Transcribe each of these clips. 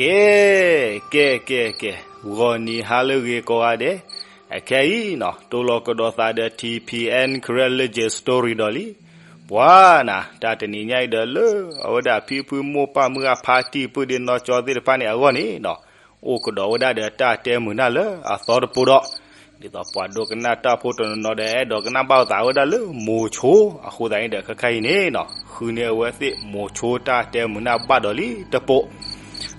ကဲ ကဲ ကဲ ကဲ, ဂီၤနံၤဟါလၢအဂ့ၤကိးဂၤဒဲး, အခဲအံၤနီၤ တိၢ်လီၤကဒီးသးဒီး ထံၣ်ဖံးအဲၣ် Karen Legend Story ဒီးလံ. ပှၤနၤ တၢ်တနံၤညါအံၤဒီးလၢ အဝဲဒၣ်ဖံဖုမိၢ်ပၢ်မုၢ်ဂၢ်ဖါတံၢ်ပုၢ်ဒ့နီၢ်ကၠီသ့ၣ်တဖၣ်န့ၣ်အဂီၢ်န့ၣ်နီၤ, အိၣ်ကဒီးဝဲဒၣ်ဒီးတၢ်တဲမုာ်နၢ်လၢအသီတပိဒီး ဒ်သိးပှၤဒိကနၣ်တၢ်ဖိတနီၤနီၤဒီး အဲၣ်ဒိးကနၣ်ဘၣ်အသးဝဲဒၣ်လၢမိၤဆိ, အဃိသတးန့ၣ်ဒီး ခဲခါအံၤန့ၣ်နီၤ ဃုန့ၢ်အဝဲသ့ၣ်မိၤဆိတၢ်တဲမုာ်နၢ်ဘၣ်ဒီးလံတပိ.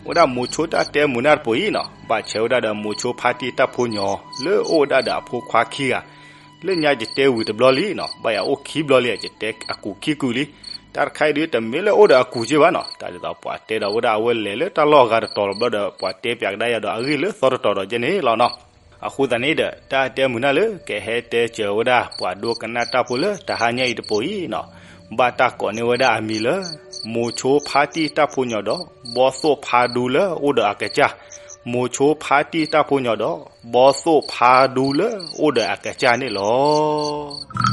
ဝဲဒၣ်မိၤဆိတၢ်တဲမုာ်နၢ်တပိအံၤနီၤ ဘၣ်ဆၣ်ဝဲဒၣ်ဒီးမိၤဆိဖါတံၢ်တၢ်ဖိညီ လၢအိၣ်ဝဲဒၣ်ဒီးအဖိခွါခံဂၤ, လၢညါယတဲဝံၤတဘျီလံနီၤ ဘၣ်ယၤအိၣ်ခံဘျီလံ ယတဲအကူာ်ခံကူာ်လံ. တၢ်တခါအံၤဒုး တမ့ၢ်လၢအိၣ်ဒီးအကူာ်က့ဘၣ်နီၤ, တၢ်ဒ်သိးပှၤတဲဒီးဝဲဒၣ်အဝဲလဲၤလၢတၢ်လီၢ်အဂၤတတီၤလီၤဘျီဒီး ပှၤတဲပၠးကဒါယၤဒီးအဂ့ၢ်လၢသီတတီၤဒီးကဲန့ၣ်လီၤနီၤ. အဃိသတးန့ၣ်ဒီး တၢ်တဲမုာ်နၢ်လၢကဟဲတဲစၢၤဝဲဒၣ် ပှၤဒိကနၣ်တၢ်ဖိလၢတဟါညါအံၤတပိအံၤနီၤ, ဘၣ်တၢ်ကိးန့ၢ်ဝဲဒၣ်အမံၤလၢ မိၤဆိဖါတံၢ်တၢ်ဖိညီဒီး ဘီသိၣ်ဖါဒူလၢအိၣ်ဒီးအကစၢ်, မိၤဆိဖါတံၢ်တၢ်ဖိညီဒီး ဘီသိၣ်ဖါဒူလၢအိၣ်ဒီးအကစၢ်န့ၣ်လီၤ.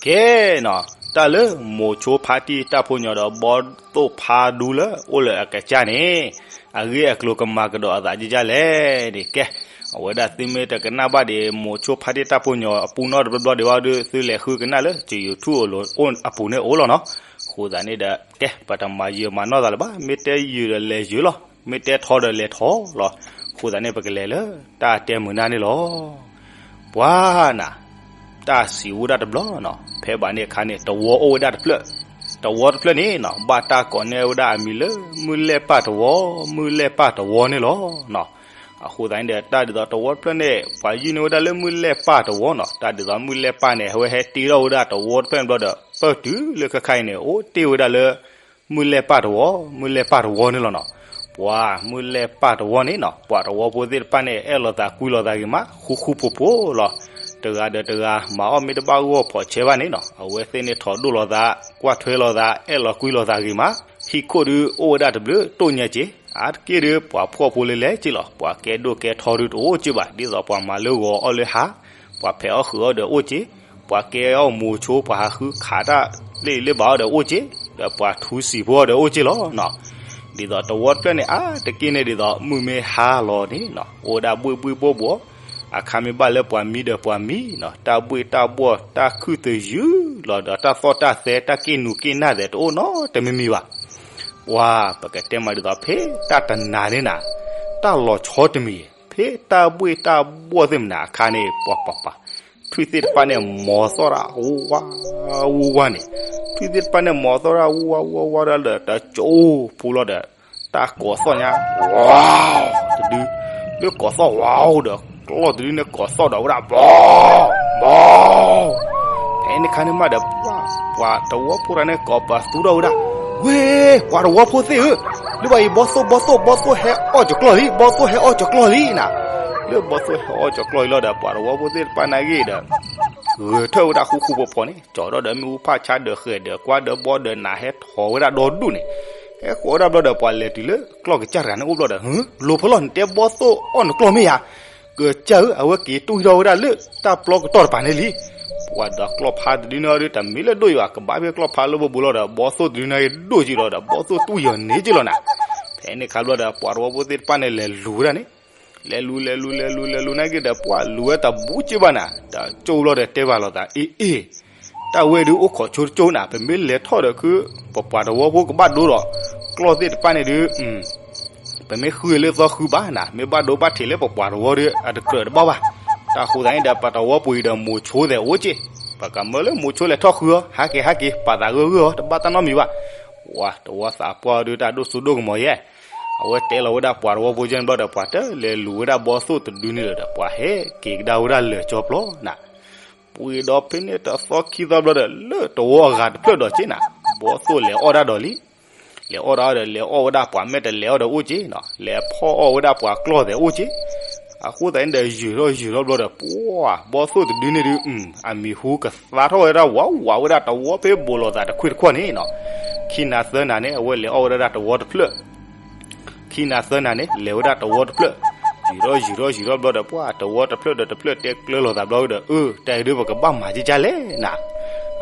ကဲနီၤ, တၢ်လၢမိၤဆိဖါတံၢ်တၢ်ဖိညီဒီး ဘီသိၣ်ဖါဒူလၢအိၣ်လၢအကစၢ်န့ၣ် အဂ့ၢ်အကျိၤကမၤကဒီးအသးဒ်လဲၣ်န့ၣ် ကဲ, အဝဲဒၣ်သုမ့ၢ်တကနၣ်ဘၣ်ဒံး မိၤဆိဖါတံၢ်တၢ်ဖိညီအပူနီတဘျီဘျီဒံးဘၣ်ဒီး သုလဲၤဃုကနၣ်လၢ ကယူၤထူၣ်အပူၤန့ၣ်အိၣ်လီၤနီၤ. အဃိသတးန့ၣ်ဒီး ကဲ ပတမၤယံာ်မၤနီၢ်သးလၢၤဘၣ်, မ့ၢ်တဲယံာ်ဒီးလဲၤယံာ်လီၤ, မ့ၢ်တဲထီဒီးလဲၤထီလီၤ. အဃိသတးန့ၣ် ပကလဲၤလၢတၢ်တဲမုာ်နၢ်န့ၣ်လီၤ. ပှၤနၤ, တၢ်စံးဝဲဒၣ်တဘျီနီၤ, ဖဲဘၣ်န့ၣ်အခါန့ၣ် တဝီအိၣ်ဝဲဒၣ်တဖျၢၣ်, တဝီတဖျၢၣ်န့ၣ်နီၤ ဘၣ်တၢ်ကိးန့ၢ်ဝဲဒၣ်အမံၤလၢ မုၢ်လဲၢ်ပၢ်တဝီ, မုၢ်လဲၢ်ပၢ်တဝီန့ၣ်လီၤ. အဃိသတးန့ၣ်ဒီး တၢ်ဒ်သိးတဝီတဖျၢၣ်န့ၣ် ပှၤယုၢ်န့ၢ်ဝဲဒၣ်လၢမုၢ်လဲၢ်ပၢ်တဝီနီၤ, တၢ်ဒ်သိးမုၢ်လဲၢ်ပၢ်န့ၣ် အဝဲဟဲတ့ထီၣ်ဝဲဒၣ်တဝီတဖျၢၣ်န့ၣ်ဘျီဒီး ပၢၢ်တုၤလၢခဲခါအံၤန့ၣ် အိၣ်တ့ၢ်ဝဲဒၣ်လၢ မုၢ်လဲၢ်ပၢ်တဝီ, မုၢ်လဲၢ်ပၢ်တဝီန့ၣ်လီၤနီၤ. ပှၤမုၢ်လဲၢ်ပၢ်တဝီန့ၣ်နီၤ ပှၤတဝီဖိသ့ၣ်တဖၣ်န့ၣ် အဲၣ်လီၤသးကွံလီၤသးဂ့ၤမး ဃူဃူဖိးဖိးလီၤ. တဂၤဒီးတဂၤ မၤအီၣ်မ့ၢ်တဘၣ်ဂီၢ်ဖီးဆဲးဘၣ်န့ၣ်နီၤ အဝဲသ့ၣ်န့ၣ်ထီၣ်ဒိၣ်လီၤသး, ကွၢ်ထွဲလီၤသး, အဲၣ်လီၤကွံလီၤသးဂ့ၤမး, ဟံၣ်ခိၣ်ဒုးအိၣ်ဝဲဒၣ်တဘျုးတိၢ်ညါက့ၤ, အါတက့ၢ်ဒုး ပှၤဖှီၣ်ဖိလၢလဲၤက့ၤလီၤ. ပှၤကဲဒိၣ်ကဲထီဒုးတအိၣ်က့ၤဘၣ်, ဒ်သိးပှၤမၤလၢဂီၤအီၣ်လၢဟါ, ပှၤဖဲးအီၣ်ဃုာ်အီၣ်ဒီးအိၣ်က့ၤ, ပှၤကဲအီၣ်မိၤဆိ ပှၤဟးဃုခးတၢ်လၢအံၤလၢဘၣ်အီၣ်ဒီးအိၣ်က့ၤ, ဒီးပှၤထူစံာ်ဖိအီၣ်ဒီးအိၣ်က့ၤလီၤနီၤ. ဒ်သိးတဝီတဖျၢၣ်န့ၣ် အါတက့ၢ်န့ၣ်ဒ်သိး မုၢ်မ့ၢ်ဟါလီၤန့ၣ်နီၤ အိၣ်ဝဲဒၣ်ဘှ့ၣ်ဘှ့ၣ်ဘှီၣ်ဘှီၣ်, အခါမ့ၢ်ဘၣ်လၢပှၤမံဒီးပှၤမံနီၤ တၢ်ဘှ့ၣ်တၢ်ဘှီၣ် တၢ်ခုၣ်သယုၢ်လီၤဒီး တၢ်သီၣ်တၢ်သဲ တၢ်က့ၢ်နူၤက့ၢ်နၢ်သဲးတအိၣ်နီတမံၤမံၤဘၣ်. ပှၤ ပကတဲမးဒ်သိး ဖဲတၢ်တနၤန့ၣ်နၤ တၢ်လီၤဆီတမံၤ, ဖဲတၢ်ဘှ့ၣ်တၢ်ဘှီၣ်သ့ၣ်မနၤအခါန့ၣ် ပှၤပှၤပှၤ ထွံၣ်သ့ၣ်တဖၣ်န့ၣ် မီၤသီၣ်တၢ်ဝါဝါဝါန့ၣ်, ထွံၣ်သ့ၣ်တဖၣ်န့ၣ် မီၤသီၣ်တၢ်ဝါဝါဝါဝါဒီး တကၠိဖိလီၤဒီး တၢ်ကိးသီၣ်ညါ ဝါ တဒု, လၢကိးသီၣ်ဝါဒီး ကျီၢ်တဒုန့ၣ်ကိးသီၣ်ဒီးဝဲဒၣ် ဘီ ဘီ ဖဲန့ၣ်ခါန့ၣ်မးဒီး ပှၤတဝီဖိတဂၤန့ၣ် ကိးပသူထီၣ်ဝဲဒၣ်, ဝ့ၢ် ပှၤတဝီဖိသ့ၣ်ဧၢ, လၢဘၣ်အံၤ ဘီသိၣ် ဘီသိၣ် ဘီသိၣ်ဟဲအီၣ်ကၠီၤကျီၢ်လံ, ဘီသိၣ်ဟဲအီၣ်ကၠီၤကျီၢ်လံနၤ. လၢဘီသိၣ်ဟဲအီၣ်ကၠီၤကျီၢ်အံၤလီၤဒီး ပှၤတဝီဖိသ့ၣ်တဖၣ်နာ်က့ဒီး ဂဲၤထၢၣ်ဝဲဒၣ်ဃူဃူဖိးဖိးန့ၣ် ကၠီၤထီၣ်ဒီးမ့ၣ်အူဖးဆါဒီးဃဲၤဒီးကွၢ်ဒီးဘီဒီးနးဟဲထီၣ်ဝဲဒၣ်ဒီဒူၣ်န့ၣ်, ဟဲဃီၤဝဲဒၣ်ဘျီဒီး ပှၤလဲၤတုၤလၢကျီၢ်ကစၢ်တဂၤန့ၣ်အိၣ်ဘျီဒီး ဟၢ လိၤဖဲလီၤ နတဲဘီသိၣ်အီၣ်နကျီၢ်မ့ၢ်ဧါ, ကစၢ်ဧၢ အဝဲက့ၤတူၢ်ထီၣ်ဝဲဒၣ်လၢတၢ်ပျီကတီၢ်တပၤန့ၣ်လံ. ပှၤဒီးကျီၢ်ဖါတဒုန့ၣ်ဒီး တမ့ၢ်လၢဒိၣ်ယိာ် ကဘၣ်ဖဲကျီၢ်ဖါလၢဘိဘိလီၤဒီး ဘီသိၣ်တဒုန့ၣ်ဒိၣ်က့ၤလီၤဒီး ဘီသိၣ်တူၢ်ယိာ်န့ၢ်က့ၤလီၤနၤ. ဖဲန့ၣ်ခါဘျီဒီး ပှၤတဝီဖိသ့ၣ်တဖၣ်န့ၣ်လဲၤလူၤဝဲဒၣ်န့ၣ် လဲၤလူၤ လဲၤလူၤ လဲၤလူၤ လဲၤလူၤနာ်က့ဒီး ပှၤလူၤဝဲတဘူးက့ဘၣ်နၤ, တကၠိလီၤဒီးတဲဘၣ်လိာ်သး အ့ အ့ တၢ်ဝဲဒုးအိၣ်ခိးဆိတကၠိနၤ, ပမ့ၢ်လဲၤထီၣ်ဒီးခု ပပှၤတဝီဖိကဘၣ်ဒိဒီး ကျီၢ်သ့ၣ်တဖၣ်န့ၣ်ဒုး ပမ့ၢ်ဃုလၢသီဃုဘၣ်နၤ, မ့ၢ်ဘၣ်ဒိဘၣ်ထံးလၢပပှၤတဝီဒီး အတကြၢးတဘၣ်ဘၣ်. တၢ်ဃိသတးန့ၣ်ဒီး ပတဝီပူၤအံၤဒီးမိၤဆိသဲးအိၣ်က့, ပကမၢလၢမိၤဆိလဲၤထီၣ်ဃုအီၤ ဟးက့ၤ ဟးက့ၤ ပာ်သးဂၢၢ်ဂၢၢ်အီၤ တဘၣ်တၢ်နီတမံၤဘၣ်. ပှၤတဝီသးပှၢ်ဒုးတၢ်ဒိၣ်စိဒိၣ်ကမီၤယဲၢ် အဝဲတဲလီၤဝဲဒၣ်ပှၤတဝီဖိကဲန့ၣ်ဘျီဒီး ပှၤတလဲၤလူၤဝဲဒၣ်ဘီသိၣ်တဒုန့ၣ်လီၤဒီး ပှၤဟဲက့ၤကဒါဝဲဒၣ်လၢာ်ကၠီပျီနၤ. ပှ့ၤဒီးဖဲန့ၣ်တသီခံသီဘျီဒီး လၢတဝီအဂၤတဖျၢၣ်ဒီးက့နၤ, ဘီသိၣ်လဲၤအီၣ်ဒၣ်ဒီးလံ. လဲၤအီၣ်ဒၣ်ဒီး လဲၤအီၣ်ဝဲဒၣ်ပှၤမဲာ်တလဲၤအီၣ်ဒီးအိၣ်က့နီၤ, လဲၤဖီၣ်အီၣ်ဝဲဒၣ်ပှၤကျီၢ်သဲးအိၣ်က့. အဃိသတးန့ၣ်ဒီး ယုာ်ထီၣ်ယုာ်ထီၣ်ဘျီဒီး ပှၤဘီၣ်သိၣ်တဒုန့ၣ်ဒုး အမံၤဟူကသါထီၣ်ဝဲဒၣ်ဝးဝးဝဲဒၣ်တဝီဖဲဘိးလိာ်သးတခွံၣ်တခီၣ်န့ၣ်နီၤ. ခံနၤသၢနၤန့ၣ် အဝဲလဲၤအီၣ်ဝဲဒၣ်တဝီတဖျၢၣ် ခံနၤသၢနၤန့ၣ် လဲၤဝဲဒၣ်တဝီတဖျၢၣ်, ယုာ်ထီၣ်ယုာ်ထီၣ်ယုာ်ထီၣ်ဘျီဒီး ပှၤတဝီတဖျၢၣ်ဒီးတဖျၢၣ်တဲကျၢၤလိာ်သးဘျီဒီး အၢ တၢ်အံၤဒုးပကဘၣ်မၤကကၢ်လဲၣ်နၤ.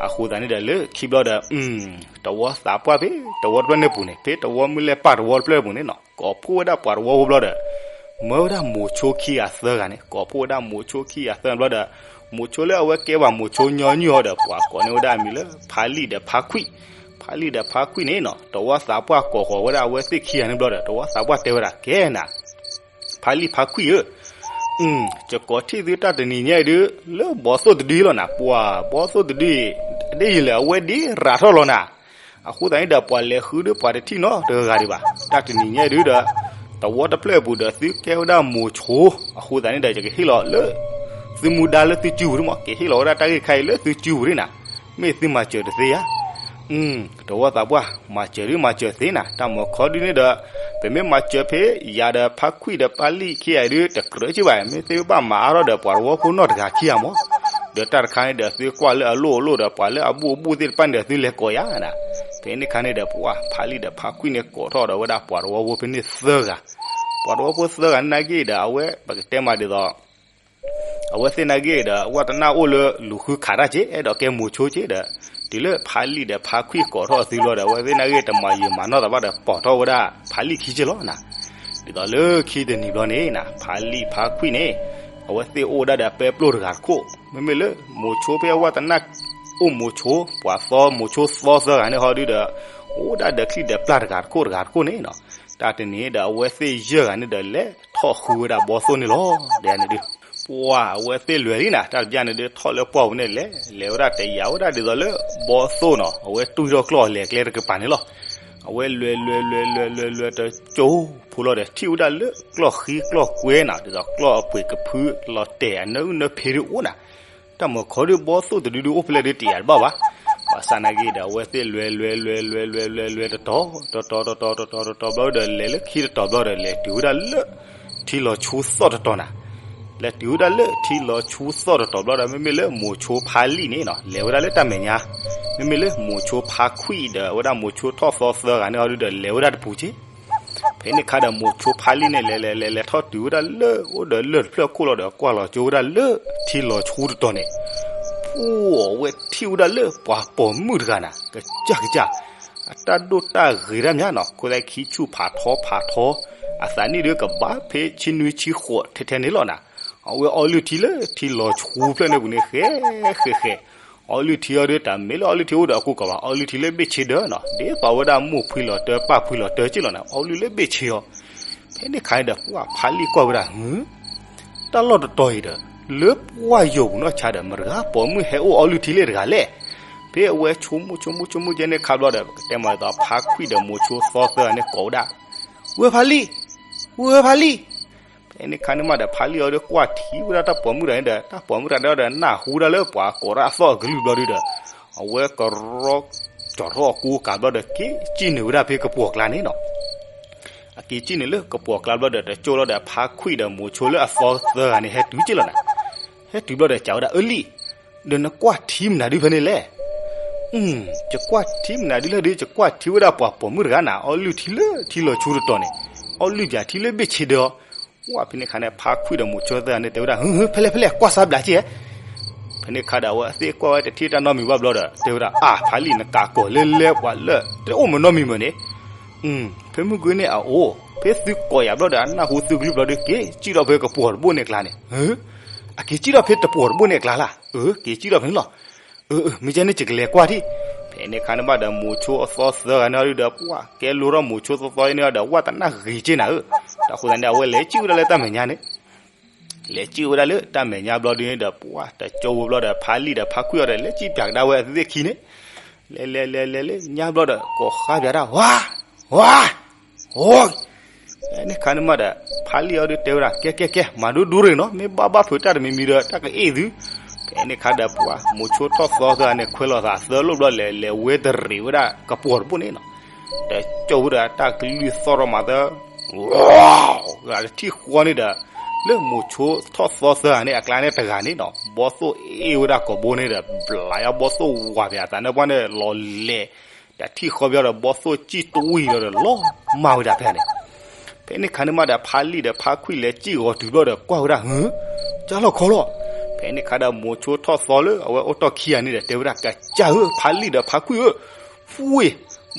အဃိသတးန့ၣ်ဒီး လၢခံဘျီဒီး တဝီသးပှၢ်ဖဲတဝီတဖျၢၣ်န့ၣ်ပူၤန့ၣ် ဖဲတဝီမုၢ်လဲၢ်ပၢ်တဝီတဖျၢၣ်ပူၤန့ၣ်နီၤ ကိးဖှိၣ်ဝဲဒၣ်ပှၤတဝီဖိဘျီဒီး မၢဝဲဒၣ်မိၤဆိခံဂၤသၢဂၤန့ၣ် ကိးဖှိၣ်ဝဲဒၣ်မိၤဆိခံဂၤသၢဂၤဘျီဒီး မိၤဆိလၢအဝဲကဲပှၤမိၤဆိညီနုၢ်အီၤဒီး ပှၤကိးန့ၢ်ဝဲဒၣ်အမံၤလၢ ဖါလံၣ်ဒီးဖါခွံၣ်, ဖါလံၣ်ဒီးဖါခွံၣ်န့ၣ်နီၤ တဝီသးပှၢ်ကိးဃီၤဝဲဒၣ်အဝဲသ့ၣ်ခံဂၤန့ၣ်ဘျီဒီး တဝီသးပှၢ်တဲဝဲဒၣ် ကဲနၤ ဖါလံၣ်ဖါခွံၣ်ဧၢ, ယကိးထံၣ်သုတၢ်တနံၤညါအံၤဒုး လၢဘီၣ်သိၣ်တဒုလီၤနၤ, ပှၤဘီၣ်သိၣ်တဒုအံၤ ဒ်ယလဲၣ် အဝဲဒ်ရၤထီၣ်လီၤနၤ. အဃိသတးန့ၣ်ဒီး ပှၤလဲၤဃုဒုးပှၤတထံၣ်နီတဂၤဒံးဘၣ်. တၢ်တနံၤညါအံၤဒုးဒီး တဝီတဖျၢၣ်အပူၤဒီးသုကဲဝဲဒၣ်မိၤဆိ, အဃိသတးန့ၣ်ဒီး ယကဟ့ၣ်လီၤလၢ သုမူဒါလၢသုစုပူၤဒုးမး, ကဟ့ၣ်လီၤဝဲဒၣ်တၢ်ဂ့ၢ်ခါအံၤလၢသုစုပူၤဒုးနၤ, မ့ၢ်သုမၤစၢၤတသ့ဧါ. တဝီသးပှၢ် မၤစၢၤဒုးမၤစၢၤသ့နၤ, တၢ်မၤခီဒုးန့ၣ်ဒီး ပမ့ၢ်မၤစၢၤဖဲယၤဒီးဖါခွံၣ်ဒီးဖါလံၣ်ခံဂၤအံၤဒုး တကြၢးက့ဘၣ်, မ့ၢ်သ့ဘၣ်မၤအါထီၣ်ဒီးပှၤတဝီဖိနီတဂၤခံဂၤမး, ဒီးတၢ်တခါန့ၣ်ဒီး သုကွၢ်လၢအလိၣ်အလိၣ်ဒီး ပှၤလၢအဘူၣ်အဘူၣ်သ့ၣ်တဖၣ်န့ၣ်ဒီး သုလဲၤကိးယၤနၤ. ဖဲန့ၣ်ခါန့ၣ်ဒီး ပှၤဖါလံၣ်ဒီးဖါခွံၣ်န့ၣ် ကိးထီၣ်ဒီးဝဲဒၣ်ပှၤတဝီဖိဖဲန့ၣ်သၢဂၤ, ပှၤတဝီဖိသၢဂၤန့ၣ်နာ်က့ဒီး အဝဲပကတဲမးဒ်သိး အဝဲသ့ၣ်နာ်က့ဒီး ဝဲတနၢ်အိၣ်လၢလူၤဃုခးတၢ်က့ အဲၣ်ဒိးကဲမိၤဆိက့ဒီး တုၤလၢဖါလံၣ်ဒီးဖါခွံၣ်ကိးထီၣ်အသုဘျီဒီး အဝဲသ့ၣ်နာ်က့တမၤယံာ်မၤနီၢ်သးဘၣ်ဒီး ပိာ်ထီၣ်ဝဲဒၣ်ဖါလံၣ်ခံက့လီၤနၤ. ဒ်သိးလၢခံတနံၤဘျီန့ၣ်နၤ ဖါလံၣ်ဖါခွံၣ်န့ၣ် အဝဲသ့ၣ်အိၣ်ဝဲဒၣ်ဒီးပဲပျိၢ်တဂၤတခိၣ်, မ့မ့ၢ်လၢမိၤဆိဖဲအဝဲတနၢ်အိၣ်မိၤဆိ ပှၤသီမိၤဆိသီသၢဂၤန့ၣ်ဟီဒုးဒီး အိၣ်ဝဲဒၣ်ဒီးချံၣ်ဒီးပျၢ်တဂၤတခိၣ်တဂၤတခိၣ်န့ၣ်နီၤ. တၢ်တနံၤဒီး အဝဲသ့ၣ်ယဲၢ်ဂၤန့ၣ်ဒီး လဲၤထီၣ်ဃုဝဲဒၣ်ဘီၣ်သိၣ်န့ၣ်လီၤ. ဒ်န့ၣ်ဒုး ပှၤအဝဲသ့ၣ်လဲၤလံနၤ တၢ်တဘျီန့ၣ်ဒုး ထီၣ်လၢပှၢ်ပူၤန့ၣ်လဲၤ လဲၤဝဲဒၣ်တယာ်ဝဲဒၣ်ဒ်သိးလၢဘီၣ်သိၣ်နီၤ အဝဲတွံၢ်ထီၣ်ကျီၢ်လဲၤကျဲတကပၤန့ၣ်လီၤ. အဝဲလဲၤလဲၤလဲၤလဲၤလဲၤလဲၤတကၠိဖိလီၤဒီး ထံၣ်ဝဲဒၣ်လၢကျီၢ်ဃံကျီၢ်ကွဲနၤ ဒ်သိးကျီၢ်အပှ့ၤကဖုလီၤတဲာ်အနၢအုၣ်နၢဖ့ဒုးအိၣ်နၤ. တၢ်မၤခီဒုးဘီၣ်သိၣ်တဒုဒုးအိၣ်ဖဲလဲၣ်ဒုးတယာ်တဘၣ်ဘၣ်. ဘၣ်ဆၣ်နာ်က့ဒီး အဝဲသ့ၣ်လဲၤလဲၤလဲၤလဲၤလဲၤလဲၤလဲၤတတီၤ တတီၤတတီၤတတီၤတတီၤဘျီဒီး လဲၤလၢခံတတီၤဘျီဒီး လဲၤတုၤဝဲဒၣ်လၢ ထံလီၤဆူသီၣ်တတီၤနၤ. လဲၤတုၤဝဲဒၣ်လၢထံလီၤဆူသီၣ်တတီၤဘျီဒီး မ့မ့ၢ်လၢမိၤဆိဖါလံၣ်န့ၣ်နီၤ လဲၤဝဲဒၣ်လၢတၢ်မဲာ်ညါ, မ့မ့ၢ်လၢမိၤဆိဖါခွံၣ်ဒီး အဝဲဒၣ်မိၤဆိထီၣ်သီသၢဂၤန့ၣ်ဟီဒုးဒီး လဲၤဝဲဒၣ်တပူၤက့ ဖဲန့ၣ်ခါဒီး မိၤဆိဖါလံၣ်န့ၣ် လဲၤလဲၤလဲၤလဲၤထီၣ်တုၤဝဲဒၣ်လၢ အိၣ်ဒီးလၢၢ်တဖျၢၣ်ခိၣ်လီၤဒီး ကွၢ်လီၤကၠိဝဲဒၣ်လၢထံလီၤဆူတတီၤန့ၣ်, ပှၤဝဲထံၣ်ဝဲဒၣ်လၢပှၤပိာ်မုၣ်တဂၤနၤ ကစၢ်ကစၢ်, အတၢ်ဒိၣ်တၢ်ဂ့ၤတၢ်မးနီၤ ခိၣ်သဲခံဆူၣ်ဖးထီဖးထီ, အသးနံၣ်ဒုးကဘၣ်ဖဲဆံနွံဆံဃိးထဲထဲန့ၣ်လီၤနၤ. အဝဲအီလုၢ်ထံလၢထံလီၤဆူဖျၢၣ်န့ၣ်ပူၤန့ၣ် ဃဲဃဲဃဲ အီလုၢ်ထံအီၤဒုး တၢ်မ့ၢ်လၢအီလုၢ်ထံအိၣ်ဒီးအကူကီၢ်ဘၣ် အီလုၢ်ထံလၢဘ့ၣ်ဆ့ဒၢနီၤ ဒ်သိးဝဲဒၣ်မိၢ်ဖှံလီၤတၢပၢ်ဖှံလီၤတၢက့ၢ်လီၤနၤ အီလုၢ်လၢဘ့ၣ်ဆ့အီၤ. ဖဲန့ၣ်ခါန့ၣ်ဒီး ပှၤဖါလံၢ်ကွၢ်ဝဲဒၣ် ဟု တၢ်လီၢ်တတီၤအံၤဒီး လၢပှၢ်ယိာ်ပူၤနီၢ်ဆါဒီး မတဂၤပိာ်မုၣ်ဟဲအိၣ်အီလုၢ်ထံလၢတဂၤလဲၣ်. ဖဲအဝဲဆိကမိၣ်ဆိကမိၣ်ဆိကမိၣ်ကဲန့ၣ်ခါဘျီဒီး ပကတဲမးဒ်သိး ဖါခွံၣ်ဒီးမိၤဆိသီသၢဂၤန့ၣ်ကိးဝဲဒၣ် ဝဲၢ်ဖါလံၢ်, ဝဲၢ်ဖါလံၢ်. ဖဲန့ၣ်ခါန့ၣ်မးဒီး ဖါလံၢ်အီၤဒီးကွၢ်ထံဝဲဒၣ်တၢ်ပိာ်မုၣ်တဂၤန့ၣ်ဒီး တၢ်ပိာ်မုၣ်တဂၤန့ၣ်ဒီး နၢ်ဟူဒၣ်လၢပှၤကိးဒၣ်အသီၣ်အကလုၢ်ဘျီဒုးဒီး အဝဲကရီ ကၠီထီၣ်အကူကၤဘျီဒီး က့ၤစံၣ်နုာ်ဝဲဒၣ်ဖဲကပှီၤကျါန့ၣ်နီၤ. အက့ၤစံၣ်နုာ်လၢကပှီၤကျါဘျီဒီး တကၠိလီၤဒီး ဖါခွံၣ်ဒီးမိၤဆိလၢအသီသၢဂၤန့ၣ် ဟဲတုၤက့ၢ်လီၤနၤ. ဟဲတုၤဘျီဒီး ကးဝဲဒၣ် အၢလံၢ်, ဒီးနကွၢ်ထံမနုၤဒုဖဲန့ၣ်လဲၣ်. ယကွၢ်ထံမနုၤဒုလဲၣ်ဒီး ယကွၢ်ထံဝဲဒၣ်ပှၤပိာ်မုၣ်တဂၤနၤ အီလုၢ်ထံလၢထံလီၤဆူတတီၤန့ၣ်, အီလုၢ်ပၠးထံလၢဘ့ၣ်ဆ့ဒၢအီၤ. ဝဲဖဲန့ၣ်ခါန့ၣ် ဖါခွံၣ်ဒီးမိၤဆိသၢဂၤန့ၣ် တဲဝဲဒၣ် ဟု ဟု ဖဲလဲၣ် ဖဲလဲၣ် ကွၢ်စၢ်ဘျးက့ၢ်ဧဲ. ဖဲန့ၣ်ခါဒီး အဝဲသ့ၣ်ကွၢ်ဝဲတထံၣ်တၢ်နီတမံၤဘၣ်ဘျီဒီး တဲဝဲဒၣ် အါ ဖါလံၢ် နကးကီၤလၢလဲပှၤလၢ တအိၣ်မၢနီတမံၤမၢန့ၣ် ဖဲမုၢ်ကွ့န့ၣ်အအိၣ် ဖဲသုကိးယၤဘျီဒီး အနၢ်ဟူသုကလုၢ်ဘျီဒီး က့ၤစံၣ်ထီၣ်ဖဲကပှီၤတဘိၣ်န့ၣ်အကျါန့ၣ်. အက့ၤစံၣ်ထီၣ်ဖဲတပှီၤတဘိၣ်န့ၣ်အကျါလၢ်. အၢ က့ၤစံၣ်ထီၣ်ဖဲန့ၣ်လီၤ. အၢ အၢ မ့ၢ်ကဲန့ၣ် ယကလဲၤကွၢ်ထံၣ်. ဖဲန့ၣ်ခါန့ၣ်ဘၣ်ဒီး မိၤဆိအသီသၢဂၤန့ၣ်ဒီး ပှၤကဲလိထီၣ်မိၤဆိသီသီန့ၣ်ဒီး ဝဲတနၢ်ဂ့ၤက့ၢ်နၤဧၢ. တၢ်ဃိသတးန့ၣ် အဝဲလဲၤစံၣ်ဝဲဒၣ်လၢတၢ်မဲာ်ညါန့ၣ် လဲၤစံၣ်ဝဲဒၣ်လၢတၢ်မဲာ်ညါဘျီဒုန့ၣ်ဒီး ပှၤတကၠိဝဲဘျီဒီး ဖါလံၢ်ဒီးဖါခွံၣ်အီၤဒီး လဲၤစံၣ်ပၠးကဒါဝဲအသ့ၣ်ခံန့ၣ် လဲၤလဲၤလဲၤလဲၤလၢညါဘျီဒီး ကိးဃါပၠးတၢ် ဝါ ဝါ အိ ဖဲန့ၣ်ခါန့ၣ်မးဒီး ဖါလံၢ်အီၤဒုးတဲဝဲဒၣ် ကဲကဲကဲ မၤဒိဒိရ့ၣ်နီၤ မ့ၢ်ဘၣ်ဘၣ်ဖုးတၢ်တမံၤမံၤဒီး တၢ်ကအ့ၣ်သု. ဖဲန့ၣ်ခါဒီး ပှၤမိၤဆိထီၣ်သီသၢဂၤန့ၣ် ခွဲးလိာ်သးသၢလိၣ်ဘျီ လဲၤလဲၤဝဲတရံးဝဲဒၣ်ကပှီၤတဘိၣ်န့ၣ်နီၤ. တကၠိဝဲဒီးတၢ်ကလုၢ်သီၣ်ထီၣ်မးသၢ ဂၤတထံၣ်ဃီန့ၣ်ဒီး လၢမိၤဆိထီၣ်သီသၢဂၤန့ၣ် အကျါန့ၣ်တဂၤန့ၣ်နီၤ ဘီသိၣ်အ့ၣ်ဝဲဒၣ်ကိာ်ဘိန့ၣ်ဒီး ဘျးယီၤဘီသိၣ်ဝးပၠးသးနၢပှၢ်န့ၣ်လီၤလဲၤ တထံၣ်ဃီပယီၤဒီး ဘီသိၣ်စံၣ်တဝံၤလီၤဒီး လီၤမၢ်ဝဲဒၣ်ဖဲန့ၣ် ဖဲန့ၣ်ခါန့ၣ်မးဒီး ဖါလံၣ်ဒီးဖါခွံၣ်လဲၤစံၣ်ဂီၤတုၤဘျီဒီး ကွၢ်ဝဲဒၣ် ဟု ကၢ်လီၢ်ခီလီၢ်. ဖဲန့ၣ်ခါဒီး မိၤဆိထီၣ်သီလၢအဝဲအိၣ်တီၢ်ခံဂၤန့ၣ်ဒီး တဲဝဲဒၣ် ကစၢ်ဧၢ ဖါလံၣ်ဒီးဖါခွံၣ်ဧၢ, ဝ့ၢ်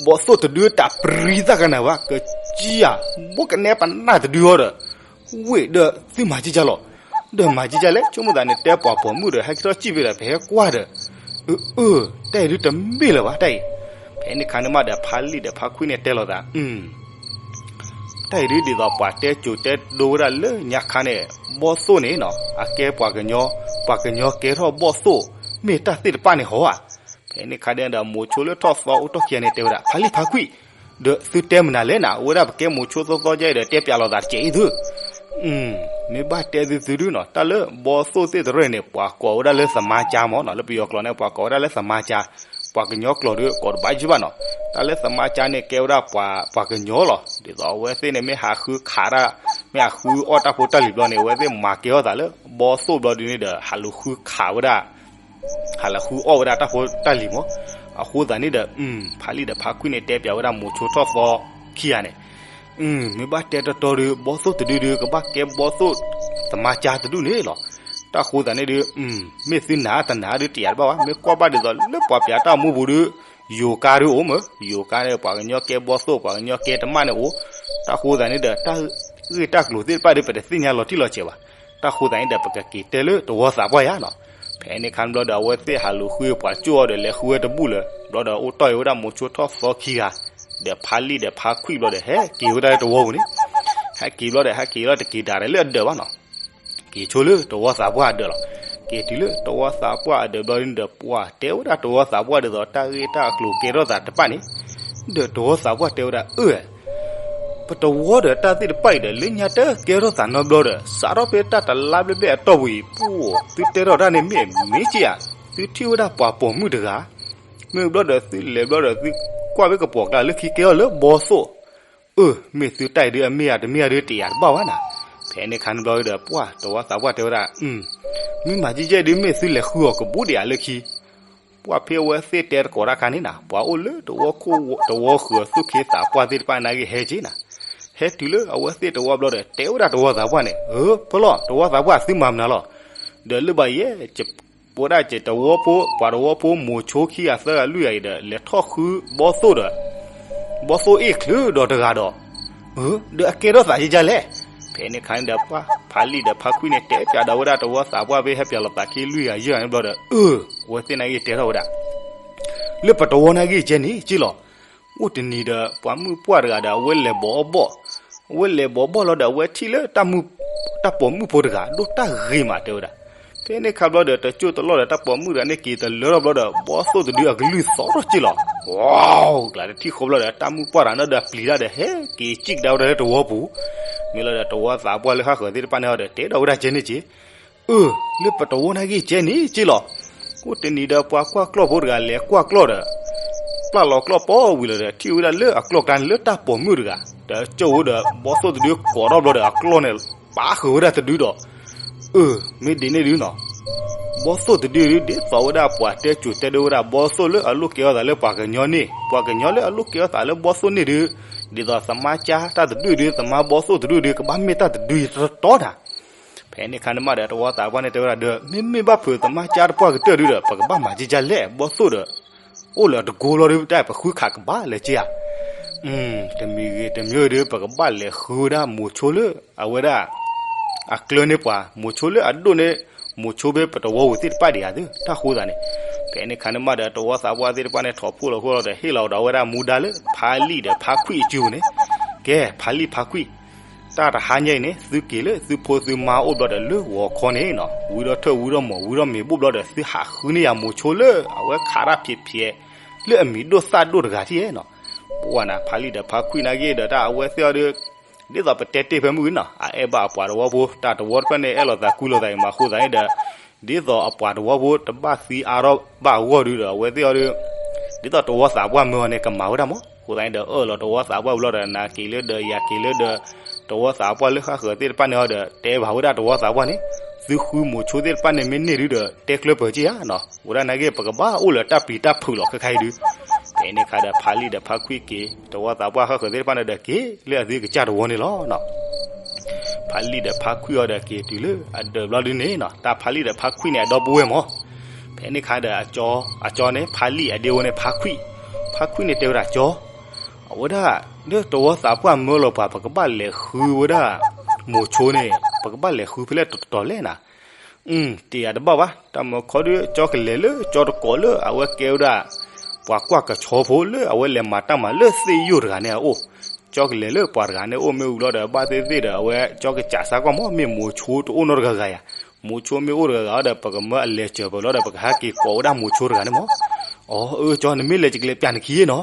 ဘီသိၣ်တဒုတၢ်ပြံသၣ်ကနၣ်ဝဲ ကစၢ်ဧၢ ဘိကနဲပနၢ်တဒုအီၤဒီး ဝ့ၢ်ဒီးသုမၤက့ၤကၢ်လီၤ. ဒီးမၤက့ၤကၢ်လဲၣ် ဆိကမိၣ်သးန့ၣ် တဲပှၤပိာ်မုၣ်ဒီး ဟဲက့ၤထီၣ်စံၣ်ဖဲဒီး ပဟဲကွၢ်ဒီး အၢ အၢ တၢ်အံၤဒုတမ့ၢ်လၢၤဘၣ် တၢ်အံၤ. ဖဲန့ၣ်ခါန့ၣ်မးဒီး ဖါလံၣ်ဒီးဖါခွံၣ်န့ၣ်တဲလိာ်သး တၢ်အံၤဒုဒ်သိးပှၤတဲစိၤတဲဒိဝဲဒၣ်လၢညါခါန့ၣ် ဘီသိၣ်န့ၣ်နီၤ အကဲပှၤကညီ, ပှၤကညီကဲထီၣ်ဘီသိၣ် မ့ၢ်တၢ်သ့ၣ်တဖၣ်န့ၣ်ဟီဧါ. ဖဲန့ၣ်ခါဒီး မိၤဆိလၢထီၣ်သီအိၣ်တီၢ်ခံဂၤန့ၣ်တဲဝဲဒၣ် ဖါလံၣ်ဖါခွံၣ် ဒီးသုတဲမနုၤလဲၣ်နၤ အဝဲဒၣ်ပကဲမိၤဆိသီသီကဲအံၤဒီး တဲပၠးလိာ်သးတကဲးအံၤသု မ့ၢ်ဘၣ်တဲသုသုဒုနီၤ တၢ်လၢဘီသိၣ်သ့ၣ်တရၢၣ်န့ၣ် ပှၤကိးဝဲဒၣ်လၢသမါကါမ့ၢ်နီၤ လၢပယီၤကျိာ်န့ၣ် ပှၤကိးဝဲဒၣ်လၢသမါကါ, ပှၤကညီကျိာ်ဒီးကိးတဘၣ်ယုၢ်ဘၣ်နီၤ. တၢ်လၢသမါကါန့ၣ်ကဲဝဲဒၣ်ပှၤကညီလီၤ. ဒ်သိးအဝဲသ့ၣ်န့ၣ် မ့ၢ်ဟးဃုခးတၢ်, မ့ၢ်ဟးဃုအီၣ်တၢ်ဖိတၢ်လံၤဘျီန့ၣ် အဝဲသ့ၣ်မၤကဲထီၣ်သးလၢဘီသိၣ်ဘျီဒုန့ၣ်ဒီး ဟးလူၤဃုခးဝဲဒၣ် ဟးလူၤဃုအီၣ်ဝဲဒၣ်တၢ်ဖိတၢ်လံၤမ့ၢ်. အဃိသတးန့ၣ်ဒီး ဖါလံၣ်ဒီးဖါခွံၣ်န့ၣ်တဲပၠးဝဲဒၣ်မိၤဆိထီၣ်သီခံဂၤန့ၣ် မ့ၢ်ဘၣ်တဲတီတီဒီး ဘီသိၣ်တဒုဒု ကဘၣ်ကဲဘီသိၣ် သမါကါတဒုန့ၣ်လီၤ. တၢ်ဃိသတးန့ၣ်ဒု မ့ၢ်သုနာ်တနာ်ဒုတယာ်တဘၣ်ဘၣ် မ့ၢ်ကွၢ်ဘၣ်ဒ်သိးလၢပှၤပၠးတၢ်မူပူၤဒု ယိၤကါဒုအိၣ်မ့ၢ် ယိၤကါန့ၣ် ပှၤကညီကဲဘီသိၣ် ပှၤကညီကဲတမၣ်န့ၣ်အိၣ်. တၢ်ဃိသတးန့ၣ်ဒီး တၢ်ဂ့ၢ်တၢ်ကျိၤသ့ၣ်တဖၣ်ဒီး ပတသ့ၣ်ညါလီၤတံၢ်လီၤဆဲးဘၣ်. တၢ်ဃိသတးန့ၣ်ဒီး ပကက့ၤတဲလၢတဝီသးပှၢ်ယါနီၤ. ဖဲန့ၣ်ခါဘျီဒီး အဝဲသ့ၣ်ဟးလူၤဃုပှၤကၠိၣ်အီၤဒီး လဲၤဃုဝဲတဘူၣ်လၢၤ ဘျီဒီး အိၣ်တီၢ်အံၤဝဲဒၣ်မိၤဆိထီၣ်သီခံဂၤ ဒီးဖါလံၣ်ဒီးဖါခွံၣ်ဘျီဒီး ဟဲက့ၤဝဲဒၣ်လၢတဝီပူၤန့ၣ် ဟဲက့ၤဘျီဒီး ဟဲက့ၤလီၤတက့ၤဒၣ်ဒီးလၢအဒၢးဘၣ်နီၤ. က့ၤဆိလၢတဝီသးပှၢ်အဒၢးလီၤ. က့ၤတုၤလၢတဝီသးပှၢ်အဒၢးဘျီန့ၣ်ဒီး ပှၤတဲဝဲဒၣ်တဝီသးပှၢ်ဒ်သိးတၢ်ဂ့ၢ်တၢ်အကျိၤကဲထီၣ်သးတဖၣ်န့ၣ် ဒီးတဝီသးပှၢ်တဲဝဲဒၣ် အၢ ပတဝီဒီးတၢ်သ့ၣ်တဖၣ်အံၤဒီး လၢညါတကဲထီၣ်သးနီတဘျီဒီး စးထီၣ်ဖဲတၢ်တလါဘျဲၣ်ဘျဲၣ်အတီၢ်ပူၤအံၤ ပအိၣ် သုတဲထီၣ်တၢ်န့ၣ်မ့ၢ်မ့ၢ်က့ဧါ. သုထံၣ်ဝဲဒၣ်ပှၤပိာ်မုၣ်တဂၤ မ့ၢ်ဘျီဒီးသုလဲၤဘျီဒီးသုကွၢ်ဖဲကပိာ်ကျါလၢခံကဲထီၣ်လၢဘီသိၣ် အၢ မ့ၢ်သုတၢ်အံၤဒုအမ့ၢ်ဧါတမ့ၢ်ဧါဒုတယာ်တဘၣ်ဘၣ်နၤ. ဖဲန့ၣ်ခါန့ၣ်ဘျီဒီး ပှၤတဝီသးပှၢ်တဲဝဲဒၣ် မ့ၢ်မၤကဲကဲဒု မ့ၢ်သုလဲၤဃုအီၤကဘူးဒံးဧါလၢခံ ပှၢ်ဖဲအဝဲသ့ၣ်တဲတကိးတၢ်ခါန့ၣ်နၤ ပှၤအိၣ်လၢတဝီခိၣ် တဝီဃုာ်သူၣ်ခ့သးပှၢ်သ့ၣ်တဖၣ်နာ်က့ဟဲက့ၤနၤ. ဟဲတုၤလၢအဝဲသ့ၣ်တဝီဘျီဒီး တဲဝဲဒၣ်တဝီသးပှၢ်န့ၣ် အၢ ဖဲလီၤ တဝီသးပှၢ်သုမၤမနုၤလီၤ. ဒီးလၢဘၣ်ယဲ ပဝဲဒၣ်ကတဝီဖိ ပှၤတဝီဖိမိၤဆိခံဂၤသၢဂၤလွံၢ်ဂၤအံၤဒီး လဲၤထီၣ်ဃုဘီသိၣ်ဒီး ဘီသိၣ်အ့ၣ်ချုးဒီးတဂၤဒီး အၢ ဒီးအကဲထီၣ်သးယဲကလဲၣ်. ဖဲန့ၣ်ခါန့ၣ်ဒီး ပှၤဖါလံၣ်ဒီးဖါခွံၣ်န့ၣ် တဲပၠးဒီးဝဲဒၣ်တဝီသးပှၢ်ဖဲဟဲပၠးလိာ်သးခံလွံၢ်ဂၤယဲၢ်ဂၤန့ၣ်ဘျီဒီး အၢ အဝဲသ့ၣ်နာ်က့တဲထီၣ်ဝဲဒၣ် လၢပတဝီနာ်က့ကဲန့ၣ်က့လီၤ. အိၣ်တနံၤဒီး ပှၤမုၣ်ပှၢ်တဂၤဒီး အဝဲလဲၤဘီအီၣ်ဘီၣ်, အဝဲလဲၤဘီအီၣ်ဘီၣ်လီၤဒီး အဝဲထံၣ်လၢ တၢ်ပိာ်မုၣ်ဖိတဂၤ ဒိၣ်တၢ်ဂ့ၤမးတဲဝဲဒၣ်. ဖဲန့ၣ်ခါဘျီဒီး တစိၢ်တလီၢ်ဒီး တၢ်ပိာ်မုၣ်တဂၤန့ၣ်က့ၤတလၢထီၣ်ဘျီဒီး ဘီသိၣ်တဒုအကလုၢ်သီထီၣ်က့လီၤ. ဝါ ကျးတထံၣ်ဃီဘျီဒီး တၢ်မုၣ်ပှၢ်တဂၤန့ၣ်ဒီးပျံၤတၢ်ဒီး ဟဲက့ၤစံၣ်ကဒါဝဲဒၣ်လၢတဝီပူၤ, မ့ၢ်လီၤဒီးတဝီသးပှၢ်လၢဃၣ်ဃၢၤသ့ၣ်တဖၣ်န့ၣ်ဒီး တဲဒီးဝဲဒၣ်ကဲန့ၣ်က့ အၢ လၢပတဝီနာ်က့ကဲန့ၣ်က့လီၤ. အိၣ်တနံၤဒီး ပှၤကွၢ်ကျီၢ်ဖိတဂၤလဲၤကွၢ်ကျီၢ်ဒီး ပျၢ်လီၤကျီၢ်ပီဝံၤလီၤဒီး ထံၣ်ဝဲဒၣ်လၢအကျီၢ်ကျါန့ၣ်လၢတၢ်ပိာ်မုၣ်တဂၤ ဒီးကၠိဝဲဒီး ဘီသိၣ်တဒုကိးထီၣ်ဘျီဒီး အကျီၢ်န့ၣ် ပာ်ဃုာ်ဝဲဒၣ်တဒုဒီး အၢ မ့ၢ်ဒ်န့ၣ်ဒုနီၤ ဘီသိၣ်တဒုဒု ဒ်သိးဝဲဒၣ်ပှၤတဲစိၤတဲဒိဝဲဒၣ် ဘီသိၣ်လၢအလိၣ်ကဲထီၣ်သးလၢပှၤကညီန့ၣ် ပှၤကညီလၢအလိၣ်ကဲထီၣ်သးလၢဘီသိၣ်န့ၣ်ဒု ဒ်သိးသမါကါတၢ်တဒုဒု သမါဘီသိၣ်တဒုဒု ကဘၣ်မ့ၢ်တၢ်တဒုယတတီတၢ်. ဖဲန့ၣ်ခါန့ၣ်မးဒီး တဝီသးပှၢ်န့ၣ်တဲဝဲဒၣ်ဒီး မ့မ့ၢ်ဘၣ်ဖုးသမါကါတပှၢ်ကတၢၢ်ဒုဒီး ပကဘၣ်မၤက့ကလဲၣ် ဘီသိၣ်ဒီး အိၣ်လၢတကိလီၤဒု တၢ်ပဃုခးကဘၣ်လဲၤက့ဧါ တမံၤဂ့ၤတမံၤဂ့ၤဒု ပကဘၣ်လဲၤဃုဝဲဒၣ်မိၤဆိလၢ အဝဲဒၣ် အကျၢၤန့ၢ်ပှၤ မိၤဆိလၢအဒိၣ်န့ၢ် မိၤဆိဖဲပတဝီပူၤသ့ၣ်တဖၣ်ဒံးဧါသု တၢ်ဃိသးန့ၣ်. ဖဲန့ၣ်ခါန့ၣ်မးဒီး တဝီသးပှၢ်သ့ၣ်တဖၣ်န့ၣ် ထီၣ်ဖှိၣ်လီၤဃိလီၤဒီး ဟ့ၣ်လီၤဒီးဝဲဒၣ်မူဒါလၢ ဖါလံၣ်ဒီးဖါခွံၣ်အစုပူၤန့ၣ်, ကဲ ဖါလံၣ်ဖါခွံၣ် တၢ်တဟါညါအံၤန့ၣ် သုက့ၤလၢသုဖိသုမါအိၣ်ဘျီဒီး လၢဂီၤခီန့ၣ်နီၤ ဝံထီၣ်ထၢၣ်ဝံထီၣ်မီၤဝံထီၣ်မ့ၤဘိၣ်ဘျီဒီး သုဟးဃုန့ၢ်ယၤမိၤဆိလၢ အဝဲခးတၢ်ဖျဲးဖျဲး လၢအမံၤဒိၣ်သၣ်ဒိၣ်တဂၤထံၣ်နီၤ. ပှၢ်နၤ ဖါလံၣ်ဒီးဖါခွံၣ်နာ်က့ဒီး တၢ်အဝဲသ့ၣ်အီၤဒီး ဒ်သိးပတဲတ့ၢ်ဖဲမုၢ်နီၤ အအဲၣ်ဘၣ်အပှၤတဝီဖိ တၢ်တဝီတဖျၢၣ်န့ၣ် အဲၣ်လိာ်သးကွံလိာ်သးအံၤမး အဃိသတးန့ၣ်ဒီး ဒ်သိးအပှၤတဝီဖိတဘၣ်သံအါထီၣ်ဘၣ်အဂီၢ်ဒုဒီး အဝဲသ့ၣ်အီၤဒီး ဒ်သိးတဝီသးပှၢ်မၢအီၤန့ၣ် ကမၤဝဲဒၣ်မး အဃိသတးန့ၣ်ဒီး အၢၣ်လီၤတဝီသးပှၢ်ဝံၤလီၤဒီး နၤက့ၤလၢဒီး ယၤက့ၤလၢဒီး တဝီသးပှၢ်လၢဃၣ်ဃၢၤသ့ၣ်တဖၣ်န့ၣ်ဒီး တဲဘၣ်ဝဲဒၣ်တဝီသးပှၢ်န့ၣ်, သုဃုမိၤဆိသ့ၣ်တဖၣ်န့ၣ်မ့ၢ်န့ၢ်ဒုဒီး တဲကျၢၢ်ပၢၤက့ၤဧါနီၤ, ဝဲဒၣ်နာ်က့ ပကဘၣ်အိၣ်လၢတၢ်ပျံၤတၢ်ဖုးလီၤခဲခါအံၤဒု. ဖဲန့ၣ်ခါဒီး ဖါလံၣ်ဒီးဖါခွံၣ်က့ၤ တဝီသးပှၢ်ဃၣ်ဃၢၤသ့ၣ်တဖၣ်န့ၣ်ဒီး က့ၤလၢအသုကစၢ်တဝီန့ၣ်လီၤနီၤ. ဖါလံၣ်ဒီးဖါခွံၣ်အီၤဒီးက့ၤတုၤလၢအဒၢးဘျီဒုန့ၣ်နီၤ, တၢ်ဖါလံၣ်ဒီးဖါခွံၣ်န့ၣ် အဒီပုၢ်ဝဲၢ်မၢ်. ဖဲန့ၣ်ခါဒီး အကၠီန့ၣ် ဖါလံၣ်, အဒ့ဝဲန့ၣ် ဖါခွံၣ်. ဖါခွံၣ်န့ၣ်တဲဝဲဒၣ်ကၠီ, အဝဲဒၣ် လၢတဝီသးပှၢ်မၢလီၤပှၤ ပကဘၣ်လဲၤဃုဝဲဒၣ် မိၤဆိန့ၣ် ပကဘၣ်လဲၤဃုဖဲလဲၣ်တတီၤလဲၣ်နၤ. တ့ၢ်ယၤတဘၣ်ဘၣ်, တၢ်မၢခီဒု ကၠီကလဲၤလၢကၠီတကိးလၢအဝဲကဲဝဲဒၣ် ပှၤကွၢ်ကဆီဖိလၢအဝဲလဲၤမၤတၢ်မၤလၢသ့ၣ်ယိာ်တဂၤန့ၣ်အအိၣ်. ကၠီကလဲၤလၢပှၤတဂၤန့ၣ်အအိၣ် မ့ၢ်ဝံၤလီၤဒီး ဘၣ်သ့ၣ်သ့ၣ်ဒီး အဝဲကၠီကစးစါကွၢ်မၢ် မ့ၢ်မိၤဆိတအိၣ်နီတဂၤဂၤယၤ. မိၤဆိမ့ၢ်အိၣ်တဂၤဂၤဒီး ပကမၢအလဲၤစၢၤပၢၤလီၤဒီး ပကဟဲက့ၤကိးဝဲဒၣ်မိၤဆိတဂၤန့ၣ်မၢ်. အၢ ကၠီ နမ့ၢ်လဲၤ ယကလဲၤပျးနခံနီၤ.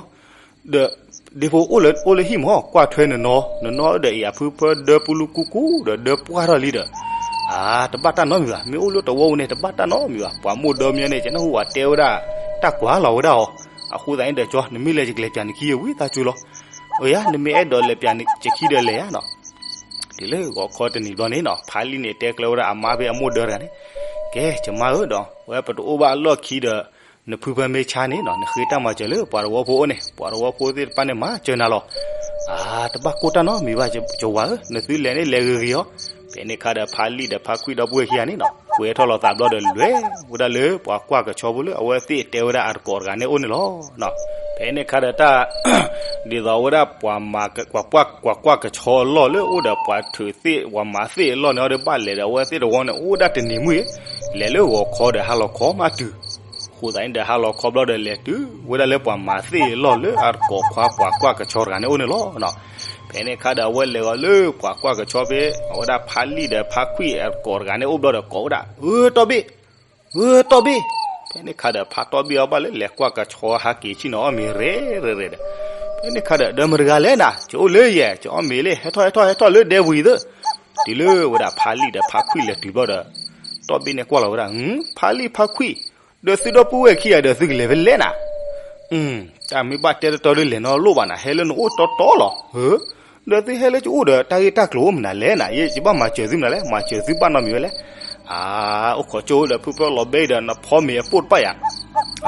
ဒီး ဒ့ဖိအိၣ်လၢဟံၣ်မၢ် ကွၢ်ထွဲနနီၤ, နနီၤဒီး အံၤအဖုဖၢဒၢပူလူကူကူဒီး ဒၢပှၢ်ထီၣ်လံဒီး အါ တဘၣ်တၢ်နီတမံၤဘၣ်. မ့ၢ်အိၣ်လၢတဝီပူၤန့ၣ် တဘၣ်တၢ်နီတမံၤဘၣ်. ပှၤမိၢ်ဒီမါန့ၣ် ကနၢ်ဟူဝဲတဲဝဲဒၣ် တၢ်ကွၢ်လီၤဝဲဒၣ်အီၤ. အဃိသတးန့ၣ်ဒီး ကၠီ နမ့ၢ်လဲၤ ယကလဲၤပျးနခံ ဝံသးစူၤလီၤ. အၢ ယၤ နမ့ၢ်အဲၣ်ဒိးလဲၤပျးနခံဒီးလဲၤယၤနီၤ. တုၤလၢဂီၤခီတနံၤဘျီန့ၣ်နီၤ, ဖါလံၣ်န့ၣ် တဲကျၢၢ်ဝဲဒၣ်အမါဖဲအမိၢ်ဒၢတဂၤန့ၣ်, ကဲ ယမါဧၢဒီး ဝဲပတအိၣ်ဘၣ်အလီၢ်ခံဒီး နဖုဖၢမ့ၢ်ဆါန့ၣ်နီၤ, နဃ့တၢ်မၤစၢၤလၢပှၤတဝီဖိအအိၣ်န့ၣ်, ပှၤတဝီဖိသ့ၣ်တဖၣ်န့ၣ် မၤစၢၤနၤလီၤ. အါ တဘၣ်ကိၢ်တၢ်နီတမံၤဘၣ် ယဝၤဧၢ, နသုလဲၤန့ၣ် လဲၤဂ့ၤဂ့ၤအီၤ. ဖဲန့ၣ်ခါဒီး ဖါလံၣ်ဒီးဖါခွံၣ်ဒီပုၢ်ဝဲၢ်ခံဂၤန့ၣ်နီၤ, ကွဲထီၣ်လီၤသးဘျီဒီး လဲၤဝဲဒၣ်လၢပှၤကွၢ်ကဆီဖိလၢအဝဲသ့ၣ်တဲဝဲဒၣ်အတကိးတဂၤန့ၣ်အအိၣ်န့ၣ်လီၤ. ဖဲန့ၣ်ခါဒီးတၢ် ဒ်သိးဝဲဒၣ် ပှၤကွၢ်ကဆီအလီၢ်လၢအိၣ်ဒီးပှၤထုးသ့ၣ် ပှၤမၤသ့ၣ်အလီၢ်န့ၣ်ဒီး ဘၣ်လဲၤဒီးအဝဲသ့ၣ်တဝီန့ၣ် အိၣ်ဝဲဒၣ်တနံၤမုၢ်အံၤ, လဲၤလၢဂီၤခီဒီးဟါလီၤခီမးတုၤ အဃိသတးန့ၣ်ဒီး ဟါလီၤခီဘျီဒီး လဲၤတုၤဝဲဒၣ်လၢပှၤမၤသ့ၣ်အလီၢ်လၢအတကိးခွါ ပှၤကွၢ်ကဆီတဂၤန့ၣ်အအိၣ်န့ၣ်လီၤ. ဖဲန့ၣ်ခါဒီး အဝဲလဲၤဂီၤလၢပှၤကွၢ်ကဆီဖဲ အဝဲဒၣ်ဖါလံၣ်ဒီးဖါခွံၣ်အတကိးတဂၤန့ၣ်အိၣ်ဘျီဒီး ကိးဝဲဒၣ် ဧၢ တီၢ်ဘ့ၣ်, ဧၢ တီၢ်ဘ့ၣ်. ဖဲန့ၣ်ခါဒီး ဖါတီၢ်ဘ့ၣ်အီၤဘၣ်လၢ လဲၤကွၢ်ကဆီဟးက့ၤဆ့ၣ်နီၤအီၣ်မ့ၤ ရဲၣ်ရဲၣ်ရဲၣ်ဒီး ဖဲန့ၣ်ခါဒီး ဒီးမတၤတဂၤလဲၣ်နၤ, ယအိၣ်လၢယဲၢ် ယအီၣ်မ့ၤလၢ ဟဲထီၣ် ဟဲထီၣ် ဟဲထီၣ်လၢဒဲဝံၤသၢ. တုၤလၢဝဲဒၣ်ဖါလံၣ်ဒီးဖါခွံၣ်လဲၤတုၤဘျီဒီး တီၢ်ဘ့ၣ်န့ၣ်ကွၢ်လီၤဝဲဒၣ်, ဖါလံၣ်ဖါခွံၣ်, ဒီးသုဒီပုၢ်ဝဲၢ်ခံဂၤဒီး သုကလဲၤဖဲလဲၣ်နၤ. တၢ်မ့ၢ်ဘၣ်တဲတတီၤဒီး လဲၤနီတလိၣ်ဘၣ်နၤ, ဟဲလၢနအိၣ်တီတီလီၤ. ဒီးသုဟဲလၢယအိၣ်ဒီး တၢ်ဂ့ၢ်တၢ်ကျိၤအိၣ်မနုၤလဲၣ်နၤ, ယဘၣ်မၤစၢၤသုမနုၤလဲၣ်, မၤစၢၤသုဘၣ်နီတမံၤဝဲလဲၣ်. အါ အိၣ်ခိးကၠိဒီး ဖုဖၢလီၤဘဲဒီး နဖီမ့ၤအပိၢ်တပၣ်ယၤ,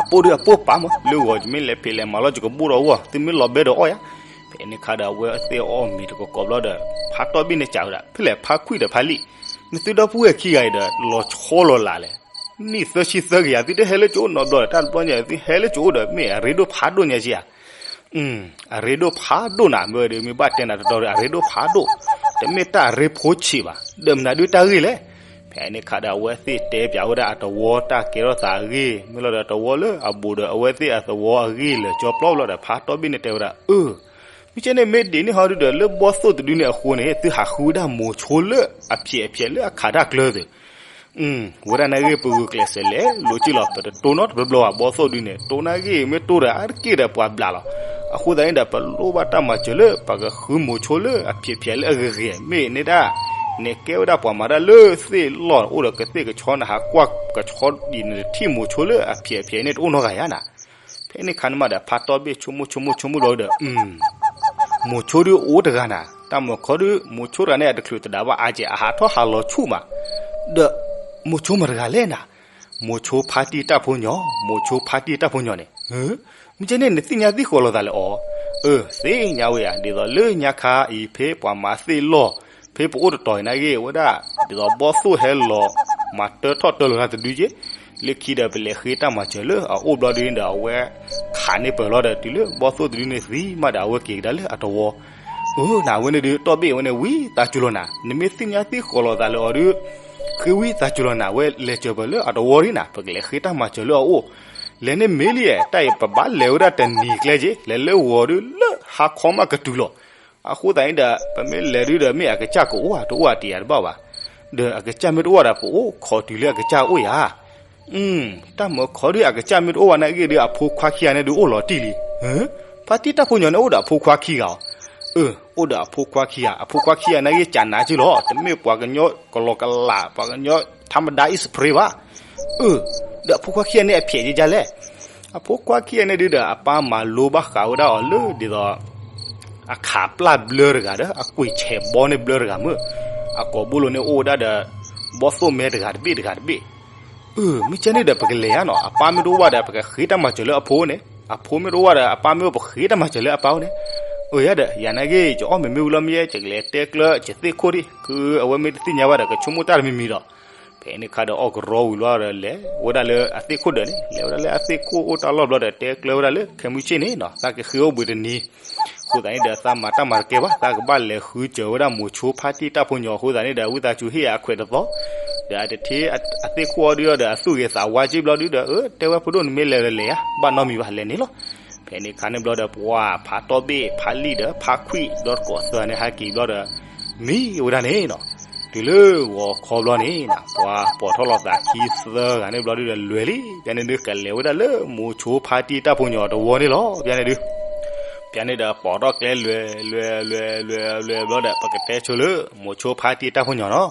အပိၢ်ဒုးအပိၢ်ပာ်မး, လၢဂီၤယမ့ၢ်လဲၤဖံးလဲၤမၤလီၤ ယကဘိၣ်ဒီးအဂီၢ်, သုမ့ၢ်လီၤဘဲဒီးအီၣ်ယၤ. ဖဲန့ၣ်ခါဒီး အဝဲသ့ၣ်အီၣ်မ့ၤတကီးကီးဘျီဒီး ဖါတီၢ်ဘ့ၣ်န့ၣ်စံးဝဲဒၣ်, ဖဲလဲၣ်ဖါခွံၣ်ဒီးဖါလံၣ်, နသုဒီပုၢ်ဝဲၢ်ခံဂၤအံၤဒီး လီၤဆီလီၤလးလဲၣ် နံၣ်သၢဆံသၢကယၤ သုတဟဲလၢကၠိအိၣ်နီတဘျီဒီး တၢ်တဘျီညါ သုဟဲလၢကၠိအိၣ်ဒီး မ့ၢ်အရ့ဒိၣ်ဖးဒိၣ်ညါက့ဧါ. အရ့ဒိၣ်ဖးဒိၣ်နၤ, မ့ၢ်ဝဲဒီး မ့ၢ်ဘၣ်တဲနၤတတီၤဒီး အရ့ဒိၣ်ဖးဒိၣ်, တမ့ၢ်တၢ်အရ့ဖိဆံးဘၣ်, ဒီးမနုၤဒုးတၢ်ဂ့ၢ်လဲၣ်. ဖဲန့ၣ်ခါဒီး အဝဲသ့ၣ်တဲပၠးဝဲဒၣ်အတဝီတၢ်ကဲထီၣ်သးအဂ့ၢ်, မ့ၢ်လီၤဒီးတဝီလၢအဘူးဒီး အဝဲသ့ၣ်အသဝီအဂ့ၢ်လၢာ်ကၠီပျီလီၤဒီး ဖါတီၢ်ဘ့ၣ်န့ၣ်တဲဝဲဒၣ်, အၢ မ့ၢ်ကဲန့ၣ် မ့ၢ်ဒ်န့ၣ်ဟီဒုဒီး လၢဘီၣ်သိၣ်တဒုန့ၣ်အဃိန့ၣ် သုဟးဃုဝဲဒၣ်မိၤဆိလၢအဖျဲးအဖျဲးလၢအခးတၢ်ကျၢၤသုး ဝဲဒၣ်နာ်ဂ့ၢ် ပဂုာ်ကျဲးစၢးလဲၤလိာ်က့လီၤ. ပတတိၢ်နီတဘျီဘၣ် ဘီၣ်သိၣ်ဒုန့ၣ်, တိၢ်နာ်ဂ့ၢ် မ့ၢ်တိၢ်ဒီးအါတက့ၢ်ဒီးပှၤဘျးလီၤ. အဃိသတးန့ၣ်ဒီး ပလိၣ်ဘၣ်တၢ်မၤစၢၤလၢ ပကဃုမိၤဆိလၢအဖျဲးဖျဲးလၢအဂ့ၤဂ့ၤ, မ့ၢ်န့ၣ်ဒၣ် နကဲဝဲဒၣ်ပှၤမၤတၢ်လၢသ့ၣ်လီၢ် အိၣ်ဒီးကသ့ၣ်ကဆီ နဟးကွၢ်ကဆီဒ်န့ၣ် နထံၣ်မိၤဆိလၢအဖျဲးဖျဲးန့ၣ် တအိၣ်နီတဂၤယါနၤ. ဖဲန့ၣ်ခါန့ၣ်မးဒီး ဖါတီၢ်ဘ့ၣ်ဆိကမိၣ်ဆိကမိၣ်ဆိကမိၣ်ဘျီဒီး မိၤဆိဒုးအိၣ်တဂၤနၤ, တၢ်မၤခီဒုး မိၤဆိတဂၤန့ၣ် အတချုးတဒါဘၣ်အါကဲ အဟးထီၣ်ဟးလီၤဆူၣ်မး, ဒီးမိၤဆိမတၤတဂၤလဲၣ်နၤ, မိၤဆိဖါတံၢ်တၢ်ဖိညီ, မိၤဆိဖါတံၢ်တၢ်ဖိညီန့ၣ်, မ့ၢ်ကဲန့ၣ် နသ့ၣ်ညါသံဃိးလိာ်သးလၢအီၤ, အၢ သ့ၣ်ညါဝဲယါ ဒ်သိးလၢညါခါအံၤ ဖဲပှၤမၤသ့ၣ်လီၢ် ဖဲပအိၣ်တတီၤအံၤနာ်ဂ့ၢ်ဝဲဒၣ် ဒ်သိးဘီၣ်သိၣ်ဟဲလီၤ မၤတၢထီၣ်တၢလီၤတၢ်တဒုက့ လၢခံဒီးပလဲၤဃ့တၢ်မၤစၢၤလၢအအိၣ်ဘျီဒုန့ၣ်ဒီး အဝဲခးန့ၢ်ပၢၢ်လီၤဒီး တုၤလၢဘီၣ်သိၣ်တဒုန့ၣ်သံမးဒီး အဝဲက့ၤကဒါလၢအတဝီ, အၢ နဝဲန့ၣ်ဒုး တီၢ်ဘ့ၣ်ဝဲန့ၣ် ဝံသးစူၤလီၤနၤ, နမ့ၢ်သ့ၣ်ညါသံဃိးလိာ်သးလၢအီၤဒုး ဃ့ဝံသးစူၤလီၤနၤ, ဝဲလဲၤစၢၤပၢၢ်လၢအတဝီဒ်နၤ, ပကလဲၤဃ့တၢ်မၤစၢၤလၢအအိၣ်, လဲၤန့ၢ်မ့ၢ်လံ, တၢ်အံၤပဘၣ်လဲၤဝဲဒၣ်တနံၤကျဲက့ လဲၤလၢဂီၤဒုးလၢဟါခီမးကတုၤလီၤ. အဃိသတးန့ၣ်ဒီး ပမ့ၢ်လဲၤဒုးဒီး မ့ၢ်အကစၢ်ကအိၣ်ဧါ တအိၣ်ဧါတယၤတဘၣ်ဘၣ်, ဒီးအကစၢ်မ့ၢ်တအိၣ်ဒီး ပအိၣ်ခိးတုၤလၢအကစၢ်အိၣ်ယါ တၢ်မၤခီဒုး အကစၢ်မ့ၢ်တအိၣ်ဘၣ်နာ်ဂ့ၢ်ဒုး အဖိခွါခံဂၤန့ၣ်ဒုးအိၣ်လီၤတံၢ်လံ. ဖါတံၢ်တၢ်ဖိညီန့ၣ် အိၣ်ဒီးအဖိခွါခံဂၤဧါ. အၢ အိၣ်ဒီးအဖိခွါခံဂၤ, အဖိခွါခံဂၤနာ်ဂ့ၢ် ကနးက့လီၤ, တမ့ၢ်ပှၤကညီကလီကလး ပှၤကညီ ထါမဒါ အံၣ်စပရ့ ဘၣ်. အၢ ဒီးအဖိခွါခံဂၤန့ၣ် အဖျဲးဒ်လဲၣ်. အဖိခွါခံဂၤန့ၣ်ဒုးဒီး အပၢ်မၤလိဘၣ်ဃးဝဲဒၣ်အီၤလၢဒ်သိး အခးပျၢ်ဘျၢတဂၤဒီး အကွံာ်ဆဲးဘီန့ၢ်ဘျၢတဂၤမုၢ်, အကိာ်ဘိလိၤန့ၣ်အိၣ်ဝဲဒၣ်ဒီး ဘီသိၣ်မဲတဂၤတဘ့ၣ်တဂၤတဘ့ၣ်. အၢ မ့ၢ်ကဲန့ၣ်ဒီး ပကလဲၤဧါနီၤ, အပၢ်မ့ၢ်တအိၣ်ဘၣ်ဒီး ပကဃ့တၢ်မၤစၢၤလၢအဖိန့ၣ်, အဖိမ့ၢ်တအိၣ်ဘၣ်ဒီး အပၢ်မ့ၢ်အိၣ် ပဃ့တၢ်မၤစၢၤလၢအပၢ်အိၣ်န့ၣ်. အၢ ယၤဒီး ယၤနာ်က့ ယအီၣ်မ့ၤမ့ၢ်ဝံၤလီၤမ့ၢ်ယဲ ယကလဲၤတဲကျၢးယသ့ၣ်ခိၣ်ဒံး, ခုအဝဲမ့ၢ်တသ့ၣ်ညါဘၣ်ဒီး ကဆိကမိၣ်တၢ်တမံၤမံၤဒီး ဖဲန့ၣ်ခါဒီးအီၣ်ကရီဝံၤလီၤဒီး လဲၤဝဲဒၣ်လၢအသ့ၣ်ခိၣ်ဒၢးန့ၣ်, လဲၤဝဲဒၣ်လၢအသ့ၣ်ခိၣ်အိၣ်တၢ်လီၢ်ဘျီဒီး တဲကျၢၤဝဲဒၣ်လၢ ခဲမုၢ်ဆ့ၣ်န့ၣ်နီၤ, သးကဃ့အိၣ်ဘှံးတနံၤ, အဃိသတးန့ၣ်ဒီး သးမၤတၢ်မၤတကဲဘၣ်, သးကဘၣ်လဲၤဃုစၢၤဝဲဒၣ်မိၤဆိဖါတံၢ်တၢ်ဖိညီ, အဃိသတးန့ၣ်ဒီး ဝံသးစူၤဟ့ၣ်အခွဲးတသီ, ဒီးအတထ့အသ့ၣ်ခိၣ်အီၤဒုဒီး အသူၣ်ဂ့ၤသးဝါက့ဘျီဒုဒီး အၢ တဲဝဲဖိဒိၣ်န့ၣ်မ့ၢ်လဲၤဒီးလဲၤဧါ, ဘၣ်နီတမံၤဘၣ် လဲၤန့ၣ်လီၤ. ဖဲန့ၣ်ခါန့ၣ်ဘျီဒီး ပှၤဖးတီၢ်ဘ့ၣ်ဖးလံၣ်ဒီးဖးခွံၣ်ဘျီတကိးသၢန့ၣ် ဟဲက့ၤဘျီဒီး မံဝဲဒၣ်န့ၣ်နီၤ, တုၤလၢဂီၤခီဘျီန့ၣ်နီၤ, ပှၤပိာ်ထီၣ်လီၤသးခံသၢဂၤန့ၣ်ဘျီဒုဒီး လဲၤလံ, ဖဲန့ၣ်ဒုကလဲၤဝဲဒၣ်လၢမိၤဆိဖါတံၢ်တၢ်ဖိညီတဝီန့ၣ်လီၤ. ဖဲန့ၣ်ဒု ဖဲန့ၣ်ဒီးပိာ်ထီၣ်ကျဲလဲၤလဲၤလဲၤလဲၤလဲၤဘျီဒီး ပကတဲဆိလၢမိၤဆိဖါတံၢ်တၢ်ဖိညီနီၤ,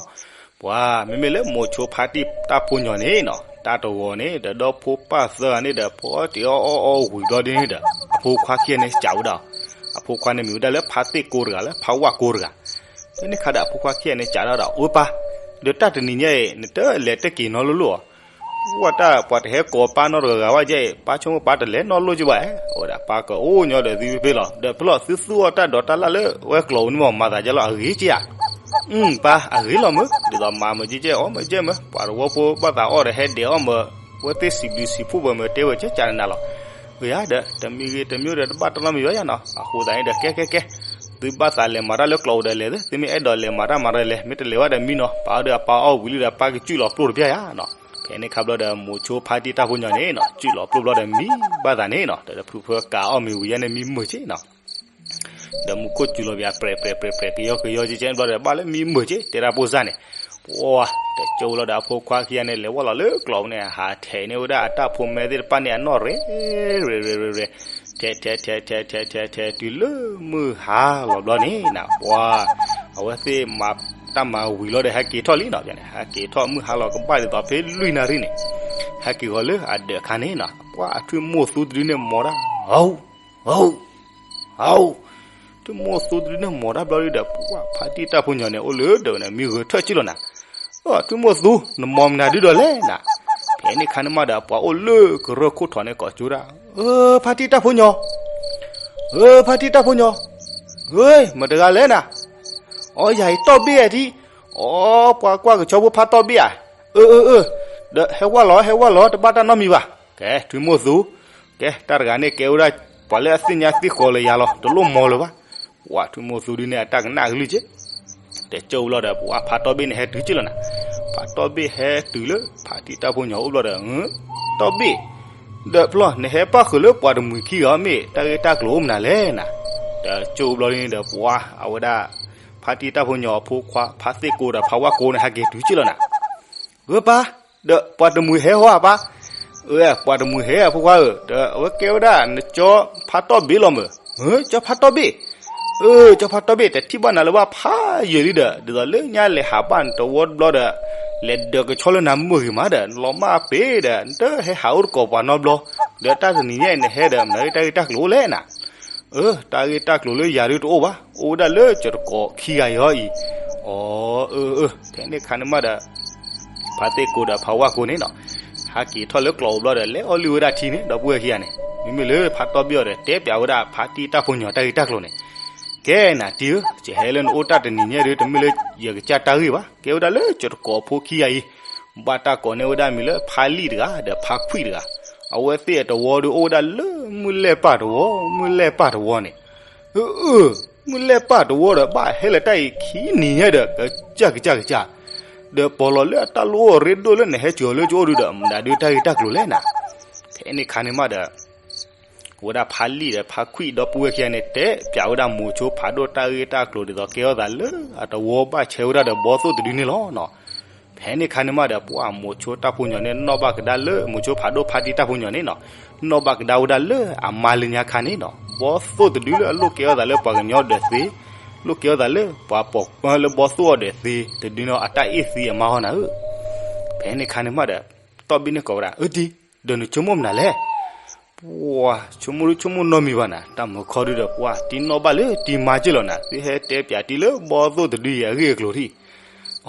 ပှၤမ့မ့ၢ်လၢမိၤဆိဖါတံၢ်တၢ်ဖိညီန့ၣ်နီၤ, တၢ်တဝီန့ၣ် ဒီးဒီဖိပၢ်သၢဂၤန့ၣ်ဒီး ဖီတ့ၢ်အီၣ်အီၣ်အီၣ်ဝံၤဘျီဒုန့ၣ်ဒီး အဖိခွါခံဂၤန့ၣ်စံးဝဲဒၣ်, အဖိခွါန့ၣ်မ့ၢ်ဝဲဒၣ်လၢဖါသ့ၣ်ကိတဂၤ လၢဖါဝၣ်ကိတဂၤ. ဖဲန့ၣ်ခါဒီးအဖိခွါခံဂၤန့ၣ်စံးဒၣ်ဒီး အၢပၢ်, ဒီးတၢ်တနံၤညါအံၤ နတလဲၤတက့ၤနီတလိၣ်လိၣ်ဧါ, ဝဲတၢ်ပှၤတဟဲကိးပၢ်နီတဂၤဂၤဘၣ်ကဲအံၤ ပၢ်ဆိကမိၣ်ပၢ်တလဲၤနီတလိၣ်က့ဘၣ်, အဝဲဒၣ်ပၢ်ကအိၣ်ညီဒီးသုဖဲဖဲလီၤ, ဒီးဖဲလီၤသုသူၣ်အီၣ်တၢ်ဒီးတၢ်လၢ်လၢဝဲကျိာ်ပူၤန့ၣ်မး မၤသးဒ်လဲၣ်အဂ့ၤကဲဧါ. အၢ ပၢ်အဂ့ၤလီၤမုၢ်, ဒ်သိးမၤမုၢ်ကဲကဲအီၣ်မုၢ်ကဲမုၢ်, ပှၤတဝီဖိဘၣ်သးအီၣ်ဒီးဟဲဒဲးအီၣ်မုၢ်, ဝဲသ့ၣ်စံးဘျုးစံးဖှိၣ်ပှၤမုၢ်တဲဝဲကဲကးနၤလီၤ. အၢ ယၤဒီး တမံၤဂ့ၤတမံၤဒီးတဘၣ်တၢ်နီတမံၤဘၣ်ယၤနီၤ, အဃိသတးန့ၣ်ဒီး ကဲကဲကဲ, သုဘၣ်သးလဲၤမၤတၢ်လၢကျိာ်ပူၤဒီးလဲၤသု, သုမ့ၢ်အဲၣ်ဒိးလဲၤမၤတၢ်မၤတၢ်လဲၤ, မ့ၢ်တလဲၤဘၣ်ဒီးမံနီၤ, ပၢ်အီၣ်ဒီးအပၢ်အီၣ်ဝံၤလံဒီး ပၢ်ကစုၣ်လီၤပျိၢ်တပျၢ်ယၤနီၤ. ဖဲန့ၣ်ခါဘျီဒီး မိၤဆိဖါတံၢ်တၢ်ဖိညီန့ၣ်နီၤ စုၣ်လီၤပျိၢ်ဘျီဒီးမံဘၣ်သးန့ၣ်နီၤ, ဒီးတဖုဖၢကးအီၣ်မ့ၤဝံၤယဲန့ၣ်မံမုာ်က့နီၤ ဒီးမူခိၣ်စူၤလီၤပၠး ပြဲးပြဲးပြဲးပြဲး ကယီကယီကဲကဲဘျီဒီး ဘၣ်လၢမံမုာ်က့ တဲဒၣ်ပိၢ်စၢ်န့ၣ်, ပှၤ တကၠိလီၤဒီးအဖိခွါခံဂၤန့ၣ် လဲၤဝဲလီၤလၢကျိာ်ပူၤန့ၣ် ဟးထဲးန့ၢ်ဝဲဒၣ်အတၢ်ဖိမဲသ့ၣ်တဖၣ်န့ၣ် အနီၣ်ရဲၣ်ရဲၣ်ရဲၣ်ရဲၣ်, ထဲးထဲးထဲးထဲးထဲးထဲးထဲး တုၤလၢမုၢ်ဟါလီၤဘျီန့ၣ်နီၤ ပှၤ အဝဲသ့ၣ်မၤတၢ်မၤဝံၤလီၤဒီး ဟဲက့ၤထီၣ်လံနီၤ, ဟဲက့ၤထီၣ်မုၢ်ဟါလီၤကဘၣ်ဒ်သိးဖဲလွံၢ်နၣ်ရံၣ်န့ၣ်, ဟဲက့ၤဃီၤလၢအဒၢးခါန့ၣ်နီၤ ပှၤထွံၣ်မိၢ်သူတဒုန့ၣ်မိၤဒၣ် ဟီၣ် ဟီၣ် ဟီၣ်, ထွံၣ်မိၢ်သူတဒုန့ၣ်မိၤဒၣ်ဘျီဒုဒီး ပှၤဖါတံၢ်တၢ်ဖိညီန့ၣ် အိၣ်လၢဒၢးန့ၣ် မံဂဲၤထၢၣ်က့လီၤနၤ, ထွံၣ်မိၢ်သူ နမိၤမနုၤဒုဒီးလဲၣ်နၤ, ဖဲန့ၣ်ခါန့ၣ်မးဒီး ပှၤအိၣ်လၢကရၢၢ်ခိၣ်ထံးန့ၣ်ကိးကၠိဒၣ်, အၢ ဖါတံၢ်တၢ်ဖိညီ ဧၢ ဖါတံၢ်တၢ်ဖိညီ, ဧၢ မတၤတဂၤလဲၣ်နၤ, အီ ယၤအံၤတီၢ်ဘ့ၣ်အထံ, အီ ပှၤကွၢ်ကဆီဖိဖါတီၢ်ဘ့ၣ်ဧါ, အၢ အၢ အၢ, ဒီးဟဲဝဲလီၤ ဟဲဝဲလီၤ တဘၣ်တၢ်နီတမံၤဘၣ်, ကဲ ထွံၣ်မိၢ်သူ, ကဲ တၢ်တဂၤန့ၣ်ကဲဝဲဒၣ် ပှၤလၢအသ့ၣ်ညါသ့ၣ်ဃီလၢယၤလီၤ တလိၣ်မိၤလၢၤဘၣ်, ပှၤထွံၣ်မိၢ်သူဒုန့ၣ် အတၢ်ကနၣ်အကလုၢ်က့ တကၠိလီၤဒီး ပှၤဖါတီၢ်ဘ့ၣ်န့ၣ် ဟဲတုၤက့လီၤနၤ, ဖါတီၢ်ဘ့ၣ်ဟဲတုၤလၢ ဖါတံၢ်တၢ်ဖိညီအိၣ်ဘျီဒီး တီၢ်ဘ့ၣ်, ဒီးဖျီၣ် နဟဲပၣ်ဃုာ်လၢပှၤတမှံၤခံဂၤအီၤမ့ၢ် တၢ်ဂ့ၢ်တၢ်ကျိၤအိၣ်မနုၤလဲၣ်နၤ, တကၠိဘျီန့ၣ်ဒီး ပှၤအဝဲဒၣ် ဖါတံၢ်တၢ်ဖိညီအဖိခွါ ဖါသ့ၣ်ကိဒီးဖါဝၣ်ကိန့ၣ် ဟဲက့ၤတုၤက့လီၤနၤ ဧၢပၢ်, ဒီးပှၤတမှံၤဟဲဟီဧါပၢ်, အၢ ပှၤတမှံၤဟဲအဖိခွါဧၢ, ဒီးအဝဲကဲဝဲဒၣ်နကၠီဖါတီၢ်ဘ့ၣ်လီၤမုၢ်, ဧၢ ကၠီဖါတီၢ်ဘ့ၣ်, အၢ ကၠီဖါတီၢ်ဘ့ၣ် တထံၣ်ဘၣ်နၤလၢၤဘၣ်ဖးယံာ်လံဒီး ဒ်သိးလၢညါလဲၤဟးဘၣ်နတဝီတဘျီဒီး လဲၤဒၢးကဆီလၢနၤမုာ်ဂ့ၤမးဒီး နလီၤမၢ်အပ့ၤဒီး နတဟဲဟးအိၣ်တကိးပှၤနီတဘျီ, ဒီးတၢ်တနံၤညါအံၤနဟဲဒီး မနုၤတၢ်ဂ့ၢ်တၢ်ကျိၤအိၣ်လဲၣ်နၤ အၢ တၢ်ဂ့ၢ်တၢ်ကျိၤလၢယၤဒုတအိၣ်ဘၣ်, အိၣ်ဝဲဒၣ်လၢကၠီတကိးခံဂၤအံၤအီၤအံၤ, အီ အၢ အၢ ဖဲန့ၣ်ခါန့ၣ်မးဒီး ဖါသ့ၣ်ကိဒီးဖါဝၣ်ကိန့ၣ်နီၤ, ဟဲက့ၤထီၣ်လၢကျိာ်အိၣ်ဘျီဒီး လဲၤအီၣ်လုၢ်ဝဲဒၣ်ထံန့ၣ် ဒီပုၢ်ဝဲၢ်ခံဂၤန့ၣ်, မ့မ့ၢ်လၢဖါတီၢ်ဘ့ၣ်အီၤဒီး တဲပၠးဝဲဒၣ်ဖါတံၢ်တၢ်ဖိညီတၢ်ဂ့ၢ်တၢ်ကျိၤန့ၣ်, ကဲနၤတံၢ်ဧၢ, ယဟဲလၢနအိၣ်တၢ်တနံၤညါဒီး တမ့ၢ်လၢယကစၢ်တၢ်ဂ့ၢ်ဘၣ်, ကဲဝဲဒၣ်လၢကၠီတကိးဖိခံဂၤအံၤ, ဘၣ်တၢ်ကိးန့ၢ်ဝဲဒၣ်မံၤလၢဖါလံၣ်တဂၤ ဒီးဖါခွံၣ်တဂၤ, အဝဲသ့ၣ်အတဝီဒီးအိၣ်ဝဲဒၣ်လၢမုၢ်လဲၢ်ပၢ်တဝီ, မုၢ်လဲၢ်ပၢ်တဝီန့ၣ် အၢ အၢ မုၢ်လဲၢ်ပၢ်တဝီဒီး ဘၣ်ဟဲလၢတၢ်အံၤခံနံၤညါဒီး ကစၢ်ကစၢ်ကစၢ်, ဒီးပီၤလီၤလၢအတၢ်လိၣ်အိၣ်ရ့ဒိၣ်လၢနဟဲစၢၤအီၤလၢကၠိအိၣ်ဒုဒီး မတၤဒုတၢ်ဂ့ၢ်တၢ်ကျိၤလဲၣ်နၤ, ဖဲန့ၣ်ခါန့ၣ်မးဒီး ဝဲဒၣ်ဖါလံၣ်ဒီးဖါခွံၣ်ဒီပုၢ်ဝဲၢ်ခံဂၤန့ၣ် တဲပၠးဝဲဒၣ်မိၤဆိဖးဒိၣ်တၢ်ဂ့ၢ်တၢ်ကျိၤဒ်သိးကဲထီၣ်သးလၢအတဝီဘၣ်ဆဲဝဲဒၣ်ဒီးဘီသိၣ်တဒုန့ၣ်လီၤနီၤ. ဖဲန့ၣ်ခါန့ၣ်မးဒီး ပှၤမိၤဆိတၢ်ဖိညီန့ၣ် နီၣ်ဘၣ်ကဒါလၢ မိၤဆိဖးဒိၣ်ဖါတံၢ်တၢ်ဖိညီန့ၣ်နီၤ, နီၣ်ဘၣ်ကဒါဝဲဒၣ်လၢအမါလၢညါခါန့ၣ်နီၤ, ဘီသိၣ်တဒုလၢအလိၣ်ကဲထီၣ်သးလၢပှၤကညီဒၢးသ့, လိၣ်ကဲထီၣ်သးလၢပှၤပိာ်ခွါလၢဘီသိၣ်အီၤဒၢးသ့တဒုနီၤ အတၢ်အ့ၣ်သံအမါဟီနၤဧၢ. ဖဲန့ၣ်ခါန့ၣ်မးဒီး တီၢ်ဘ့ၣ်န့ၣ်ကိးဝဲဒၣ် အၢတံၢ်, ဒီးနဆိကမိၣ်မနုၤလဲၣ်. ပှၤဆိကမိၣ်ဒုးဆိကမိၣ်နီတမံၤဘၣ်နၤ, တၢ်မုာ်ခီဒုးဒီး ပှၤတံၤနီၣ်ဘၣ်လၢတံၤမါက့ၢ်လီၤနၤ, သုဟဲတဲပၠးတံၤလၢဘီသိၣ်တဒုအံၤအဂ့ၢ်အကျိၤထံၣ်. အီ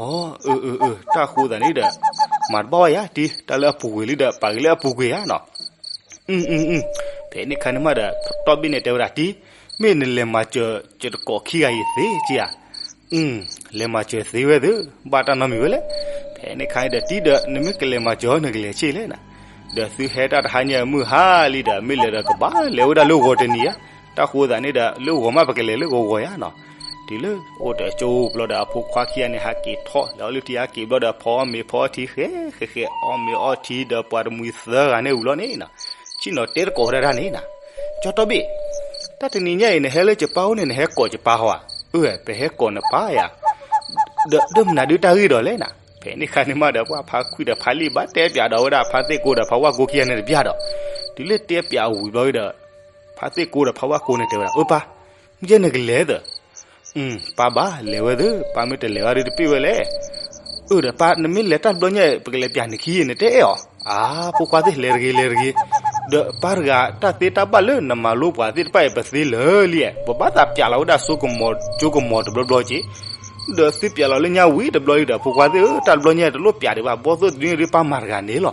အၢ အၢ အၢ တၢ်ဃိသးန့ၣ်ဒီး မၤတဘၣ်ဝဲယၤတံၤ, တၢ်လၢအပူၤကွံာ်လံဒီး ပာ်က့ၤလၢအပူၤကွံာ်ယၤနီၤ. အၢ အၢ အၢ ဖဲန့ၣ်ခါန့ၣ်မးဒီး တီၢ်ဘ့ၣ်န့ၣ်တဲဝဲဒၣ်တံၤ, မ့ၢ်နလဲၤမၤစၢၤယတကိးခံဂၤအံၤသ့က့ဧါ. အၢ လဲၤမၤစၢၤသ့ဝဲသ့, ဘၣ်တၢ်နီတမံၤဝဲလဲၣ်. ဖဲန့ၣ်ခါန့ၣ်ဒီးတံၤဒီး နမ့ၢ်ကလဲၤမၤစၢၤနကလဲၤဆ့လဲၣ်နၤ, ဒီးသုဟဲတၢ်တဟါညါအမုၢ်ဟါလံဒီး မ့ၢ်လဲၤဒီးကဘၣ်လဲၤဝဲဒၣ်လၢဂီၤတနံၤဧါ. တၢ်ဃိသးန့ၣ်ဒီး လၢဂီၤမးပကလဲၤလၢဂီၤဂီၤယၤနီၤ. တုၤလၢအိၣ်တကၠိဘျီဒီး အဖိခွါခံဂၤန့ၣ် ဟးက့ၤထီၣ်လဲၤအီလုၢ်ထံ ဟးက့ၤဘျီဒီး ဖီအီၣ်မ့ၤဖီအီထံဃဲဃဲဃဲ, အီၣ်မ့ၤအီထံဒီးပှၤတမှံၤသၢဂၤန့ၣ်ဝံၤလီၤန့ၣ်နီၤ. ဆ့ၣ်နီၤတဲတကိးဝဲဒၣ်တၢ်န့ၣ်နၤ, ကၠီတီၢ်ဘ့ၣ်, တၢ်တနံၤညါအံၤ နဟဲလၢယပၢ်အိၣ်န့ၣ် နဟဲကိးယပၢ်ဟီဧါ. အၢ ပဟဲကိးနပၢ်ယၤ, ဒီးဒၢမနုၤဒုးတၢ်ဂ့ၢ်ဒီးလဲၣ်နၤ. ဖဲန့ၣ်ခါန့ၣ်မးဒီး ပှၤဖါခွံဒီးဖါလံၣ်ဘၣ်တဲပၠးဒီးဝဲဒၣ်ဖါသ့ၣ်ကိဒီးဖါဝၣ်ကိခံဂၤန့ၣ်တဘျီဒီး, တုၤလၢတဲပၠးဝံၤဘျီဒီး ဖါသ့ၣ်ကိဒီးဖါဝၣ်ကိန့ၣ်တဲဝဲဒၣ် အၢပၢ်, မ့ၢ်ကဲနကလဲၤသၢ ပၢ်ဘၣ်လဲၤဝဲသ့, ပၢ်မ့ၢ်တလဲၤဘၣ်ဒီးတပ့ၢ်ဝဲလဲၣ်. အၢဒီးပၢ် နမ့ၢ်လဲၤတၢ်တဘျီညါအံၤ ပကလဲၤပၠးနခံဂၤန့ၣ် တဲအဲၣ်အီၤ. အါ ဖိခွါသ့ၣ် လဲၤတဂ့ၤ လဲၤတဂ့ၤ, ဒီးပၢ်တဂၤ တၢ်သ့တၢ်ဘၣ်လၢနမၤလိပှၤသ့ၣ်တဖၣ်အံၤ ပသ့လၢာ်လံဧါ, ပဘၣ်သးပၠးလီၤဝဲဒၣ် ကၠိကမီၤတဘျီဘျီက့ၤ, ဒီးသုပၠးလီၤလၢညါဝံၤတဘျီလံဒီး ဖိခွါသ့ၣ်ဧၢ, တၢ်တဘျီညါအံၤတလိၣ်ပၠးဒံးဘၣ်, ဘီသိၣ်တဒုန့ၣ်ဒုး ပၢ်မၤတဂၤန့ၣ်လီၤ.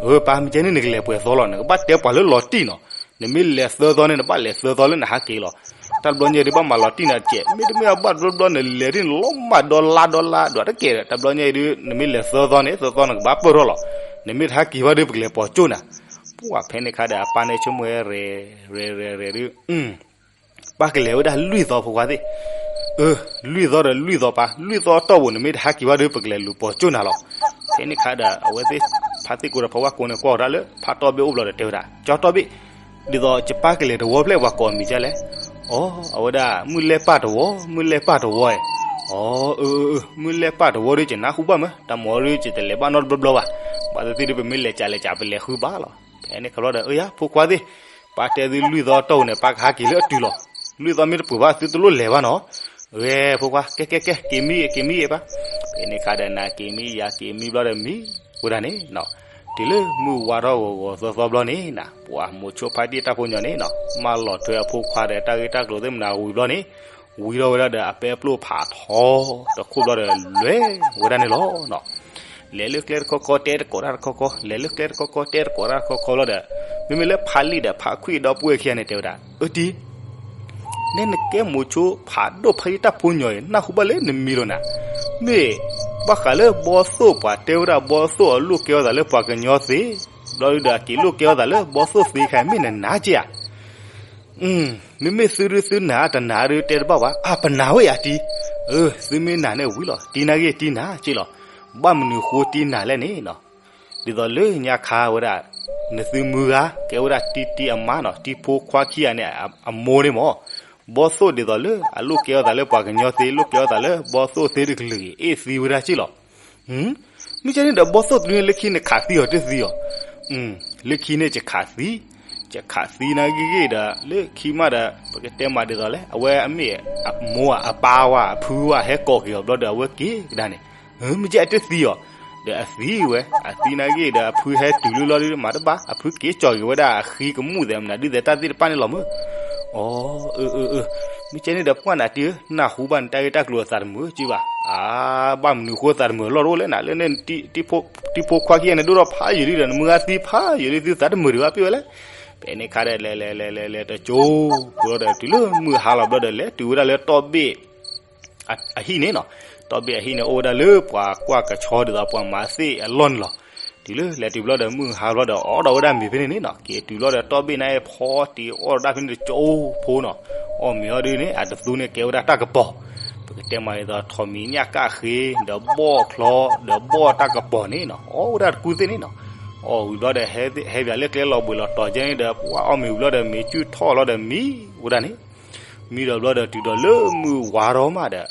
အၢ ပၢ် မ့ၢ်ကဲန့ၣ် နကလဲၤပှဲၤသီလီၤ, နကဘၣ်တဲပှၤလၢလီၤတံၢ်နီၤ, နမ့ၢ်လဲၤသၢသီန့ၣ် နဘၣ်လဲၤသၢသီလၢနဟးက့ၤလီၤ. တၢ်တဘျီညါအံၤဒုး ဘၣ်မၤလီၤတံၢ်နၤတကဲး, မ့တမ့ၢ်အဘၣ်တဘျီဘျီ နလဲၤဒ်န့ၣ် လီၤမၢ်ဒီလါဒီလါ ဒွးတကဲးဒီး တၢ်တဘျီညါအံၤဒုး နမ့ၢ်လဲၤသၢသီန့ၣ် သၢသီနကဘၣ်ပၢၢ်ထီၣ်လီၤ. နမ့ၢ်တဟးက့ၤဘၣ်ဒီး ပကလဲၤပိာ်ကၠိၣ်နၤ. ပှၤဖဲန့ၣ်ခါဒီး အပၢ်န့ၣ်ဆိကမိၣ်ဝဲ ရဲၣ်ရဲၣ်ရဲၣ်ဒုး ပၢ်ကလဲၤဝဲဒၣ်လွံၢ်သီ ဖိခွါသ့ၣ်, အၢ လွံၢ်သီဒီးလွံၢ်သီပၢ်, လွံၢ်သီတီၢ်ပူၤ နမ့ၢ်တဟးက့ၤဘၣ်ဒီး ပကလဲၤလူၤပိာ်ကၠိၣ်နၤလီၤ. ဖဲန့ၣ်ခါဒီး အဝဲသ့ၣ် ဖါသ့ၣ်ကိဒီးဖါဝၣ်ကိန့ၣ် ကွၢ်ဝဲဒၣ်လၢ ဖါတီၢ်ဘ့ၣ်အိၣ်ဘျီဒီးတဲဝဲဒၣ် ကၠီတီၢ်ဘ့ၣ်, ဒ်သိးယပၢ်ကလဲၤတဝီဖျဲၣ် ပှၤကိးအမံၤဒ်လဲၣ်. အီ အဝဲဒၣ် မုၢ်လဲၢ်ပၢ်တဝီ, မုၢ်လဲၢ်ပၢ်တဝီဧါ. အီ အၢ အၢ အၢ မုၢ်လဲၢ်ပၢ်တဝီဒီး ယနၢ်ဟူဘၣ်မး, တၢ်မၤအီၤဒီး ယတလဲၤဘၣ်နီတဘျီဘျီဘၣ်. ဘၣ်သ့ၣ်သ့ၣ်ဒီး ပမ့ၢ်လဲၤကးလဲၤကး ပလဲၤဃုဘၣ်လီၤ. ဖဲန့ၣ်ခါဘျီဒီး အၢယၤ ဖိခွါသ့ၣ်, ပၢ်တဲသုလွံၢ်သီတီၢ်ပူၤန့ၣ် ပၢ်ကဟးက့ၤလၢအတုၤလီၤ. လွံၢ်သီမ့ၢ်တပှဲၤဘၣ် သုတလိၣ်လဲၤဘၣ်နီၤ. ဂဲၤ ဖိခွါ ကဲ ကဲ ကဲ က့ၤမံ က့ၤမံ အပၢ်. ဖဲန့ၣ်ခါဒီး နၤက့ၤမံ ယၤက့ၤမံဘျီဒီးမံဝဲဒၣ်န့ၣ်နီၤ. တုၤလၢမုၢ်ဝါထီၣ်ဂီၤဂီၤသီသီဘျီန့ၣ်နၤ, ပှၤမိၤဆိဖါတံၢ်တၢ်ဖိညီန့ၣ်နီၤ, မၢလီၤထွဲအဖိခွါဒီးတၢ်ဂ့ၢ်တၢ်ကျိၤသ့ၣ်မနၤဝံၤဘျီန့ၣ်, ဝံၤထီၣ်ဝဲဒၣ်ဒီးအပဲပျိၢ်ဖးထီတခိၣ်ဘျီဒီး လဲၤဝဲဒၣ်န့ၣ်လီၤနီၤ. လဲၤလၢကျဲတခီခီ တဲတကိးတၢ်တခီခီ, လဲၤလၢကျဲတခီခီ တဲတကိးတၢ်တခီခီဘျီဒီး, မ့မ့ၢ်လၢဖါလံၣ်ဒီးဖါခွံဒီပုၢ်ဝဲၢ်ခံဂၤန့ၣ် တဲဝဲဒၣ် အၢတံၤ နဲနကဲမိၤဆိဖးဒိၣ်ဖါတံၢ်တၢ်ဖိညီအံၤ နၢ်ဟူဘၣ်လၢနမံၤလီၤနၤ. မ့ၢ်ဘၣ်ဃးလၢဘီသိၣ် ပှၤတဲဝဲဒၣ်ဘီသိၣ်အလိၣ်ကဲထီၣ်သးလၢပှၤကညီသ့, ဘျီဒုးဒီး အက့ၤလိၣ်ကဲထီၣ်သးလၢဘီသိၣ်သ့ခါ မ့ၢ်နနာ်က့ဧါ. မ့မ့ၢ်သုဒုးသုနာ်တနာ်ဒုး တဲတဘၣ်ဘၣ်, အါ ပနာ်ဝဲယၤတံၤ. အၢ သုမ့ၢ်နာ်န့ၣ်ဝံၤလီၤ, တံၤနာ်ဂ့ၢ်တံၤနာ်က့လီၤ. ဘၣ်မနုၤဃိတံၤနာ်လဲၣ်န့ၣ်နီၤ. ဒ်သိးလၢညါခါဝဲဒၣ် နသုမုၢ်ဂၤ ကဲဝဲဒၣ်တံၤတံၤအမါနီၤ, တံၤဖိခွါခံဂၤန့ၣ် အမိၢ်န့ၣ်မ့ၢ် ဘီသိၣ်ဒ်သိးလၢအလိၣ်ကဲထီၣ်သးလၢပှၤကညီသ့, လိၣ်ကဲထီၣ်သးလၢဘီသိၣ်သ့တကလုာ်အံၤ အ့ၣ်သံဝဲဒၣ်က့လီၤ. မ့ၢ်ကဲန့ၣ်ဒီး ဘီသိၣ်တဒုန့ၣ် လၢခံနခးသံအီၤတသံအီၤ. လၢခံန့ၣ် ယခးသံ, ယခးသံနာ်ဂ့ၢ်ဂ့ၢ်ဒီး လၢခံမးဒီး ပကတဲမးဒ်သိးလဲၣ်, အဝဲအမ့ၢ်အမိၢ်ဧါ အပၢ်ဝဲ အဖုဝဲ ဟဲကိးက့ၤအီၤဘျီဒီး အဝဲက့ၤကဒါန့ၣ်, မ့ၢ်ကဲအတသံအီၤ. ဒီးအသံဝဲ အသံနာ်ဂ့ၢ်ဒီး အဖုဟဲတုၤလၢလီၤဒုး မၤတဘၣ် အဖုက့ၤကၠီၤက့ၤဝဲဒၣ်အဃံကမူၣ်သဲးမနုၤဒုးသဲး တၢ်သ့ၣ်တဖၣ်န့ၣ်လီၤမုၢ်. အီ အၢ အၢ အၢ မ့ၢ်ကဲန့ၣ်ဒီး ပှၢ်နၤတံၤဧၢ, နၢ်ဟူဘၣ်နတၢ်ဂ့ၢ်တၢ်ကျိၤအသးတမုာ်က့ဘၣ်. အါ ဘၣ်မနုၤဃိသးတမုာ်အလီၢ်တအိၣ်လဲၣ်နၤ, လၢန့ၣ် တံၤဖိခွါခံဂၤန့ၣ် ဒိၣ်ထီၣ်ဖးယံာ်လံဒီး နမုၢ်ဂၤသံဖးယံာ်လံ သုသးတမုာ်ဒံးဘၣ် ပ့ၢ်ဝဲလဲၣ်. ဖဲန့ၣ်ခါဒီး လဲၤလဲၤလဲၤလဲၤလဲၤတကၠိပူၤလီၤဒီး တုၤလၢမုၢ်ဟါလီၤဘျီဒီး လဲၤတုၤဝဲဒၣ်လၢတီၢ်ဘ့ၣ် အဟံၣ်န့ၣ်နီၤ. တီၢ်ဘ့ၣ်အဟံၣ်န့ၣ် အိၣ်ဝဲဒၣ်လၢပှၤကွၢ်ကဆီဒ်သိးပှၤမၤသ့ၣ်အလီၢ်န့ၣ်လီၤ. တုၤလၢလဲၤတုၤဘျီဒီး မုၢ်ဟါဘျီဒီး အိးထီၣ်ဝဲဒၣ်မ့ၤဖဲန့ၣ်န့ၣ်နီၤ. က့ၤတုၤဘျီဒီး တီၢ်ဘ့ၣ်န့ၣ် ဖီတံၤအိၣ်ဒီးတၢ်ဖဲန့ၣ်တကၠိဖိနီၤ. အီၣ်မ့ၤအီၤဒုးန့ၣ် အတသူန့ၣ်ကဲဝဲဒၣ်တၢ်ကပီၤ, ပကတဲမးဒ်သိး ထိးမံၤညၣ်ကၣ်ဃ့ ဒီးဘီၣ်ချီ ဒီးဘီၣ်တၢ်ကပီၤန့ၣ်နီၤ. အီၣ်ဝဲဒၣ်တကူသ့ၣ်န့ၣ်နီၤ. အီၣ်ဝံၤဘျီဒီး ဟဲဝံၤလၢကျဲလီၤဘှံးလီၤတီၤကဲန့ၣ်ဒီး ပှၤအီၣ်မ့ၤဝံၤဘျီဒီး မ့ၤကုၢ်ထီၣ်လီၤဒီးမံဝဲဒၣ်န့ၣ်. မံဒီးဘျီဒီး တုၤဒီးလၢမုၢ်ဝါထီၣ်မးဒီး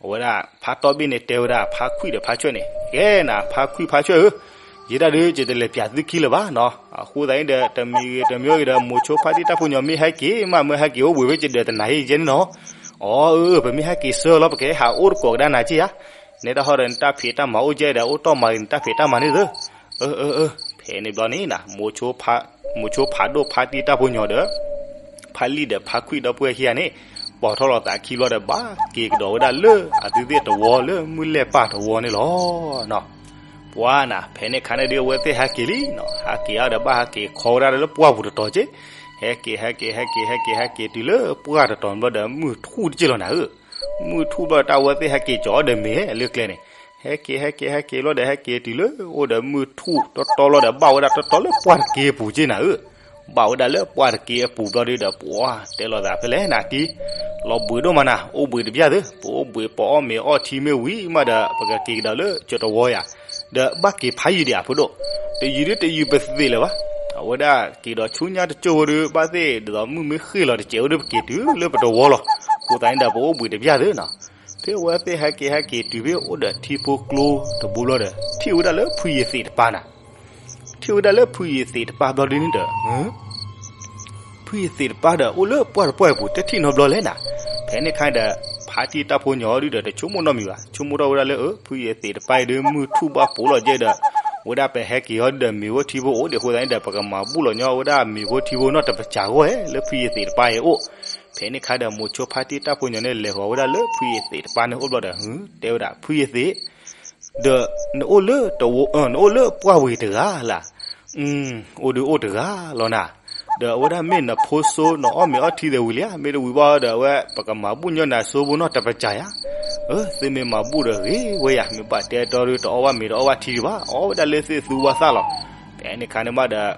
အဝဲဒၣ်ဖါတီၢ်ဘ့ၣ်န့ၣ် တဲဝဲဒၣ်ဖါခွံဒီးဖါဆွဲၣ်န့ၣ်, ကဲနၤ ဖါခွံဖါဆွဲၣ်ဧၢ, ယဲဒၣ်ဒုး ယတလဲၤပၠးသုခံလၢၤဘၣ်နီၤ. အဃိသတးန့ၣ်ဒီး တမံၤဂ့ၤတမံၤဂ့ၤဒီး မိၤဆိဖါတံၢ်တၢ်ဖိညီမ့ၢ်ဟဲက့ၤမး မ့ၢ်ဟဲက့ၤအိၣ်ဘှံးဝဲ ယဒၢးတနၤဟ့ၣ်ယဲန့ၣ်နီၤ. အီ အၢ အၢ ပမ့ၢ်ဟဲက့ၤဆၢလီၤ ပကဟဲဟးအိၣ်တကိးကဒါနၤက့ဧါ. နဲဒၣ်ဟီဒီး နတၢ်ဖံးတၢ်မၤအိၣ်ကဲဒီး အိၣ်တီၢ်မၤဂ့ၤနတၢ်ဖံးတၢ်မၤန့ၣ်သၢ. အၢ အၢ အၢ ဖဲန့ၣ်ဘျီန့ၣ်နၤ မိၤဆိဖါ မိၤဆိဖးဒိၣ်ဖါတံၢ်တၢ်ဖိညီဒီး ဖါလံၣ်ဒီးဖါခွံၣ်ဒီပုၢ်ဝဲၢ်ခံဂၤန့ၣ် ပိာ်ထီၣ်လီၤသးခံဘျီဒီး ဘၣ်က့ၤကဒီးဝဲဒၣ်လၢအသုသ့ၣ်တဝီ လၢမုၢ်လဲၢ်ပၢ်တဝီန့ၣ်လီၤ. ပှၤနၤ ဖဲန့ၣ်ခါန့ၣ်ဒုး အဝဲသ့ၣ်ဟဲက့ၤလံနီၤ, ဟဲက့ၤအီၤဒီး ဘၣ်ဟဲက့ၤခီဝဲဒၣ်လၢပှၢ်ပူၤတတီၤက့, ဟဲက့ၤ ဟဲက့ၤ ဟဲက့ၤ ဟဲက့ၤ ဟဲက့ၤတုၤလၢပှၢ်တတီၤဘျီဒီး မုၢ်ထူၣ်တက့ၢ်လီၤနၤဧၢ. မုၢ်ထူၣ်ဘျီဒီး တၢ်အဝဲသ့ၣ်ဟဲက့ၤကၠီၤအီၤဒီးမ့ၤလၢကျဲန့ၣ်, ဟဲက့ၤ ဟဲက့ၤ ဟဲက့ၤဘျီဒီး ဟဲက့ၤတုၤလၢအိၣ်ဒီးမုၢ်ထူၣ်တီတီဘျီဒီး ဘၣ်ဝဲဒၣ်တီတီလၢပှၢ်တက့အပူၤက့နၤဧၢ. ဘၣ်ဝဲဒၣ်လၢပှၢ်တက့အပူၤဘျီဒုးဒီး ပှၤတဲလိာ်သးဖဲလဲၣ်နၤက့, လီၤဘှံးဒိၣ်မးနၤ, အိၣ်ဘှံးတပျၢ်သု, ပအိၣ်ဘှံးပအီၣ်မ့ၤအီထံမ့ၢ်ဝံၤမးဒီး ပကက့ၤကဒီးလၢကၠီတဝီယၤ, ဒီးဘၣ်က့ၤဖးယံာ်ဒံးဧါဖိဒိၣ်, တယံာ်ဒုးတယံာ်ပသ့ၣ်လၢၤဘၣ်. အဝဲဒၣ်က့ၤဒီးဆူညါတကၠိၢ်ဖိဒုး ဘၣ်သ့ၣ်ဒ်သိးမုၢ်မ့ၢ်ဃ့ၢ်လီၤတစဲးဝဲဒုး ပက့ၤတုၤလၢပတဝီလီၤ. အဃိသတးန့ၣ်ဒီး ပအိၣ်ဘှံးတပျၢ်သုနီၤ. ဖဲအဝဲသ့ၣ်ဟဲက့ၤဟဲက့ၤတုၤဖဲအိၣ်ဒီးထံဖိကျိတဘိဘျီဒီး ထံၣ်ဝဲဒၣ်လၢဖုယသံးတပၤနၤ ထံၣ်ဝဲဒၣ်လၢဖုယသံးတပၤဘျီဒုးန့ၣ်ဒီး ဖုယသံးတပၤဒီး အိၣ်လၢပှၢ်တပှၢ်အပူၤ တထံၣ်နီတဘျီလဲၣ်နၤ. ဖဲန့ၣ်ခါဒီး ဖါတံၢ်တၢ်ဖိညီဒုးဒီး တဆိကမိၣ်နီတမံၤဘၣ်, ဆိကမိၣ်ထီၣ်ဝဲဒၣ်လၢ အၢ ဖုယသံးတပၤအံၤဒုး မုၢ်ထူၣ်ဘၣ်ပိာ်လီၤကဲဒီး ဝဲဒၣ်ပဟဲက့ၤအီၤဒုးဒီး မ့ၤဖိထံဖိအိၣ်ဒံးအဃိသတးန့ၣ်ဒီး ပကမၤဘူၣ်လီၤညီဝဲဒၣ်မ့ၤဖိထံဖိနီတပစၢ်ဂီၢ်ဧဲ လၢဖုယသံးတပၤအံၤအိၣ်. ဖဲန့ၣ်ခါဒီး မိၤဆိဖါတံၢ်တၢ်ဖိညီန့ၣ် လဲၤဃီၤဝဲဒၣ်လၢဖုယသံးတပၤန့ၣ်အိၣ်ဘျီဒီး တဲဝဲဒၣ် ဖုယသံး ဒီး နအိၣ်လၢတဝီ နအိၣ်လၢပှၢ်ဝံၤတဂၤလၢ်. အိၣ်ဒုးအိၣ်တဂၤလီၤနၤ. ဒီးအဝဲဒၣ်မ့ၢ်နဖိစိ နအီၣ်မ့ၤအီထံသ့ၣ်ဝံၤလံဧါ, မ့ၢ်တဝံၤဘၣ်ဒီး အဝဲပကမၤဘူၣ်ညီနၤစိဖိနီတပစၢ်ဧါ. အၢ သုမ့ၢ်မၤဘူၣ်ဒီးဂ့ၤဝဲယၤ, မ့ၢ်ဘၣ်တဲတီဒုး တအီၣ်ဘၣ်မ့ၤတအီၣ်ဘၣ်ထံဒံးဘၣ်, အီၣ်ဝဲဒၣ်လၢသ့ၣ်သူဝါသၣ်လီၤ. ဖဲန့ၣ်ခါန့ၣ်မးဒီး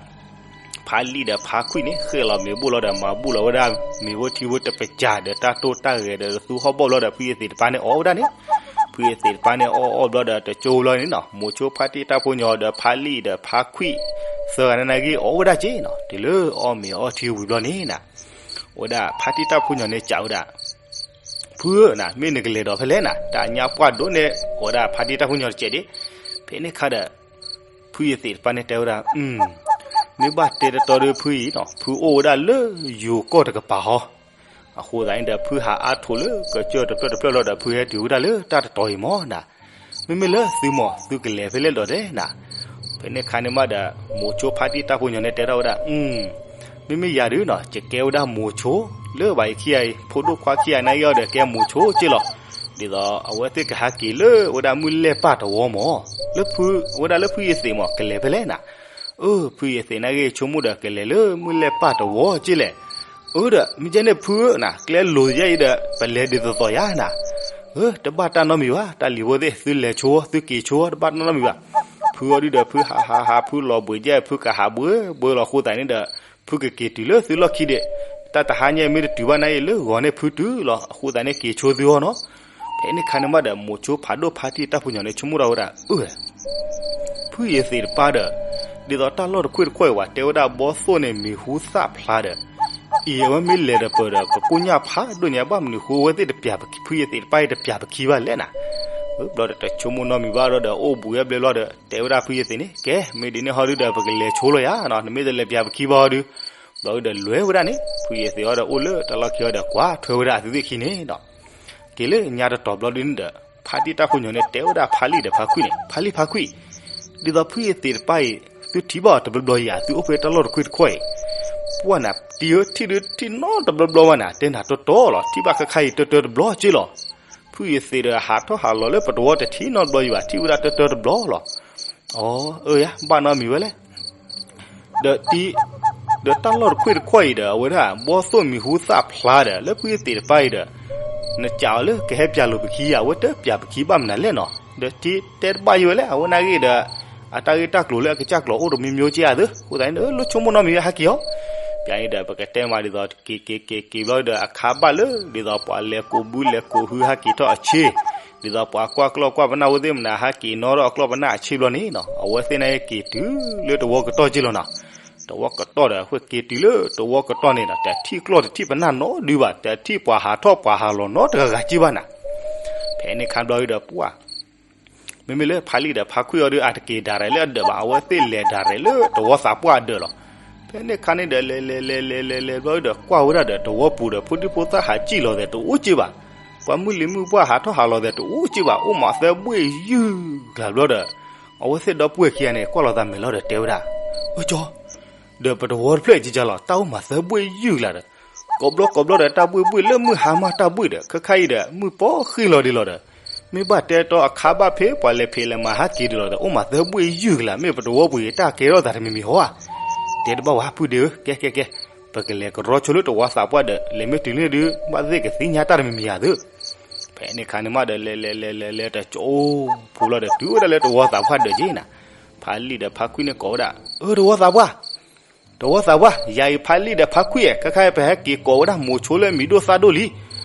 ဖါလံၣ်ဒီးဖါခွံၣ်န့ၣ် ဃ့ၢ်လီၤမ့ၤဘူၣ်လီၤဒီး မၤဘူၣ်လီၤဝဲဒၣ်မ့ၤဖိထံဖိတပစၢ်ဒီး တၢ်တိၢ်တၢ်ဂဲၤဒီး သူဟီၣ်ဘီၣ်ဘျီဒီး ဖုယသံးတပၤန့ၣ်အီၣ်ဝဲဒၣ်န့ၣ်. ဖုယသံးတပၤန့ၣ်အီၣ်အီၣ်ဘျီဒီး တကၠိဘျီန့ၣ်နီၤ မိၤဆိဖါတံၢ်တၢ်ဖိညီဒီး ဖါလံၣ်ဒီးဖါခွံၣ် သၢဂၤန့ၣ်ဂ့ၢ်အီၣ်ဝဲဒၣ်က့နီၤ တုၤလၢအီၣ်မ့ၤအီထံဝံၤဘျီန့ၣ်နၤ ဝဲဒၣ်ဖါတံၢ်တၢ်ဖိညီန့ၣ် စံးဝဲဒၣ် ဖုဧၢနၤ မ့ၢ်နကလဲၤဒီးဖဲလဲၣ်နၤ, တၢ်ညါပှၢ်ဒိၣ်န့ၢ် ဝဲဒၣ်ဖါတံၢ်တၢ်ဖိညီတစဲးဒံး. ဖဲန့ၣ်ခါဒီး ဖုယသံးတပၤန့ၣ်တဲဝဲဒၣ် မ့ၢ်ဘၣ်တဲတတီဒုးဖုအံၤနီၤ ဖုအိၣ်ဝဲဒၣ်လၢယိၤကီၢ်တကပၤဟီ. အဃိသတးန့ၣ်ဒီး ဖုဟးအါထိးလၢကစၢၢ်တဖျၢၣ်တဖျၢၣ်လီၤဒီး ဖုဟဲတုၤဝဲဒၣ်လၢတၢ်တတီၤအံၤမၢ်နၤ. မ့မ့ၢ်လၢသုမၢ် သုကလဲၤဖဲလဲၣ်ဒီးဒဲးနၤ. ဖဲန့ၣ်ခါန့ၣ်မးဒီး မိၤဆိဖါတံၢ်တၢ်ဖိညီန့ၣ်တဲထီၣ်ဝဲဒၣ် မ့မ့ၢ်ယၤဒုးနီၤ ယကဲဝဲဒၣ်မိၤဆိ လၢဘၣ်ယခံဂၤအံၤ ဖိဒိၣ်ခွါခံဂၤနာ်က့အီၤဒီး ကဲမိၤဆိက့လီၤ. ဒ်သိးအဝဲသ့ၣ်ကဟးက့ၤလၢဝဲဒၣ်မုၢ်လဲၢ်ပၢ်တဝီမၢ် လၢဖု ဝဲဒၣ်လၢဖုယသံးမၢ် ကလဲၤဖဲလဲၣ်နၤ. အၢ ဖုယသံးနာ်က့ဆိကမိၣ်ဒီး ကလဲၤလၢမုၢ်လဲၢ်ပၢ်တဝီက့လဲၣ်. အၢဒီး မ့ၢ်ကဲန့ၣ်ဖုဧၢနၤ ကျဲလိၤယဲအံၤဒီး ပလဲၤဒ်သိးသိးယၤနၤ. အၢ တဘၣ်တၢ်နီတမံၤဘၣ် တၢ်လံၤဖိသ့ၣ် သုလဲၤဆိ သုက့ၤဆိ တဘၣ်တၢ်နီတမံၤဘၣ်. ဖုအီၤဒုးဒီး ဖုဟးဟးဟး ဖုလီၤဘှံးကဲ ဖုကဟးဘှံးဘှံးလီၤအဃိသတးန့ၣ်ဒီး ဖုကက့ၤတုၤလၢသုလီၢ်ခံဒံး. တၢ်တဟါညါအံၤမ့ၢ်တတုၤဘၣ်နာ်အံၤ လၢဂီၤန့ၣ်ဖုတုၤလီၤ အဃိသတးန့ၣ် က့ၤဆိသုအီၤနီၤ. ဖဲန့ၣ်ခါန့ၣ်မးဒီး မိၤဆိဖးဒိၣ်ဖါတံၢ်တၢ်ဖိညီန့ၣ် ဆိကမိၣ်ထီၣ်ဝဲဒၣ် အၢ ဖုယသံးတပၤဒီး ဒ်သိးတၢ်လီၢ်တခွ့ၣ်တခွီၣ်အံၤဝဲ တဲဝဲဒၣ်ဘီသိၣ်န့ၣ်မံၤဟူသၣ်ဖျါဒီး အံၤအဝဲမ့ၢ်လဲၤဒီးပၢၤဒီး ကကိညၢ်ဖးဒိၣ်ညါ ဘၣ်မနုၤဃိအဝဲသ့ၣ်တပျး ဖုယသံးတပၤအံၤတပျးပခံဘၣ်လဲၣ်နၤ. ဘျီဒီးတဆိကမိၣ်နီတမံၤဘၣ်ဒီး အိၣ်ဘှံးဝဲဘျဲဘျီဒီး တဲဝဲဒၣ်ဖုယသံးန့ၣ် ကဲ မ့ၢ်ဒ်န့ၣ်ဟီဒုးဒီး ပကလဲၤဆိလီၤယၤနီၤ နမ့ၢ်တလဲၤပျးပခံဘၣ်ဟီဒုး ဘျီဒီးလဲၤဝဲဒၣ်န့ၣ် ဖုယသံးအီၤဒီးအိၣ်လၢတၢ်လီၢ်ခံအီၤဒီး ကွၢ်ထွဲဝဲဒၣ်အသုသ့ၣ်ခံန့ၣ်ဒီး က့ၤလၢညါတတီၤဘျီဒုးန့ၣ်ဒီး ဖါတံၢ်တၢ်ဖိညီန့ၣ်တဲဝဲဒၣ်ဖါလံၣ်ဒီးဖါခွံၣ်န့ၣ် ဖါလံၣ်ဖါခွံၣ် ဒ်သိးဖုယသံးတပၤအံၤ သုထံၣ်ဘၣ်အီၤတဘျီဘျီယၤ သုအိၣ်ဖဲတၢ်လီၢ်တခွ့ၣ်တခွီၣ်အံၤ ပှၢ်နၤတံၤဧၢ ထံၣ်ဒုးထံၣ်နီတဘျီဘျီဘၣ်နၤ တဲနၤတီတီလီၤ ထံၣ်ဘၣ်ခါခါအံၤတၢတၢတဘျီက့လီၤ. ဖုယသံးဒီးဟးထီၣ်ဟးလီၤလၢပတဝီတထံၣ်နီတဘျီယၤဘၣ် ထံၣ်ဝဲဒၣ်တၢတၢတဘျီလီၤ. အၢ အၢယၤ ဘၣ်နီတမံၤဝဲလဲၣ် ဒီးတံၤ ဒီးတၢ်လီၢ်တခွ့ၣ်တခွီၣ်အံၤဒီး အဝဲဒၣ် ဘီသိၣ်မံၤဟူသၣ်ဖျါဒီး လၢဖုယသံးတပၤအံၤဒီး နစံးအီၤလၢကဟဲပျးလိာ်ပခံယၤ အဝဲတပျးပခံဘၣ်မနုၤလဲၣ်နီၤ ဒီးတံၤတဲတဘၣ်ယိဝဲလဲၣ် အဝဲနာ်ဂ့ၢ်ဒီး အတၢ်ဂ့ၢ်တၢ်ကျိၤလၢအကစၢ်ကျိၤအိၣ်တမံၤမံၤက့ဧါသု အဃိသတးန့ၣ်ဒီး လၢဆိကမိၣ်နီတမံၤဝဲဟဲက့ၤအီၤ ပျးန့ၣ်ဒီး ပကတဲမးဒ်သိး က့ၤက့ၤက့ၤက့ၤဘျီဒီး အခါဘၣ်လၢ ဒ်သိးပှၤလဲၤကိးဘုလဲၤကိးဟုဟဲက့ၤထီၣ်အဆ့ ဒ်သိးပှၤကွၢ်ကျီၢ်ကွၢ်ပနၢ်ဝဲသ့ၣ်မနုၤ ဟဲက့ၤနီထီၣ်အကျီၢ်ပနၢ်အဆ့ဘျီန့ၣ်နီၤ အဝဲသ့ၣ်နာ်က့က့ၤတုၤလၢတဝီကတီၢ်က့လီၤနီၤ တဝီကတီၢ်ဒီး အဃိက့ၤတုၤလၢတဝီကတီၢ်န့ၣ်ဒီး တထံၣ်ကျီၢ်တထံၣ်ပနၢ်နီဒုဘၣ် တထံၣ်ပှၤဟးထီၣ်ပှၤဟးလီၤနီတဂၤဂၤက့ဘၣ်နၤ ဖဲန့ၣ်ခါဘျီဒီးပှၢ် မ့မ့ၢ်လၢဖါလံၣ်ဒီးဖါခွံၣ်အီၤဒီး အတက့ၤဒၣ်ရဲၣ်လၢအဒၢးဘၣ် အဝဲသ့ၣ်လဲၤဒၣ်ရဲၣ်လၢတဝီသးပှၢ်အဒၢးလီၤ. ဖဲန့ၣ်ခါန့ၣ်ဒီး လဲၤလဲၤလဲၤလဲၤလဲၤလဲၤဘျီဒီး ကွၢ်ဝဲဒၣ်ဒီးတဝီပူၤဒီး ဖိဒံဖိသၣ်ဟးစံၣ်လီၤသဲးတအိၣ်က့ဘၣ်. ပှၤမုၢ်လံၤမုၢ်ပှၢ်ဟးထီၣ်ဟးလီၤသဲးတအိၣ်က့ဘၣ် အိၣ်မးသၢဘှ့ၣ်ယုၢ်ကျါဘျီဒီး အဝဲသ့ၣ်ဒီပုၢ်ဝဲၢ်ခံဂၤန့ၣ် ကွၢ်လီၤသးမဲာ်လီၤဒီးတဲဝဲဒၣ် အၢကၠီ ဒီးပတဝီတဖျၢၣ်ကကလီၤ တၢ်အိၣ်မးသၢဘှ့ၣ်ယုၢ်ကလးဒီး, ကိးဘျီကိးဘျီဒီး တၢ်ဘှ့ၣ်ဘှ့ၣ်လၢမုၢ်ဟါမးတၢ်ဘှ့ၣ်ဒီး ခဲခါအံၤဒီး မုၢ်ပီၢ်ဃ့ၢ်လီၤဒံးလီၤဒီး, မ့ၢ်ဘၣ်တဲတီအခါဘၣ်ဖဲ ပှၤလဲၤဖံးလဲၤမၤဟးက့ၤဒံးလီၤဒီး အိၣ်မးသၢဘှ့ၣ်ယုၢ်ကလး မ့ၢ်ပတဝီပူၤအံၤ တၢ်ကဲထီၣ်သးတမံၤမံၤဟီဧါ. တဲတဘၣ်ဝဲဖုဒ့ဧၢ, ကဲကဲကဲ, ပကလဲၤကရီဆိလၢတဝီသးပှၢ်ဒီး လဲၤမ့ၢ်တုၤလၢဒုး ဘၣ်သ့ၣ်ကသ့ၣ်ညါတၢ်တမံၤမံၤဧါသ့ၣ်. ဖဲန့ၣ်ခါန့ၣ်မးဒီး လဲၤလဲၤလဲၤလဲၤလဲၤတကၠိဖိလီၤဒီး တုၤဝဲဒၣ်လၢတဝီသးပှၢ်ဒၢးက့ၤနၤ, ဖါလံၣ်ဒီးဖါခွံန့ၣ်ကိးဝဲဒၣ်, အၢ တဝီသးပှၢ်, တဝီသးပှၢ်, ယၤအံၤဖါလံၣ်ဒီးဖါခွံဧါ, ခဲခါအံၤပဟဲက့ၤကိးဝဲဒၣ်မိၤဆိလၢအမံၤဒိၣ်သၣ်ဒိၣ်လံ.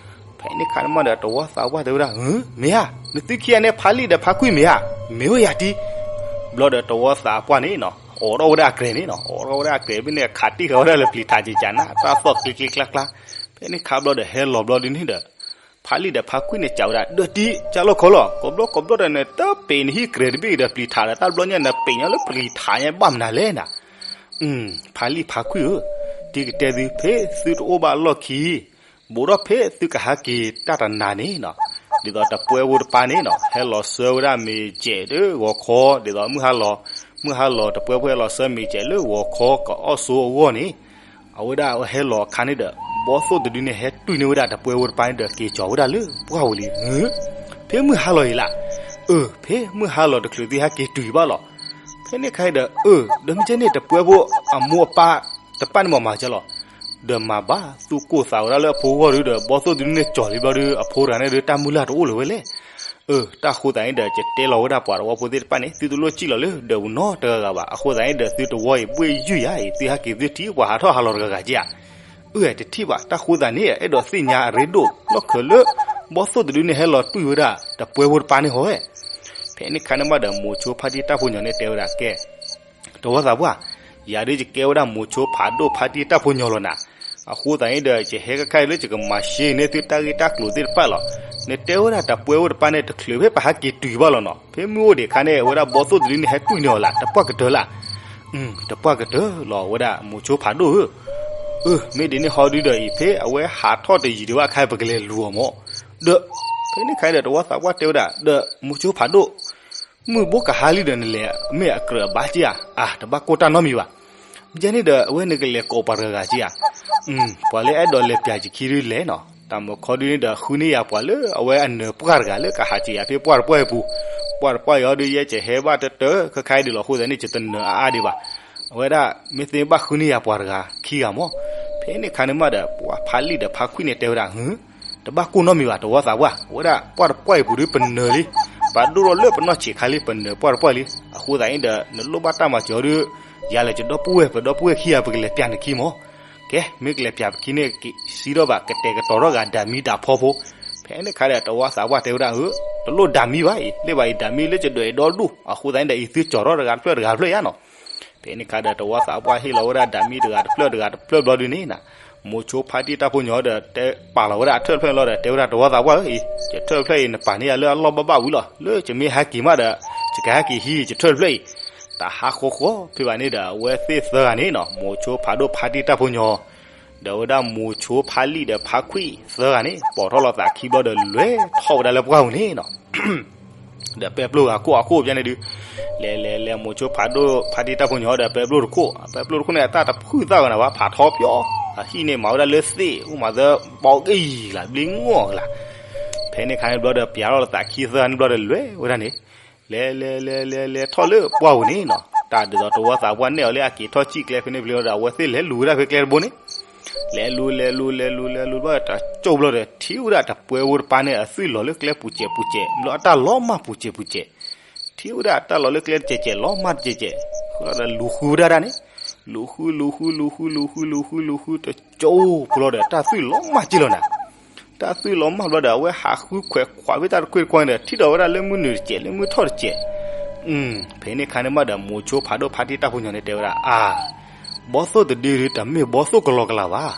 ဖဲန့ၣ်ခါန့ၣ်မးဒီး တဝီသးပှၢ်တဲဝဲဒၣ်, မ့ၢ်ဧါ, နသုခံဂၤန့ၣ်ဖါလံၣ်ဒီးဖါခွံမ့ၢ်ဧါ, မ့ၢ်ဝဲယၤတံၢ်. ဘျီဒီးတဝီသးပှၢ်န့ၣ်နီၤ အိးထီၣ်ဝဲဒၣ်အကြဲးန့ၣ်နီၤ အိးထီၣ်ဝဲဒၣ်အကြဲးဖဲန့ၣ် ခးတံၢ်ဃာ်ဝဲဒၣ်လၢပျံၤထးကကနး တၢ်သီၣ်ကျ့ကျ့ကျါကျါ. ဖဲန့ၣ်ခါဘျီဒီးဟဲလီၤဘျီဒုးန့ၣ်ဒီး ဖါလံၣ်ဒီးဖါခွံန့ၣ်စံးဝဲဒၣ် ဒၢးတံၢ် ကၢ်လီၢ်ခီလီၢ် ကိးဘျီကိးဘျီဒီး နတပ့ၤနဟံၣ်ကြဲးတဘ့ၣ်ဒီးပျံၤထးဒီး တၢ်ဘျီညါနပ့ၤညီလၢပျံၤထးညါဘၣ်မနုၤလဲၣ်နၤ. ဖါလံၣ်ဖါခွံဧၢ, တံၢ်ကတဲသု ဖဲသုတအိၣ်ဘၣ်အလီၢ်ခံ ဘူးထီၣ်ဖဲသုကဟးက့ၤတၢ်တနၤန့ၣ်နီၤ, ဒ်သိးတပှဲဖိတပၤန့ၣ်နီၤ ဟဲလီၤဆှၢဝဲဒၣ်မ့ၤစဲးလၢဂီၤခီ ဒ်သိးမုၢ်ဟါလီၤ, မုၢ်ဟါလီၤတပှဲဖိဟဲလီၤဆှၢမ့ၤစဲးလၢဂီၤခီကအီၣ်ဆိအဂီၢ်န့ၣ် အဝဲဒၣ်ဟဲလီၤအခါန့ၣ်ဒီး ဘီသိၣ်တဒုန့ၣ်ဟဲတွံၢ်န့ၢ်ဝဲဒၣ်တပှဲဖိတပၤန့ၣ်ဒီး က့ၤကၠီၤဝဲဒၣ်လၢပှၢ်ပူၤလံ. ဖဲမုၢ်ဟါလီၤအံၤလၢ, အၢ ဖဲမုၢ်ဟါလီၤတချုးသုဟဲက့ၤတုၤအံၤဘၣ်လီၤ. ဖဲန့ၣ်ခါအံၤဒီး အၢ ဒီးမ့ၢ်ကဲန့ၣ်တပှဲဖိအမိၢ်အပၢ်တပၢ်န့ၣ်မ့ၢ်မၤကဲလီၤ. ဒီးမၤဘၣ်သူၣ်ကိၢ်သးဝဲဒၣ်လၢအဖိဂီၢ်ဒုဒီး ဘီသိၣ်တဒုန့ၣ်ကၠီၤလံဘျီဒု အဖိတဂၤန့ၣ်ဒီးတၢ်မုၢ်လၢ်တအိၣ်လၢၤဝဲလဲၣ်. အၢ တၢ်ဃိသးန့ၣ်ဒီး ယတဲလီၤဝဲဒၣ်ပှၤတဝီဖိသ့ၣ်တဖၣ်န့ၣ် သုတလိၣ်စံၣ်လီၤလၢဒၢးပူၤနီတဂၤဂၤဘၣ်. အဃိသတးန့ၣ်ဒီး သုတဝီအံၤဘှ့ၣ်ယုၢ်ယၤအံၤ သုဟဲက့ၤသုထံၣ်ပှၤဟးထီၣ်ဟးလီၤတဂၤဂၤက့ဧါ. အၢ တထံၣ်ဘၣ် တၢ်ဃိသးန့ၣ် အဲၣ်ဒိးသ့ၣ်ညါအရ့ဒိၣ်လီၢ်ခၢၣ်လၢ ဘီသိၣ်တဒုန့ၣ်ဟဲလီၤတွံၢ်ဝဲဒၣ်တပှဲဖိတပၤန့ၣ်ဟီဝဲ. ဖဲန့ၣ်ခါန့ၣ်မးဒီး မိၤဆိဖါတံၢ်တၢ်ဖိညီန့ၣ်တဲဝဲဒၣ်ကဲ တဝီသးပှၢ်, ယၤဒုးယကဲဝဲဒၣ်မိၤဆိဖးဒိၣ်ဖါတံၢ်တၢ်ဖိညီလီၤနၤ. အဃိသတးန့ၣ်ဒီး ယဟဲခဲခါအံၤလၢယကမၤရှဲန့ၢ်သုတၢ်ဂ့ၢ်တၢ်ကျိၤသ့ၣ်တဖၣ်လီၤ. နတဲဝဲဒၣ်တပှဲဖိတပၤန့ၣ် တချုးဖဲပဟဲက့ၤတုၤဘၣ်လီၤနီၤ. ဖဲမုၢ်အိၣ်ဒံးအခါန့ၣ် အဝဲဒၣ်ဘီသိၣ်တဒုန့ၣ်ဟဲတွံၢ်န့ၢ်အီၤလၢ တပှၢ်ကတၢၢ်လၢ တပှၢ်ကတၢၢ်လီၤ အဝဲဒၣ်မိၤဆိဖးဒိၣ်ဧၢ. အၢ မ့ၢ်ဒ်န့ၣ်ဟီဒုဒီးအံၤ ဖဲအဝဲဟးထီၣ်တယံာ်ဒံးဘၣ်အခါ ပကလဲၤလူၤအီၤမး. ဒီး ဖဲန့ၣ်ခါဒီး တဝီသးပှၢ်တဲဝဲဒၣ် ဒီးမိၤဆိဖးဒိၣ် မုၢ်ဘိကဟါလံဒီး နလဲၤမ့ၢ်အကြၢးအဘၣ်က့ဧါ. အါ တဘၣ်ကိၢ်တၢ်နီတမံၤဘၣ်. ယဲန့ၣ်ဒီး အဝဲနကလဲၤကိးပှၤတဂၤဂၤက့ဧါ. ပှၤလၢအဲၣ်ဒိးလဲၤပျးယခံဒုလဲၣ်နီၤ. တၢ်မုၢ်ခီဒုန့ၣ်ဒီး ဃုန့ၢ်ယၤပှၤလၢအဝဲအနၢၤပှၢ်တဂၤလၢကဟးက့ၤယၤဖဲပှၢ်တပှၢ်အံၤပူၤ. ပှၢ်တပှၢ်အံၤဟီဒု ယဲယဟဲဘၣ်တတၢၢ် ခဲခါအံၤဒံးလီၤ. အဃိသတးန့ၣ် ယတနၢၤအါအါဒံးဘၣ်. အဝဲဒၣ် မ့ၢ်သ့ဘၣ်ဃုန့ၢ်ယၤပှၤတဂၤခံဂၤမး. ဖဲန့ၣ်ခါန့ၣ်မးဒီး ပှၤဖါလံၣ်ဒီးဖါခွံန့ၣ်တဲဝဲဒၣ် တဘၣ်ကိၢ်နီတမံၤဘၣ် တဝီသးပှၢ်. အဝဲဒၣ်ပှၢ်တပှၢ်အံၤပူၤဒု ပနၢၤလံ. ပာ်ဒိၣ်ထီၣ်လၢပနီၢ်ဆံးခါလံ ပနၢၤပှၢ်တပှၢ်လံ. အဃိသတးန့ၣ်ဒီး နလိၣ်ဘၣ်တၢ်မၤစၢၤအီၤဒု ယၤလဲၤကဒီပုၢ်ဝဲၢ် ပဒီပုၢ်ဝဲၢ်ခံဂၤ ပကလဲၤပျးနခံမး. ကဲ မ့ၢ်ကလဲၤပျးပခံန့ၣ် စံးထီၣ်ဘၣ် ကတဲာ်ကတီၤထီၣ်ဂၤဒၣ်မံတၢ်ဖီဖိ. ဖဲန့ၣ်ခါဒီး တဝီသးပှၢ်တဲဝဲဒၣ် အၢ တလိၣ်ဒၣ်မံဘၣ်အံၤ လၢဘၣ်အံၤ ဒၣ်မံလၢကဒွဲၣ်ဒီဒူၣ်. အဃိသတးန့ၣ်ဒီး အံၤသုကၠီၤထီၣ်တဂၤတဖျၢၣ်တဂၤတဖျၢၣ်ယါနီၤ. ဖဲန့ၣ်ခါဒီး တဝီသးပှၢ်ဟ့ၣ်လီၤဝဲဒၣ်ဒၣ်မံတဂၤတဖျၢၣ်တဂၤတဖျၢၣ်ဘျီဒုန့ၣ်နၤ, မိၤဆိဖါတံၢ်တၢ်ဖိညီဒီး တဲပာ်လီၤဝဲဒၣ်အထၢၣ်တဖျၢၣ်န့ၣ်လီၤဒီး တဲဝဲဒၣ်တဝီသးပှၢ်ဧၢအံၤ ယထၢၣ်တဖျၢၣ်အံၤ နပာ်န့ၢ်ယၤလၢအလီၢ်ဘၣ်ဘၣ်ဝံၤလီၤ. လၢယမ့ၢ်ဟဲက့ၤမးဒီး ယကဟဲက့ၤဟံးယထၢၣ်တဖျၢၣ်အံၤ. တၢ်ဟးဃီဃီဖဲဘၣ်န့ၣ်ဒီး အဝဲသ့ၣ်သၢဂၤန့ၣ်နီၤ မိၤဆိဖးဒိၣ်ဖါတံၢ်တၢ်ဖိညီ ဒီးဝဲဒၣ်မိၤဆိဖါလံၣ်ဒီးဖါခွံသၢဂၤန့ၣ် ပိာ်ထီၣ်လီၤသးခံဘျီဒီး လဲၤထီၣ်ဝဲဒၣ်လၢပှၢ်ပူၤန့ၣ်နီၤ. ဒီးပဲပျိၢ်ဂၤခိၣ်အခိၣ်ပျဲန့ၣ်ဒု လဲၤလဲၤလဲၤ မိၤဆိဖးဒိၣ်ဖါတံၢ်တၢ်ဖိညီဒီး ပဲပျိၢ်တခိၣ်, ပဲပျိၢ်တခိၣ်န့ၣ် အတၢ်တဖုၣ်သၣ်ဝဲနၤဘၣ် ဖးထီပျီ, အဟံၣ်န့ၣ်မၤဝဲဒၣ်လၢသ့ၣ် အိၣ်မးသၢဘီက့ယံၤလၢ ဘျ့ငီၢ်ကလး. ဖဲန့ၣ်ခါန့ၣ်ဘျီဒီး ပျးထီၣ်လီၤသးခံသၢဂၤန့ၣ်ဘျီဒီး လဲၤဝဲဒၣ်န့ၣ် လဲၤလဲၤလဲၤလဲၤလဲၤထီၣ်လၢပှၢ်ပူၤန့ၣ်နီၤ. တၢ်ဒ်သိးတဝီသးပှၢ်နဲၣ်အီၤလၢအက့ၤထီၣ်စံၣ်ကျဲဖဲန့ၣ်ဖဲန့ၣ်ဒီး အဝဲသ့ၣ်လဲၤလူၤဝဲဒၣ်ဖဲကျဲတဘိန့ၣ် လဲၤလူၤလဲၤလူၤလဲၤလူၤလဲၤလူၤဘျီဒီး တၢ်ကၠိၣ်ဘျီဒီး ထံၣ်ဝဲဒၣ်တပှဲဖိတပၤန့ၣ် အသွံၣ်လီၤလၢကျဲပူၤစဲးပူၤစဲး ဘျီအတၢ်လီၤမၢ်ပူၤစဲးပူၤစဲး, ထံၣ်ဝဲဒၣ်တၢ်လီၤလၢကျဲတစဲးစဲး လီၤမၢ်တစဲးစဲး, ဃုာ်ဒီးလူၤဃုဝဲဒၣ်ဒၣ်န့ၣ်, လူၤဃုလူၤဃုလူၤဃုလူၤဃုလူၤဃုလူၤဃု တကၠိၣ်ဖိလီၤဒီး တၢ်သွံၣ်လီၤမၢ်က့လီၤနၤ. တၢ်သွံၣ်လီၤမၢ်ဘျီဒီး အဝဲဟးဃုခွဲးခွးဖဲတၢ်တခွ့ၣ်တခွ့ၣ်န့ၣ်ဒီး ထံၣ်ဒီးဝဲဒၣ်လၢမုၢ်နုာ်တစဲး လၢမုၢ်ထီၣ်တစဲး. ဖဲန့ၣ်ခါန့ၣ်မးဒီး မိၤဆိဖးဒိၣ်ဖါတံၢ်တၢ်ဖိညီန့ၣ်တဲဝဲဒၣ် အါ ဘီသိၣ်တဒုဒု တမ့ၢ်ဘီသိၣ်ကလီကလးဘၣ်.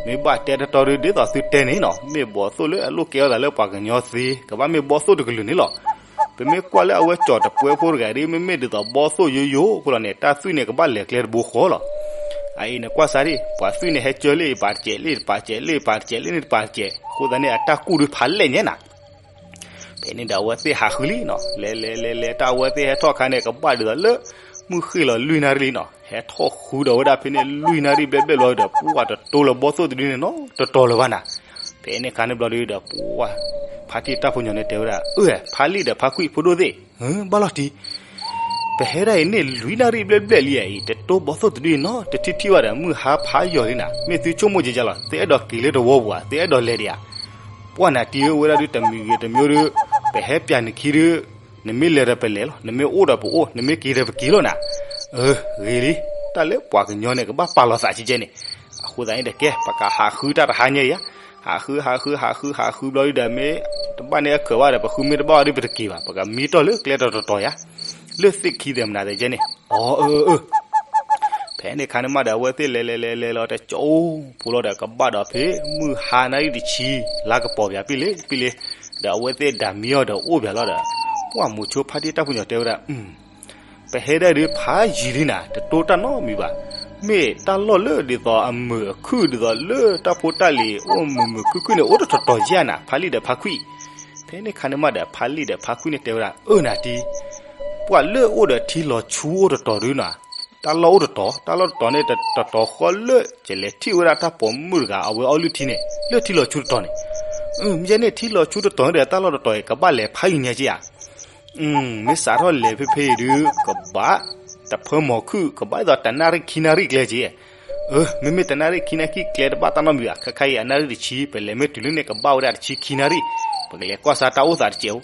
မ့ၢ်ဘၣ်တဲတတီဒု ဒ်သိးသုတဲန့ၣ်နီၤ မ့ၢ်ဘီသိၣ်လၢအလိၣ်ကဲထီၣ်သးလၢပှၤကညီသ့ ကဘၣ်မ့ၢ်ဘီသိၣ်တကလုာ်န့ၣ်လီၤ. ပမ့ၢ်ကွၢ်လၢအဝဲကၠီၤတပှဲဖိတဂၤဒ် မ့မ့ၢ်ဒ်သိးဘီသိၣ်ယိယိဖိလီၤန့ၣ် တၢ်သွံၣ်န့ၣ် ကဘၣ်လဲၤကျဲတဘိဃီလီၤ. အအံၤန့ၣ်ကွၢ်စၢ်ဒံး ပှၤသွံၣ်န့ၣ် ဟဲကၢလ့ၣ်ပာ်တစဲး လ့ၣ်တပာ်တစဲး လ့ၣ်တပာ်တစဲး လ့ၣ်န့ၣ်တပာ်တစဲး အဃိသတးန့ၣ် အတၢ်ကူၣ်ဒုဖးလဲၢ်ညါနၤ. ဖဲန့ၣ်ဒီး အဝဲသ့ၣ်ဟးဃုလံနီၤ လဲၤလဲၤလဲၤလဲၤ တၢ်အဝဲသ့ၣ်ဟဲထီၣ်အခါန့ၣ် ကဘၣ်ဒ်သိးလၢ မုၢ်ဃ့ၢ်လီၤလွံၢ်နၣ်ရံၣ်လံနီၤ. ဟဲထီၣ်ဃုဒီးဝဲဒၣ်ဖဲန့ၣ် လွံၢ်နၣ်ရံၣ်ဘျဲၣ်ဘျဲၣ်လီၤဒီး ပှၢ်တတိလၢၤဘီၣ်သိၣ်တဒုန့ၣ်နီတတီၤလၢၤဘၣ်နၤ. ဖဲန့ၣ်ခါန့ၣ်ဘျီဒီး ပှၢ် ဖါတံၢ်တၢ်ဖိညီန့ၣ်တဲဝဲဒၣ် အၢ ဖါလံၣ်ဒီးဖါခွံၣ်ဖိဒိၣ်သ့ၣ် ဘၣ်လီၤတံၢ် ပဟဲဒၣ်အံၤန့ၣ် လွံၢ်နၣ်ရံၣ်ဘျဲၣ်ဘျဲၣ်လံအံၤ တတိဘီၣ်သိၣ်တဒုအံၤနီတထံၣ်ထံၣ်ဘၣ်ဒီး မုၢ်ဟါဖးယိာ်လံနၤ မ့ၢ်သုဆိကမိၣ်ကဲကဲလီၤ သုအဲၣ်ဒိးက့ၤလၢတဝီပူၤဧါ သုအဲၣ်ဒိးလဲၤဒံးဧါ. ပှၢ်နၤတံၢ်ဧၢ ဝဲဒၣ်ဒုတမံၤဂ့ၤတမံၤဒု ပဟဲပၠးနခံဒု နမ့ၢ်လဲၤဒီးပလဲၤလီၤ နမ့ၢ်အိၣ်ဒီးပအိၣ် နမ့ၢ်က့ၤဒီးပက့ၤလီၤနၤ. အၢ ဂ့ၤလံ တၢ်လၢပှၤကညီန့ၣ် ကဘၣ်ပာ်လီၤသးကဲကဲန့ၣ်. အဃိသတးန့ၣ်ဒီး ကဲ ပကဟးဃုတၢ်တဟါညါအံၤဧါ. ဟးဃု ဟးဃု ဟးဃု ဟးဃုဘျီဒုဒီး မ့ၢ်တဘၣ်န့ၣ်အခၢးဘၣ်ဒီး ပဃုမ့ၢ်တဘၣ်ဘၣ်ဒီး ပတက့ၤဘၣ် ပကမံတီၢ်လၢကျဲတတီၤတီၤဧါ. လၢသ့ၣ်ခံသ့ၣ်မနုၤသ့ၣ်ကဲန့ၣ် အီ အၢ အၢ ဖဲန့ၣ်ခါန့ၣ်မးဒီး အဝဲသ့ၣ်လဲၤလဲၤလဲၤလဲၤလီၤတကၠိဖိလီၤဒီး ကဘၣ်ဒီးဖဲ မုၢ်ဟါနၣ်ရံၣ်တဆံ လါကပီၤပၠးပံလ့ပံလ့ ဒီးအဝဲသ့ၣ်ဒၣ်မံအီၤဒီးအိၣ်ပၠးလီၤဒီး ပှၢ်မိၤဆိဖါတံၢ်တၢ်ဖိညီတဲဝဲဒၣ် ပဟဲဒၣ်ဒုဖးယံာ်လံနၤ တတိတၢ်နီတမံၤဘၣ်. မ့ၢ်တၢ်လီၢ်လၢဒ်သိးအမုာ်အခုၣ်ဒ်သိးလၢတၢ်ဖိတၢ်လံၤအိၣ်မုာ်မုာ်ခုၣ်ခုၣ်န့ၣ် အိၣ်တတီၤတီၤယဲၢ်နၤ ဖါလံၣ်ဒီးဖါခွံၣ်. ဖဲန့ၣ်ခါန့ၣ်မးဒီး ဖါလံၣ်ဒီးဖါခွံၣ်န့ၣ်တဲဝဲဒၣ် အၢနၤတံၢ် ပှၢ်လၢအိၣ်ဒီးထံလီၤဆူအိၣ်တတီၤဒုနီၤ တၢ်လီၢ်အိၣ်တတီၤ တၢ်လီၢ်တတီၤန့ၣ် တတီၤဃီလၢ ကလဲၤထံၣ်ဝဲဒၣ်တၢ်ပိာ်မုၣ်တဂၤ အဝဲအီလုၢ်ထံန့ၣ် လၢထံလီၤဆူတတီၤန့ၣ်. မ့ၢ်န့ၣ် ထံလီၤဆူတတီၤန့ၣ်ဒီး တၢ်လီၢ်တတီၤအံၤ ကဘၣ်လဲၤဖးယံာ်ညါက့ဧါ. မ့ၢ်စးထီၣ်လဲၤဖဲဖဲအံၤဒု ကဘၣ်တဖၢမီၤခုၣ် ကဘၣ်ဒ်သိးတနၣ်ရံၣ်ခံနၣ်ရံၣ်ကျဲက့. မ့မ့ၢ်တနၣ်ရံၣ်ခံနၣ်ရံၣ်ကျဲတဘၣ်တၢ်နီတမံၤဘၣ် ခဲခါအံၤအနၣ်ရံၣ်တဆံ ပလဲၤမ့ၢ်တုၤလၢန့ၣ် ကဘၣ်ဝဲဒၣ်တဆံခံနၣ်ရံၣ် ပကလဲၤကွၢ်စါတၢ်အိၣ်သးတကဲးအိၣ်.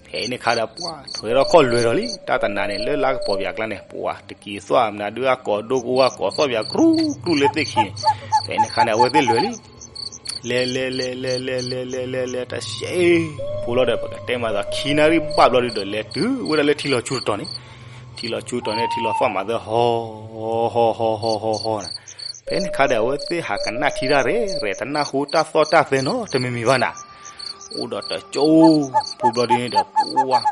ဖဲန့ၣ်ခါဒီး ပှၢ်ထွဲထီၣ်ခီၣ်လွဲၤဒီးလံ တၢ်တနၤန့ၣ် လၢလါကပီၤပၠးကျါန့ၣ် ပှၢ်တက့ၤသွၣ်မနုၤဒု အကိးဒိကအိၣ် အကိးသွၣ်ပၠးကရူၢ်ကရူၢ်လၢသ့ၣ်ခံန့ၣ်. ဖဲန့ၣ်ခါန့ၣ် အဝဲသ့ၣ်လဲၤလံ လဲၤလဲၤလဲၤလဲၤလဲၤလဲၤလဲၤလဲၤလဲၤ တၢ်ဆဲးဖိလီၤဒီး ပကတဲမးသး ခံနၣ်ရံၣ်ဘၣ်ဘျီဒုဒီး လဲၤတုၤဝဲဒၣ်လၢထံလီၤဆူတတီၤန့ၣ်. ထံလီၤဆူတတီၤန့ၣ် ထံလီၤသွၣ်မၤသၢဟီ ဟီဟီဟီဟီဟီနၤ. ဖဲန့ၣ်ခါဒီး အဝဲသ့ၣ်ဟးကနၣ်ထံတၢ်ရဲၣ်ရဲၣ် တနၢ်ဟူတၢ်သီၣ်တၢ်သဲနီတမံၤမံၤဘၣ်နၤ. အိၣ်ဒီးတကၠိဖိဘျီဒုန့ၣ်ဒီး ပှၢ်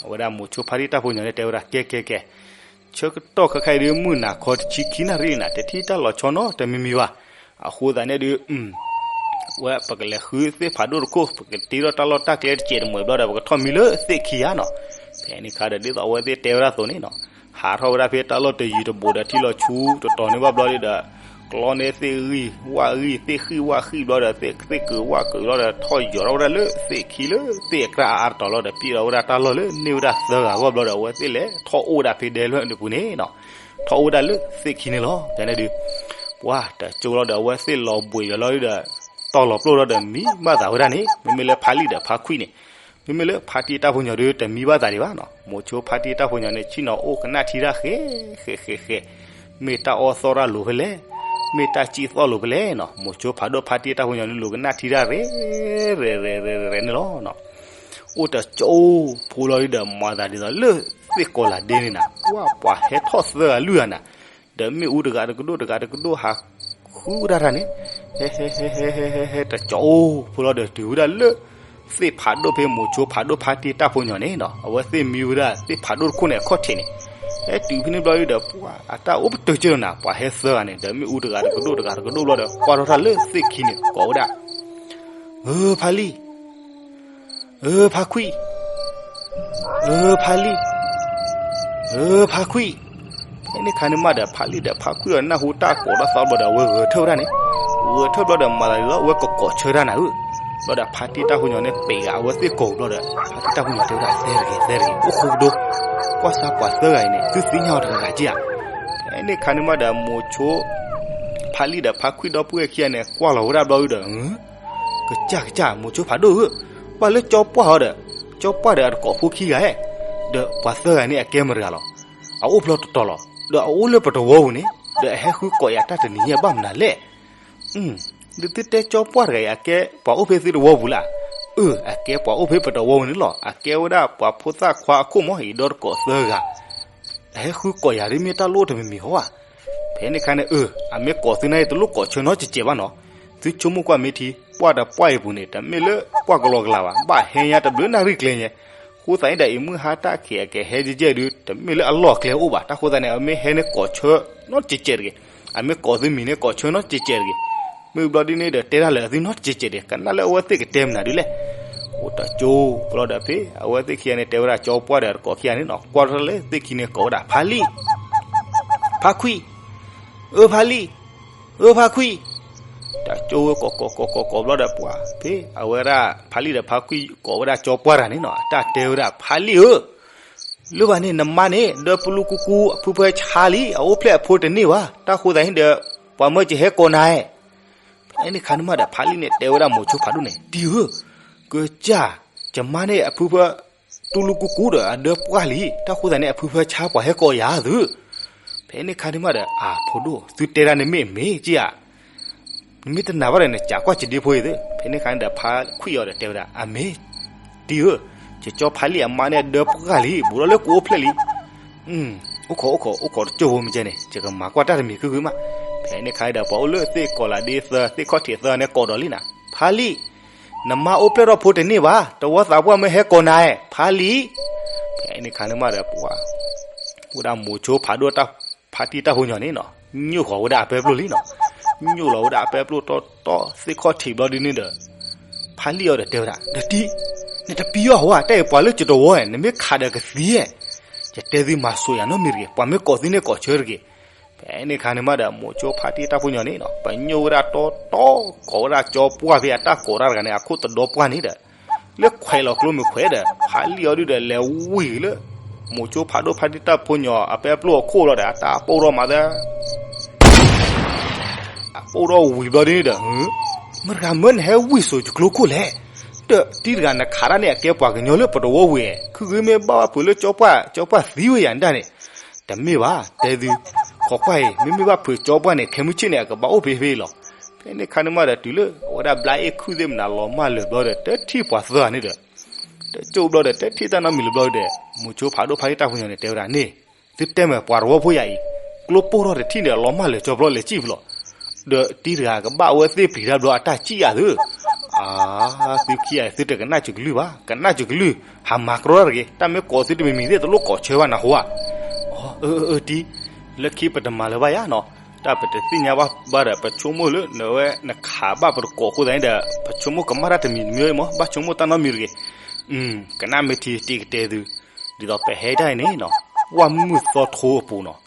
အဝဲဒၣ်မိၤဆိဖါတံၢ်တၢ်ဖိညီန့ၣ် တဲဝဲဒၣ် ကဲကဲကဲ ဆၢကတီၢ်ခဲခါအံၤဒု မုၢ်နၤခီတဆံခံနၣ်ရံၣ်နၤ တထံၣ်တၢ်လီၤဆီနီတမံၤမံၤဘၣ်. အဃိသတးန့ၣ်ဒု ဝဲပကလဲၤဃုသ့ၣ်ဖးဒိၣ်တခိၣ် ပကတ့ထီၣ်တၢ်လီၢ်တၢ်ကျဲတစဲးတမှဲးဘျီဒီး ပကထီၣ်မံလၢသ့ၣ်ခံဧါနီၤ. ဖဲန့ၣ်ခါဒီး ဒ်သိးအဝဲသ့ၣ်တဲဝဲဒၣ်အသိးန့ၣ်နီၤ ဟးထီၣ်ဝဲဒၣ်ဖဲတၢ်လီၢ်တယံၤတဘူးဒီး ထံလီၤဆူတတီၤန့ၣ်ဘၣ်ဘျီဒီး ကျီန့ၢ်သ့ၣ်ဂံၢ်ဝၣ်ဂံၢ် သ့ၣ်ဃံၣ်ဝၣ်ဃံၣ်ဘျီဒီး သ့ၣ်သ့ၣ်ကုာ်ဝၣ်ကုာ်ဘျီဒီး ထီၣ်ယီၤထီၣ်ဝဲဒၣ်လၢသ့ၣ်ခံလၢသ့ၣ်အကြၢးအါအါတတီၤလီၤဒီး ပျဲလီၤဝဲဒၣ်တၢ်လီၢ်လၢန့ၢ်ဝဲဒၣ်သၢဂၤအဂီၢ်ဘျီဒီး အဝဲသ့ၣ်လဲၤထီၣ်အိၣ်ဝဲဒၣ်ဖဲဒဲလွဲၢ်တပူၤန့ၣ်နီၤ. ထီၣ်အိၣ်ဝဲဒၣ်လၢသ့ၣ်ခံန့ၣ်လီၤ. ဖဲန့ၣ်ဒု ပှၢ်တကၠိလီၤဒီး အဝဲသ့ၣ်လီၤဘှံးယီၤလီၤဒီး တီၢ်လီၤပျိၢ်လီၤဒီး မံဘၣ်သးဝဲဒၣ်န့ၣ် မ့မ့ၢ်လၢဖါလံၣ်ဒီးဖါခွံၣ်န့ၣ် မ့မ့ၢ်လၢဖါတံၢ်တၢ်ဖိညီဒု တမံဘၣ်သးဒံးဘၣ်နီၤ. မိၤဆိဖါတံၢ်တၢ်ဖိညီန့ၣ် ဆ့ၣ်နီၤအိၣ်ကနၣ်ထံတၢ်ဃဲးဃဲးဃဲးဃဲး, မ့ၢ်တၢ်အီၣ်သီၣ်တၢ်လိၤဖဲလဲၣ်, မ့ၢ်တၢ်စံၣ်သီၣ်လိၤဖဲလဲၣ်နီၤ. မိၤဆိဖးဒိၣ်ဖါတံၢ်တၢ်ဖိညီန့ၣ် လူၤကနၣ်ထံတၢ်ရဲၣ်ရဲၣ်ရဲၣ်ရဲၣ်န့ၣ်လီၤ. အိၣ်တကၠိဖိလီၤဒီး မၤသးဒ်သိးလၢသ့ၣ်ကီၤလၤဒ့န့ၣ်နၤ, ပှၢ်ပှၤဟဲထီၣ်သၢဂၤလွံၢ်ဂၤနၤ ဒီးမ့ၣ်အူတဂၤတကဒိၣ်တဂၤတကဒိၣ်ဟးဃုဝဲဒၣ်တၢ်န့ၣ်, ဟဲဟဲဟဲဟဲဟဲဟဲဟဲတကၠိဖိလီၤဒီး တုၤဝဲဒၣ်လၢသ့ၣ်ဖးဒိၣ်ဖဲမိၤဆိဖးဒိၣ်ဖါတံၢ်တၢ်ဖိညီန့ၣ်နီၤ. အဝဲသ့ၣ်မံဝဲဒၣ်သ့ၣ်ဖးဒိၣ်တခိၣ်န့ၣ်အခီၣ်ထံးန့ၣ်, ဟဲတုၤဖဲန့ၣ်ဘျီဒီး ပှၢ်အတၢ်အိၣ်ပတုာ်က့ၤလီၤနၤ, ပှၤဟဲသၢဂၤန့ၣ် ဒီးမ့ၣ်အူတဂၤတကဒိၣ်တဂၤတကဒိၣ်ဘျီဒီး ကွၢ်ထီၣ်တၢ်လၢသ့ၣ်ခံန့ၣ် ကိးဝဲဒၣ် ဧၢ ဖါလံၣ် ဧၢ ဖါခွံၣ်, ဧၢ ဖါလံၣ်, ဧၢ ဖါခွံၣ်. ဖဲန့ၣ်ခါန့ၣ်မးဒီး ဖါလံၣ်ဒီးဖါခွံၣ်အီၤ နၢ်ဟူတၢ်ကိးထီၣ်သီဘျီဒီး အဝဲဂဲၤထၢၣ်ဝဲဒၣ်န့ၣ်, ဂဲၤထၢၣ်ဘျီဒီး မၤသးဒ်သိး အဝဲကကိးဆၢတၢ်နၤဧၢ. ဘျီဒီးဖါတံၢ်တၢ်ဖိညီန့ၣ် ပ့ၤဂၤ အဝဲသ့ၣ်ကိးဘျီဒီး ဖါတံၢ်တၢ်ဖိညီတဲဝဲဒၣ် သဲတဂ့ၤ သဲတဂ့ၤ အိၣ်ဃူကဒိ, ကွၢ်စၢ်ပှၤသၢဂၤအံၤန့ၣ် သုသ့ၣ်ညါအီၤတဂၤဂၤက့ဧါ. ဖဲန့ၣ်ခါန့ၣ်မးဒီး မိၤဆိ ဖါလံၣ်ဒီးဖါခွံၣ်ဒီပုၢ်ဝဲၢ်ခံဂၤန့ၣ် ကွၢ်လီၤဝဲဒၣ်ဘျီဒီး ကစၢ်ကစၢ် မိၤဆိဖးဒိၣ်ဧၢ, ဘၣ်လၢကၠီပှၢ်အီၤဒီး, ကၠီပှၢ်ဒီးအတကိးဖိခံဂၤဧၢ, ဒီးပှၤသၢဂၤန့ၣ် အကဲမတၤတဂၤလီၤ. အအိၣ်ဖျီတတီၤလီၤ, ဒီးအအိၣ်လၢပတဝီပူၤန့ၣ်, ဒီးအဟဲဃုကိးယၤတၢ်တနံၤညါဘၣ်မနုၤလဲၣ်. ဒုးသုတဲကၠီပှၢ်တဂၤအံၤ အကဲပှၤအိၣ်ဖဲသုတဝီပူၤလၢ်. အၢ အကဲပှၤအိၣ်ဖဲပတဝီပူၤန့ၣ်လီၤ. အကဲဝဲဒၣ်ပှၤဖိသၣ်ခွါအခိၣ်မး ယဒီတကိးသၢဂၤ အဟဲဃုကိးယၤဒ်မ့ၢ်တၢ်လိၣ်တမံၤမံၤဟီဧါ. ဖဲန့ၣ်ခါန့ၣ် အၢ အမ့ၢ်ကိးသုန့ၣ် တလိၣ်ကိးဆၢနီတစဲးဘၣ်နီၤ. သုဆိကမိၣ်ကွၢ်မ့ၢ်ထံ ပှၢ်တပှၢ်အံၤပူၤန့ၣ် တမ့ၢ်လၢပှၢ်ကလီကလီဘၣ်, ဘၣ်ဟဲညါတဘျုးနၣ်ရံၣ်ကျဲညါ. အဃိသတးန့ၣ်ဒီး အံၤမုၢ်ဟါတၢ်ခံးအကဟဲကဲကဲဒု တမ့ၢ်လၢအလီၢ်ကျဲအိၣ်ဘၣ်. တၢ်ဃိသတးန့ၣ် အမ့ၢ်ဟဲန့ၣ်ကိးဆၢနီတစဲးစဲးတဂ့ၤ, အမ့ၢ်ကိးသုမံၤန့ၣ် ကိးဆၢနီတစဲးစဲးတဂ့ၤ. မ့ၢ်ဘျီဒ်န့ၣ်ဒီး တဲတၢ်လၢအသုနီတစဲးစဲးတဂ့ၤ, ကနၣ်လၢအဝဲသ့ၣ်ကတဲမနုၤဒ်လဲၣ်. အိၣ်တကၠိဖိလီၤဒီး ဖဲအဝဲသ့ၣ်ခံဂၤန့ၣ် တဲဝဲဒၣ်ကၠီပှၢ်ဒီးတကိးခံဂၤန့ၣ်နီၤ, ကွၢ်ထီၣ်လၢသ့ၣ်ခံန့ၣ် ကိးဝဲဒၣ် ဖါလံၣ်, ဖါခွံၣ်, အၢဖါလံၣ်, အၢဖါခွံၣ်. တၢ်ကၠိဝဲကိးကိးကိးကိးကိးဘျီဒီး ပှၤဖဲအဝဲဒၣ် ဖါလံၣ်ဒီးဖါခွံၣ်ကိးဝဲဒၣ်ကၠီပှၢ်တဂၤန့ၣ်နီၤ, အတၢ်တဲဝဲဒၣ် ဖါလံၣ်ဧၢ, လၢဘၣ်န့ၣ် နမါန့ၣ် ဒၢပလူကူကူ အဖုဖၢဆါလံ, အအိၣ်ဖျဲၣ်အဖိတန့ၢ်ဘၣ်, တၢ်ဃိသးဟံၣ်ဒီး ပှၤမၢကဟဲကိးနၤဧါ. ဖဲန့ၣ်ခါန့ၣ်မးဒီး ဖါလံၣ်န့ၣ်တဲဝဲဒၣ်မိၤဆိဖးဒိၣ်န့ၣ်, တံၤဧၢ, ကစၢ်, ယမါန့ၣ်အဖုဖၢ တူလူကူကူဒီးအဒၢပှၢ်လံ, တၢ်ဃိသးန့ၣ် အဖုဖၢဆါ ပှၤဟဲကိးယၤသု. ဖဲန့ၣ်ခါန့ၣ်မးဒီး အဖိဒိၣ် သုတဲဒၣ်န့ၣ်မ့ၢ်အမ့ၢ်က့ဧါ, နမ့ၢ်တနာ်ဘၣ်ဒီး နကးကွၢ်ကဒ့ဖိအံၤသု. ဖဲန့ၣ်ခါန့ၣ်ဒီး ဖါခွံၣ်အီၤဒီးတဲဝဲဒၣ် အမ့ၢ်, တံၤဧၢ, ယကၠီဖါလံၣ်အမါန့ၣ် အဒၢပှၢ်လံ, ဘူးထီၣ်လၢကအိၣ်ဖျဲၣ်လံ. အိၣ်ခိး အိၣ်ခိး အိၣ်ခိးတကၠိဖိမ့ၢ်ကဲန့ၣ် ယကမၤကွၢ်တၢ်တမံၤခုၣ်ခုၣ်မး. ဖဲန့ၣ်ခါဒီး ပှၤအိၣ်လၢသ့ၣ်ကီးလးဒ့သၢ သ့ၣ်ခီၣ်ထံးသၢန့ၣ် ကိးဒီးလံနၤ, ဖါလံၣ်, နမါအိၣ်ဖျဲၣ်ထီၣ်ဖိတန့ၢ်ဘၣ်, တဝီသးပှၢ်မၢဟဲကိးနၤဧါ, ဖါလံၣ်. ဖဲန့ၣ်ခါန့ၣ်မးဒီး ပှၤ အိၣ်ဒၣ်မိၤဆိဖးဒိၣ်တၢ် ဖါတံၢ်တၢ်ဖိညီန့ၣ်နီၤ, ညိၣ်ဃီၤဝဲဒၣ်အပဲပျိၢ်လံနီၤ, ညိၣ်လီၤဝဲဒၣ်အပဲပျိၢ်တီတီ သ့ၣ်ခီၣ်ထံးဘျီဒ်န့ၣ်ဒီး ဖါလံၣ်အီၤဒီးတဲဝဲဒၣ် ဒီးတံၤ, နတပံၤအီၤဟီဧါ, တၢ်အံၤပှၤလၢကတဝီဧါ, နမ့ၢ်ခးဒီးကသံဧါ, ယတဲသုမၤစိာ်ယၤနီတမံၤတဂ့ၤ, ပှၤမ့ၢ်ကိးသုန့ၣ်ကိးဆၢတဂ့ၤ. ဖဲန့ၣ်ခါန့ၣ်မးဒီး မိၤဆိဖါတံၢ်တၢ်ဖိညီန့ၣ်နီၤ ပညိၣ်ဝဲဒၣ်တီတီ ကိးဝဲဒၣ်ကၠီပှၢ်ဖဲအတၢ်ကိးတၢ်တဂၤန့ၣ် အခိၣ်တဒီပှၢ်န့ၣ်ဒီး လၢခွဲးလီၤကျိမ့ၢ်ခွဲးဒီး ဖါလံၣ်အီၤဒုဒီးလဲၤဝံၤလၢ မိၤဆိဖးဒိၣ်ဖါတံၢ်တၢ်ဖိညီအပဲပျိၢ်အခိၣ်လီၤဒီး အတၢ်ပိၢ်ထီၣ်မၤသၢ အပိၢ်ထီၣ်ဝံၤဘျီဒ်န့ၣ်ဒီး မတၤတဂၤမၢနဟဲဝံၤစိာ်ယကျိခိၣ်လဲၣ်. ဒီးတံၤတဂၤနခးတၢ်န့ၣ် အကဲပှၤကညီလၢပတဝီဝံၤ, ခုဂ့ၤမ့ၢ်ဘၣ်ဘၣ်ဖုးလၢကၠီပှၢ် ကၠီပှၢ်သံဝဲယၤနတၢ်န့ၣ်, တမ့ၢ်ဘၣ်, တဲသု, ခိးကွၢ်အံၤ မ့မ့ၢ်ဘၣ်ဖုးကၠီပှၢ်န့ၣ် ခဲမုၢ်ဆ့ၣ်န့ၣ် အကဘၣ်အိၣ်ဖဲဖဲအံၤလီၤ. ဖဲန့ၣ်ခါန့ၣ်မးဒီး တုၤလၢအဝဲဒၣ်ဘျါအ့ၣ်ခုၣ်သ့ၣ်မနၤလီၤမၢ်လၢာ်ဘျီဒီး တထံၣ်ပှၤသၢဂၤန့ၣ်ဒီး တကၠိၣ်ဘျီဒီး တထံၣ်တၢ်နီတမံၤလၢၤဘျီဒီး မိၤဆိဖးဒိၣ်ဖါတံၢ်တၢ်ဖိညီန့ၣ် တဲဝဲဒၣ်န့ၣ်, သုတဲမ့ၢ်ပှၤတဝီဖိယၤအံၤ, ကျိပိၢ်ထီၣ်တထံၣ်န့ၣ် အလီၤမၢ်လၢာ်ကၠီဘျီလဲၤစံၣ်ဖဲလီၤ. ဒီးတံၤတဂၤကဘၣ်ဝဲသ့ၣ်ပျံၤတၢ်ဘျီ အတၢ်စံၣ်ယၤသု. အါ, သုခံဂၤအံၤ သုတကနၣ်စၢၤကလုၢ်ဘၣ်, ကနၣ်စၢၤကလုၢ်, ဟးမၤကြီတၢ်တဂ့ၤ, တၢ်မ့ၢ်ကိးသုတမံၤမံၤသ့ၣ် တလိၣ်ကိးဆၢဘၣ်နၢ်ဟူဧါ. အၢ အၢ အၢ တံၤ, လၢခံပတမၤလၢၤဘၣ်ယၤနီၤ, တၢ်ပတသ့ၣ်ညါဘၣ်ဘၣ်ဒီး ပဆိကမိၣ်လၢ နဝဲနခးဘၣ်ပတကိးအဃိသတးန့ၣ်ဒီး ပဆိကမိၣ်ကမၣ်တၢ်တမံၤတမံၤအံၤမး, ဘၣ်ဆိကမိၣ်တၢ်နီတမံၤတဂ့ၤ. ကနၣ်မ့ၢ်ထံ တံၤကတဲသု, ဒ်သိးပဟဲတၢ်အံၤန့ၣ်နီၤ, ဝၣ်မုၢ်သီထိအပူၤနီၤ,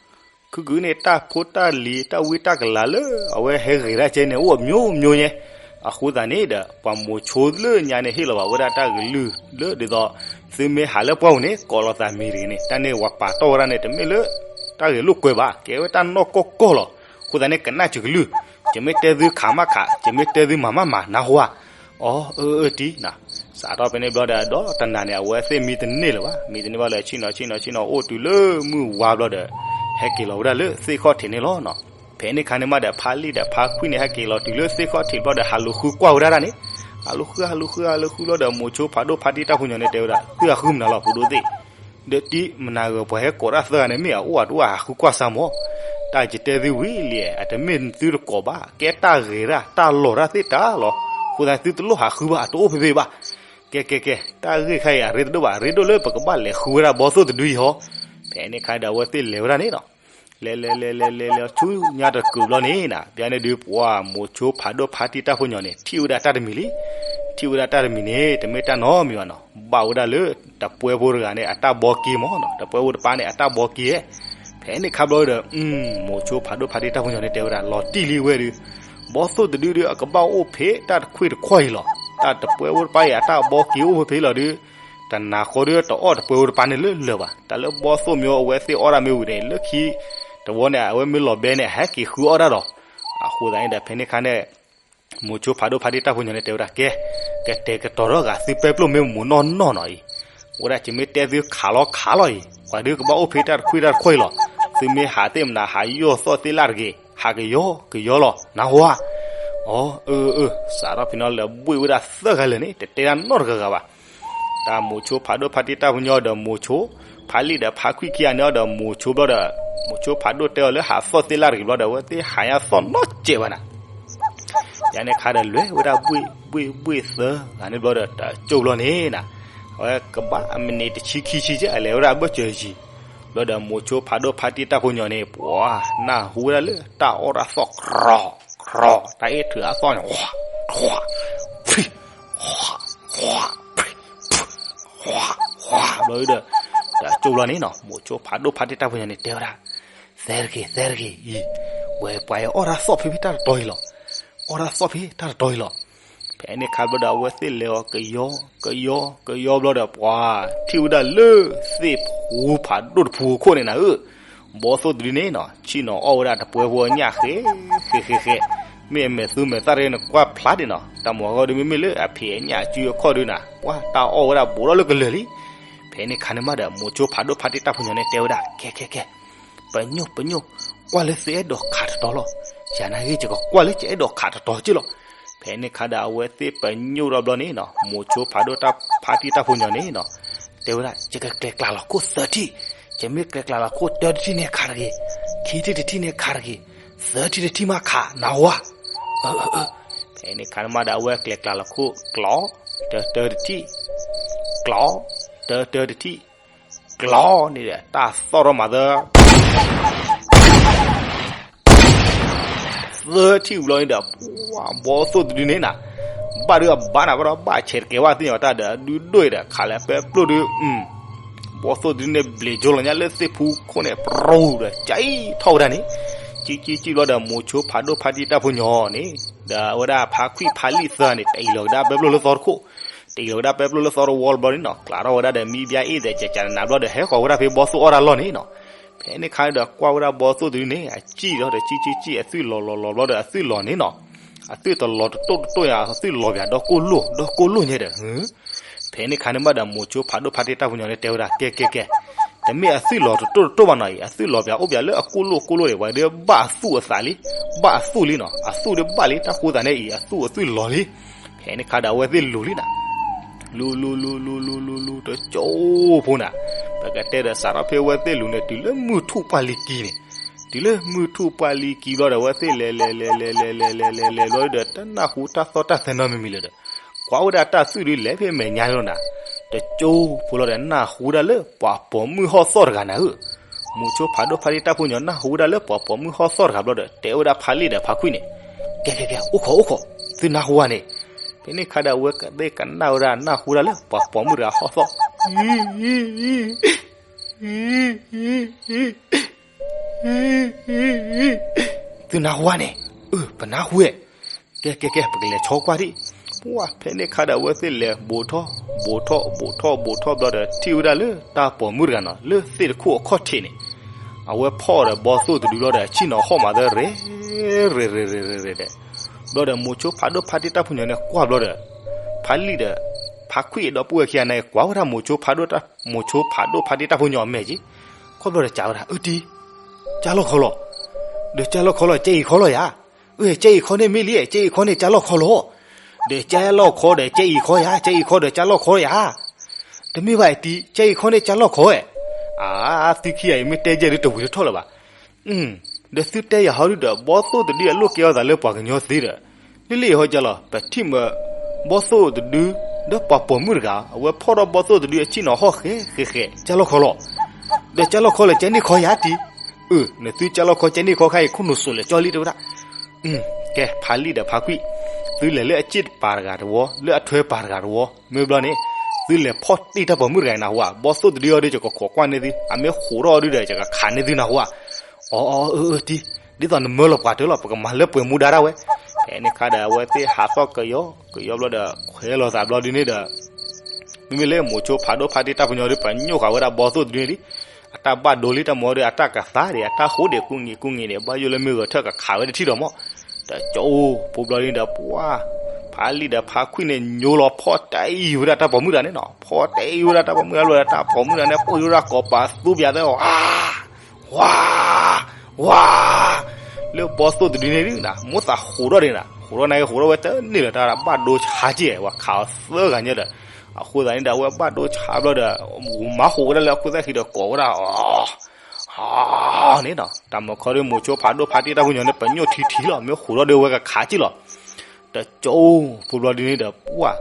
ခုကုၤန့ၣ် တၢ်ဖိတၢ်လံၤ တၢ်ဝံတၢ်ကလၤလၢ အဝဲဟဲဂဲၤတၢ်ကဲန့ၣ် အိၣ်အမျိုးမျိုးညါ, အဃိသတးန့ၣ်ဒီး ပှၤမိၤဆိလၢညါန့ၣ် ဟ့ၣ်လီၤဘၣ်ဝဲဒၣ်တၢ်ကလုၢ်လၢဒ်သိး သုမ့ၢ်ဟးလၢပှၢ်ပူၤန့ၣ် ကိးလီၤသးမံၤတဂ့ၤန့ၣ် တၢ်န့ၣ်ပှၤပာ်တီၢ်ဝဲဒၣ်န့ၣ် တမ့ၢ်လၢ တၢ်ဂ့ၤလိာ်ကွဲဘၣ်, ကဲဝဲတၢ်နီၢ်ကီၢ်ကီၢ်လီၤ. အဃိသတးန့ၣ် ကနၣ်စၢၤကလုၢ်, ယမ့ၢ်တဲသုခးမးခး, ယမ့ၢ်တဲသုမၤမးမၤ နၢ်ဟူဧါ. အီ အၢ အၢ တံၤနၤ, စးထီၣ်ဖဲန့ၣ်ဘျီဒီး ဒီးတနၤန့ၣ် အဝဲသ့ၣ်မံတန့ၢ်လၢၤဘၣ်, မံတန့ၢ်ဘၣ်လၢ ဆ့ၣ်နီၤ ဆ့ၣ်နီၤ ဆ့ၣ်နီၤ အိၣ်တုၤလၢမုၢ်ဝါဘျီဒီး ဟဲက့ၤလီၤဝဲဒၣ်လၢသ့ၣ်ခီၣ်ထံးန့ၣ်လီၤ. ဖဲန့ၣ်ခါန့ၣ်မးဒီး ဖါလံၣ်ဒီးဖါခွံန့ၣ် ဟဲက့ၤလီၤတုၤလၢသ့ၣ်ခီၣ်ထံးဘျီဒီး ဟးလူၤဃုကွၢ်ဝဲဒၣ်န့ၣ်, ဟးလူၤဃု ဟးလူၤဃု ဟးလူၤဃုဘျီဒီး မိၤဆိဖးဒိၣ်ဖါတံၢ်တၢ်ဖိညီန့ၣ် တဲဝဲဒၣ် သုဟးဃုမနုၤလီၤ ဖိဒိၣ်သ့ၣ် ဒီးတံၤ မနၤဂ့ၤ ပှၤဟဲကိးတၢ်သၢဂၤန့ၣ် မ့ၢ်အအိၣ်အတအိၣ် ဟးဃုကွၢ်စၢ်မး. တၢ်ယတဲသုဝံၤလံ, အတမ့ၢ်သုတကိးဘၣ်, ကဲတၢ်ဂ့ၤတၢ် တၢ်လီၤတၢ်သ့ၣ်တၢ်လီၤ. အဃိသတး သုတလိၣ်ဟးဃုဘၣ်, အတအိၣ်ဖဲဖဲဘၣ်. ကဲ ကဲ ကဲ, တၢ်ဂ့ၢ်ခါအံၤ အရ့တဒိၣ်ဘၣ်, အရ့ဒိၣ်လၢပကဘၣ်လဲၤဃုဝဲဒၣ်ဘီသိၣ်တဒုအံၤဟီ. ဖဲန့ၣ်ခါဒီး အဝဲသ့ၣ်လဲၤဝဲဒၣ်န့ၣ်လီၤ. လဲၤလဲၤလဲၤလဲၤလဲၤလဲၤ ဆူညါတကုာ်ဘျီန့ၣ်နၤ, ပျဲန့ၣ်ဒုး ပှၤမိၤဆိဖးဒိၣ်ဖါတံၢ်တၢ်ဖိညီန့ၣ် ထံၣ်ဝဲဒၣ်တၢ်တမံၤလံ. ထံၣ်ဝဲဒၣ်တၢ်တမံၤန့ၣ် တမ့ၢ်တၢ်နီတမံၤဘၣ်နီၤ, ဘၣ်ဝဲဒၣ်လၢ တပှဲဖိတဂၤန့ၣ် အတၢ်ဘီက့မးနီၤ, တပှဲဖိတပၤန့ၣ် အတၢ်ဘီက့. ဖဲန့ၣ်ခါဘျီဒီး မိၤဆိဖးဒိၣ်ဖါတံၢ်တၢ်ဖိညီန့ၣ် တဲဝဲဒၣ် လီၤတံၢ်လံဝဲဒုး, ဘီသိၣ်တဒုဒုး အကဘၣ်အိၣ်ဖဲတၢ်တခွ့ၣ်တခီၣ်အံၤလီၤ. တၢ်တပှဲဖိတပၤအံၤ အတၢ်ဘီက့အိၣ်ဖဲဖဲလီၤဒုး, တနၤဃီဒုး တအီၣ်တပှဲဖိတပၤန့ၣ်လၢလၢာ်ဘၣ်. တၢ်လၢဘီသိၣ်မ့ၢ်အဝဲသ့ၣ်အီၣ်ဒၣ်မ့ၢ်ဝံၤန့ၣ် လၢခံတဝီန့ၣ် အဝဲမ့ၢ်လီၤဘဲန့ၣ် ဟဲက့ၤဃုအီၣ်ဒၣ်ဒီး. အဃိသတးန့ၣ်ဒီး ဖဲန့ၣ်ခါန့ၣ် မိၤဆိဖးဒိၣ်ဖါတံၢ်တၢ်ဖိညီန့ၣ် တဲဝဲဒၣ် ကဲ, ကတဲာ်ကတီၤထီၣ်ဂာ်သုပဲပျိၢ်မ့ၢ်မူးနီၢ်နီၢ်နီၤအံၤ, ဝဲဒၣ်ယမ့ၢ်တဲသုခးလီၤခးလီၤအံၤ, ပှၤဒုးကဘၣ်အိၣ်ဖဲတၢ်တခွ့ၣ်တၢ်တခီၣ်အံၤလီၤ. သုမ့ၢ်ဟးသ့ၣ်မနၤ ဟးယီၢ်သီၣ်သ့ၣ်လၢ်တဂ့ၤ, ဟးကယီကယီလီၤ နၢ်ဟူဧါ. အီ အၢ အၢ စးထီၣ်ဖဲန့ၣ်လၢဘှ့ၣ်ဝဲဒၣ်သၢဂၤလၢာ်န့ၣ် တတဲဒၣ်နီတဂၤဂၤဘၣ်. တၢ်မိၤဆိဖးဒိၣ်ဖါတံၢ်တၢ်ဖိညီဒီးမိၤဆိ, ဖါလံၣ်ဒီးဖါခွံၣ်ခံဂၤန့ၣ်ဒီးမိၤဆိဘျီဒီး, မိၤဆိဖးဒိၣ်တဲအီၤလၢဟးသီၣ်သ့ၣ်လၢ်တဂ့ၤဘျီဒီး အဝဲသ့ၣ်ဟးညါသီၣ်နီတစဲးဘၣ်နၤ. ယန့ၣ်ခါဒီးလဲၤဝဲဒၣ်ဘှ့ၣ်ဘှ့ၣ်ဘှ့ၣ်သၢဂၤန့ၣ်ဘျီဒီး တၢ်ကၠိၣ်ဘျီန့ၣ်နၤ, အဝဲကဘၣ်အမံးနံးတဆံခံဆံကဲ အလဲၤဝဲဒၣ်ဘၢၣ်စၢၤယံၤ, ဘျီဒီးမိၤဆိဖးဒိၣ်ဖါတံၢ်တၢ်ဖိညီန့ၣ် ပှၤနၢ်ဟူဝဲဒၣ်လၢတၢ်အီၣ်တၢ်သီၣ် ကြီ, ကြီ, တၢ်အ့ၣ်ထုးအသီၣ်န့ၣ် ဃှး, ဃှး, ဃှး, ဃှး, ဃှး, ဃှး, ဘျီဒီး တၢ်ကၠိၣ်ဘျီန့ၣ်နီၤ မိၤဆိဖးဒိၣ်ဖါတံၢ်တၢ်ဖိညီန့ၣ် တဲဝဲဒၣ် သဲတဂ့ၤ သဲတဂ့ၤအံၤ, ဝဲပှၤအံၤအီၣ်တၢ်သီၣ်ဖဲဖဲတၢ်တတီၤအံၤလီၤ. အီၣ်တၢ်သီၣ်ဖဲတၢ်တတီၤအံၤလီၤ. ဖဲန့ၣ်ခါဘျီဒီး အဝဲသ့ၣ်လဲၤအီၤကယီ ကယီ ကယီဘျီဒီး ပှၤထံၣ်ဝဲဒၣ်လၢသ့ၣ်ဖူဖးဒိၣ်တဖူအခိၣ်န့ၣ်နၤဧၢ, ဘီသိၣ်တဒုန့ၣ်နီၤ ဆ့ၣ်နီၤအီၣ်ဝဲဒၣ်တပှဲဖိအညၣ်ဃဲ ဃဲ ဃဲ ဃဲ, မ့ၢ်အမဲာ်သူမဲာ်သၣ်တဂ့ၤန့ၣ် ကွၢ်ဖျါဒံးနီၤ, တၢ်မၤဃီဒီး မ့မ့ၢ်လၢအဖံးအညၣ်အစုအခီၣ်ဒုန့ၣ် ပှၤတၢ်အီၣ်ဝဲဒၣ်ဘူးထီၣ်လၢကလၢာ်လံ. ဖဲန့ၣ်ခါန့ၣ်မးဒီး မိၤဆိဖးဒိၣ်ဖါတံၢ်တၢ်ဖိညီန့ၣ်တဲဝဲဒၣ် ကဲ ကဲ ကဲ ပညိၣ် ပညိၣ်, ကွၢ်လၢသုအဲၣ်ဒိးခးတတီၤလီၤ. ယၤနာ်ဂ့ၤ ယကကွၢ်လၢယအဲၣ်ဒိးခးတတီၤက့ၢ်လီၤ. ဖဲန့ၣ်ခါဒီး အဝဲသ့ၣ်ပညိၣ်ထီၣ်ဘျီန့ၣ်နီၤ မိၤဆိဖးဒိၣ်ဖါတံၢ်တၢ်ဖိညီန့ၣ်နီၤ တဲဝဲဒၣ် ယကကျဲၤကျါလီၤခိၣ်သၢထံၣ်, ယမ့ၢ်ကျဲၤကျါလီၤခိၣ်တၢတထံၣ်န့ၣ်ခးတဂ့ၤ, ခံထံၣ်တထံၣ်န့ၣ်ခးတဂ့ၤ, သၢထံၣ်တထံၣ်မးခး နၢ်ဟူဧါ. ဖဲန့ၣ်ခါန့ၣ်မးဒီး အဝဲကျဲၤကျါလီၤခိၣ်ကျီ, တၢတၢတထံၣ်, ကျီ, တၢတၢတထံၣ် ကျီန့ၣ်ဒီး တၢ်သီၣ်ထီၣ်မးသၢ သၢထံၣ်ဝံၤလီၤန့ၣ်ဒီး ပှၤဘီသိၣ်တဒုန့ၣ်နၤ, ဘၣ်ဒုးအဘၣ်နၤဘၣ်ဒီး ဘၣ်ဆဲးတကဲဘၣ်သ့ၣ်ညါတၢ်ဒီး အဒုဒိၣ်အံၤဒီး ခးလၢပဲပျိၣ်ဒုး ဘီသိၣ်တဒုန့ၣ် ဘျံးကၠိလီၤညါလၢသ့ၣ်ဖူခိၣ်န့ၣ် ပြူၤဒီး ကၠံထီၣ်ဝဲဒၣ်န့ၣ်, ကံကံကံဘျီဒီး မိၤဆိဖးဒိၣ်ဖါတံၢ်တၢ်ဖိညီန့ၣ် ဒီးအဝဲဒၣ်ဖါခွံၣ်ဖါလံၣ်သၢန့ၣ် တအံၤလီၤကဒါပဲပျိၣ်လၢသီတခိၣ် တအံၤလီၤကဒါပဲပျိၣ်လၢသီတဝီတဘျီန့ၣ်နီၤ ကျးထီၣ်ဝဲဒၣ်ဒီးမံဘျါအ့ၣ်သဲးကကနးဘျီဒီး ဟဲဃီၤဝဲဒၣ်ဖဲဘီသိၣ်အီၣ်တၢ်လီၢ်န့ၣ်နီၤ. ဖဲန့ၣ်ခါန့ၣ်ဒီး ကွၢ်ဝဲဒၣ်ဘီသိၣ်တဒုန့ၣ် အကံၣ်ဒီး တကံၣ်ကံၣ်ကံၣ် အသွံၣ်လီၤလီၤလီၤဘျီဒီး အသွံၣ်လီၤန့ၣ်နီၤ, အသွံၣ်တလီၤတတိၢ်တတိၢ်ညါ အသွံၣ်လီၤပၠးဒီကိၢ်လိၣ် ဒီကိၢ်လိၣ်ညါဒီး ဖဲန့ၣ်ခါန့ၣ်မးဒီး မိၤဆိဖးဒိၣ်ဖါတံၢ်တၢ်ဖိညီန့ၣ်တဲဝဲဒၣ် ကဲ ကဲ ကဲ, တမ့ၢ်အသွံၣ်လီၤတတိၢ်တတိၢ်ဘၣ်နီၤအံၤ အသွံၣ်လီၤပၠးအိၣ်ပၠးလၢအကိၢ်လိၣ်ကိၢ်လိၣ်န့ၣ် ပှၤဒုးဘၣ်အသူၣ်အသးလံ, ဘၣ်အသူၣ်လံနီၤ အသူၣ်ဒုးဘၣ်လံ တၢ်ဃိသးန့ၣ်အံၤ အသူၣ်အသွံၣ်လီၤလံ. ဖဲန့ၣ်ခါဒီး အဝဲသ့ၣ်လူၤလံနၤ လူၤလူၤလူၤလူၤလူၤလူၤလူၤ တကၠိဖိနၤ, ပကတဲဒီး စးထီၣ်ဖဲအဝဲသ့ၣ်လူၤန့ၣ် တုၤလၢမုၢ်ထူၣ်ပှၢ်လံၤကံၤန့ၣ်, တုၤလၢမုၢ်ထူၣ်ပှၢ်လံၤကံၤဘျီဒီး အဝဲသ့ၣ်လဲၤလဲၤလဲၤလဲၤလဲၤလဲၤလဲၤလဲၤလဲၤဘျီဒီး တနၢ်ဟူတၢ်သီၣ်တၢ်သဲနီတမံၤမံၤလၢၤဒီး ကွၢ်ဝဲဒၣ်တၢ်သွံၣ်ဒုးလဲၤဖဲမဲာ်ညါလီၤနၤ, တကၠိဖိလီၤဒီး နၢ်ဟူဝဲဒၣ်လၢပှၤပိာ်မုၣ်ဟီၣ်သီၣ်တဂၤနၤဧၢ, မိၤဆိဖးဒိၣ်ဖါတံၢ်တၢ်ဖိညီ နၢ်ဟူဝဲဒၣ်လၢပှၤပိာ်မုၣ်ဟီၣ်သီၣ်တဂၤဘျီဒီး တဲဝဲဒၣ်ဖါလံၣ်ဒီးဖါခွံၣ်န့ၣ်, ကဲ ကဲ ကဲ အိၣ်ခိးအိၣ်ခိး သုနၢ်ဟူဧါန့ၣ်, ဖဲန့ၣ်ခါဒီး အဝဲကသ့ၣ်ကနၣ်ဝဲဒၣ် နၢ်ဟူဝဲဒၣ်လၢပှၤပိာ်မုၣ်တဂၤဟီၣ်သီၣ် သုနၢ်ဟူဧါန့ၣ်, အၢ ပနၢ်ဟူဝဲ, ကဲ ကဲ ကဲ ပကလဲၤဆီကွၢ်ဒံး, ပှၢ် ဖဲန့ၣ်ခါဒီး အဝဲသ့ၣ်လဲၤဘူးထီၣ် ဘူးထီၣ် ဘူးထီၣ် ဘူးထီၣ်ဘျီဒီး ထံၣ်ဝဲဒၣ်လၢတၢ်ပိာ်မုၣ်တဂၤနီၤ လၢသ့ၣ်တခိၣ်အခီၣ်ထံးန့ၣ်, အဝဲဖီၣ်ဒီးဘီသိၣ်တဒုလီၤဒီး အဆ့ၣ်နီၤဟီၣ်မးသၢ ရဲၣ် ရဲၣ် ရဲၣ် ရဲၣ် ရဲၣ် ဒီး ဘျီဒီးမိၤဆိဖးဒိၣ်ဖါတံၢ်တၢ်ဖိညီန့ၣ် ကွၢ်ဘျီဒီး ဖါလံၣ်ဒီး ဖါခွံၣ်ဒီပုၢ်ဝဲၢ်ခံဂၤန့ၣ် ကွၢ်ဝဲဒၣ်မိၤဆိဖးဒိၣ် မိၤဆိဖးဒိၣ်ဖါတံၢ်တၢ်ဖိညီအမဲာ်က့ၤ, ကွၢ်ဘျီဒီး ကးဝဲဒၣ် အၢ တံၤ, ကၢ်လီၢ်ခီလီၤ, ဒီးကၢ်လီၢ်ခီလီၤ ကဲအံၤခီလီၤယၤ, အၢ ကဲအံၤခီန့ၣ်မ့ၢ်လံ ကဲအံၤခီန့ၣ် ကၢ်လီၢ်ခီလီၤ, ဒီးကၢ်လီၢ်ခီဒီး ကဲအံၤခီယၤ ကဲအံၤခီဒီး ကၢ်လီၢ်ခီယၤ, တမ့ၢ်ဘၣ်အံၤတံၤ ကဲအံၤခီန့ၣ် ကၢ်လီၢ်ခီဧါ, အါ သုခံဂၤအံၤမ့ၢ်တဲယဲၢ်ဒုးတဝံၤတထီၣ်လၢၤဘၣ် ဒီးသုတဲယၤဟီဒုဒီး ဘီသိၣ်တဒုအလိၣ်ကဲထီၣ်သးလၢပှၤကညီသ့ဒီး, လၢလၢဟီကလီၤ ပထံၣ်မၢ ဘီသိၣ်တဒု ဒီးပှၤပိာ်မုၣ်တဂၤ အဝဲဖီၣ်ထီၣ်ဘီသိၣ်တဒုအဆ့ၣ်နီၤဟီၣ်ဃဲဃဲဃဲ ကၢ်လီၢ်ခီလီၤ, ဒီးကၢ်လီၢ်ခီလီၤ ကဲန့ၢ်ခီယၤတံၤ, အၢ နသုကၢ်လီၢ်ခီကဲန့ၢ်ခီခါအံၤ ခိၣ်နူာ်စိးလဲၤကၠီလံတဲဝဲဒၣ် ကဲ ဖါလံၣ်ဒီးဖါကွံၢ်, သုလဲၤလၢအစ့ၣ်ပၤတဂၤတဝီ လၢအထွဲပၤတဂၤတဝီ မ့ၢ်ဘျီန့ၣ် သုလဲၤဖီၣ်တ့ၢ်တၢ်ပိာ်မုၣ်တဂၤအံၤနၢ်ဟူဧါ, ဘီသိၣ်တဒုအီၤဒီး ယကခိးကွၢ်န့ၢ်သု, အမ့ၢ်ဃိးထီၣ်အီၤဒုဒီး ယကခးန့ၢ်သုနၢ်ဟူဧါ, အီ အီ အၢ အၢ တံၤ, ဒ်သိးနမၢလီၤပှၤတၢၢ်လီၤ ပကမၤလၢပှဲၤမူဒါဒၣ်ဝဲ, ဖဲန့ၣ်ခါဒီး အဝဲသ့ၣ်ဟးထီၣ်ကယီကယီဘျီဒီး ခွဲးလိာ်သးဘျီဒုန့ၣ်ဒီး မ့မ့ၢ်လၢမိၤဆိဖးဒိၣ်ဖါတံၢ်တၢ်ပညိၣ်ဒီး ပညိၣ်ဃာ်ဝဲဒၣ်ဘီသိၣ်တဒုန့ၣ်လံ, အတၢ်ဘၣ်ဒိလံတၢ်မၤဒီး အတၢ်ကသါဒံး အတၢ်ဃိဒံးကူၣ်ငံၤကူၣ်ငံၤန့ၣ် ဘၣ်ယိၣ်လၢမ့ၢ်ဂဲၤထၢၣ်ကခးဝဲတထံၣ်ဒီးမး, တကၠိဖိဘျီဒုန့ၣ်ဒီး ပှၢ် ဖါလံၣ်ဒီးဖါခွံၣ်န့ၣ် ညိလီၤဖီၣ်တ့ၢ်ဝဲဒၣ်တၢ်ပိာ်မုၣ်တဂၤန့ၣ်နီၤ, ဖီၣ်တ့ၢ်ဝဲဒၣ်တၢ်ပိာ်မုၣ်တဂၤလီၤဒီး တၢ်ပိာ်မုၣ်တဂၤန့ၣ် ပိၢ်ယိၣ်ဒၣ်ကိးပသူပၠးသၢ ဝါ ဝါ ဝါ လၢဘီသိၣ်တဒုန့ၣ်ဒုနၤ မိၢ်သးဃိးထီၣ်ဒံးနၤ ဃိးထီၣ်န့ၣ်ဂ့ၤ ဃိးထီၣ်ဝဲတန့ၢ်လၢၤ တၢ်ဘၣ်ဒိဆါက့ၢ်ဝဲ ခးအီၤသၢဂၤညါဒီး အဃိသတးန့ၣ်ဒီး အဝဲဘၣ်ဒိဆါဘျီဒီး မၤဟူးဝဲဒၣ်လၢအခိၣ်သၣ်ခံဒီးကိးဝဲဒၣ် အီၤန့ၣ်နီၤ တၢ်မၤခီဒုးမိၤဆိဖးဒိၣ်ဖါတံၢ်တၢ်ပညိၣ်န့ၣ် ပညိၣ်ထံထံလီၤ မ့ၢ်ဃိးထီၣ်ဒုးဝဲကခးက့ၢ်လီၤ တကၠိဖိဘျီဒုန့ၣ်ဒီး ပှၢ်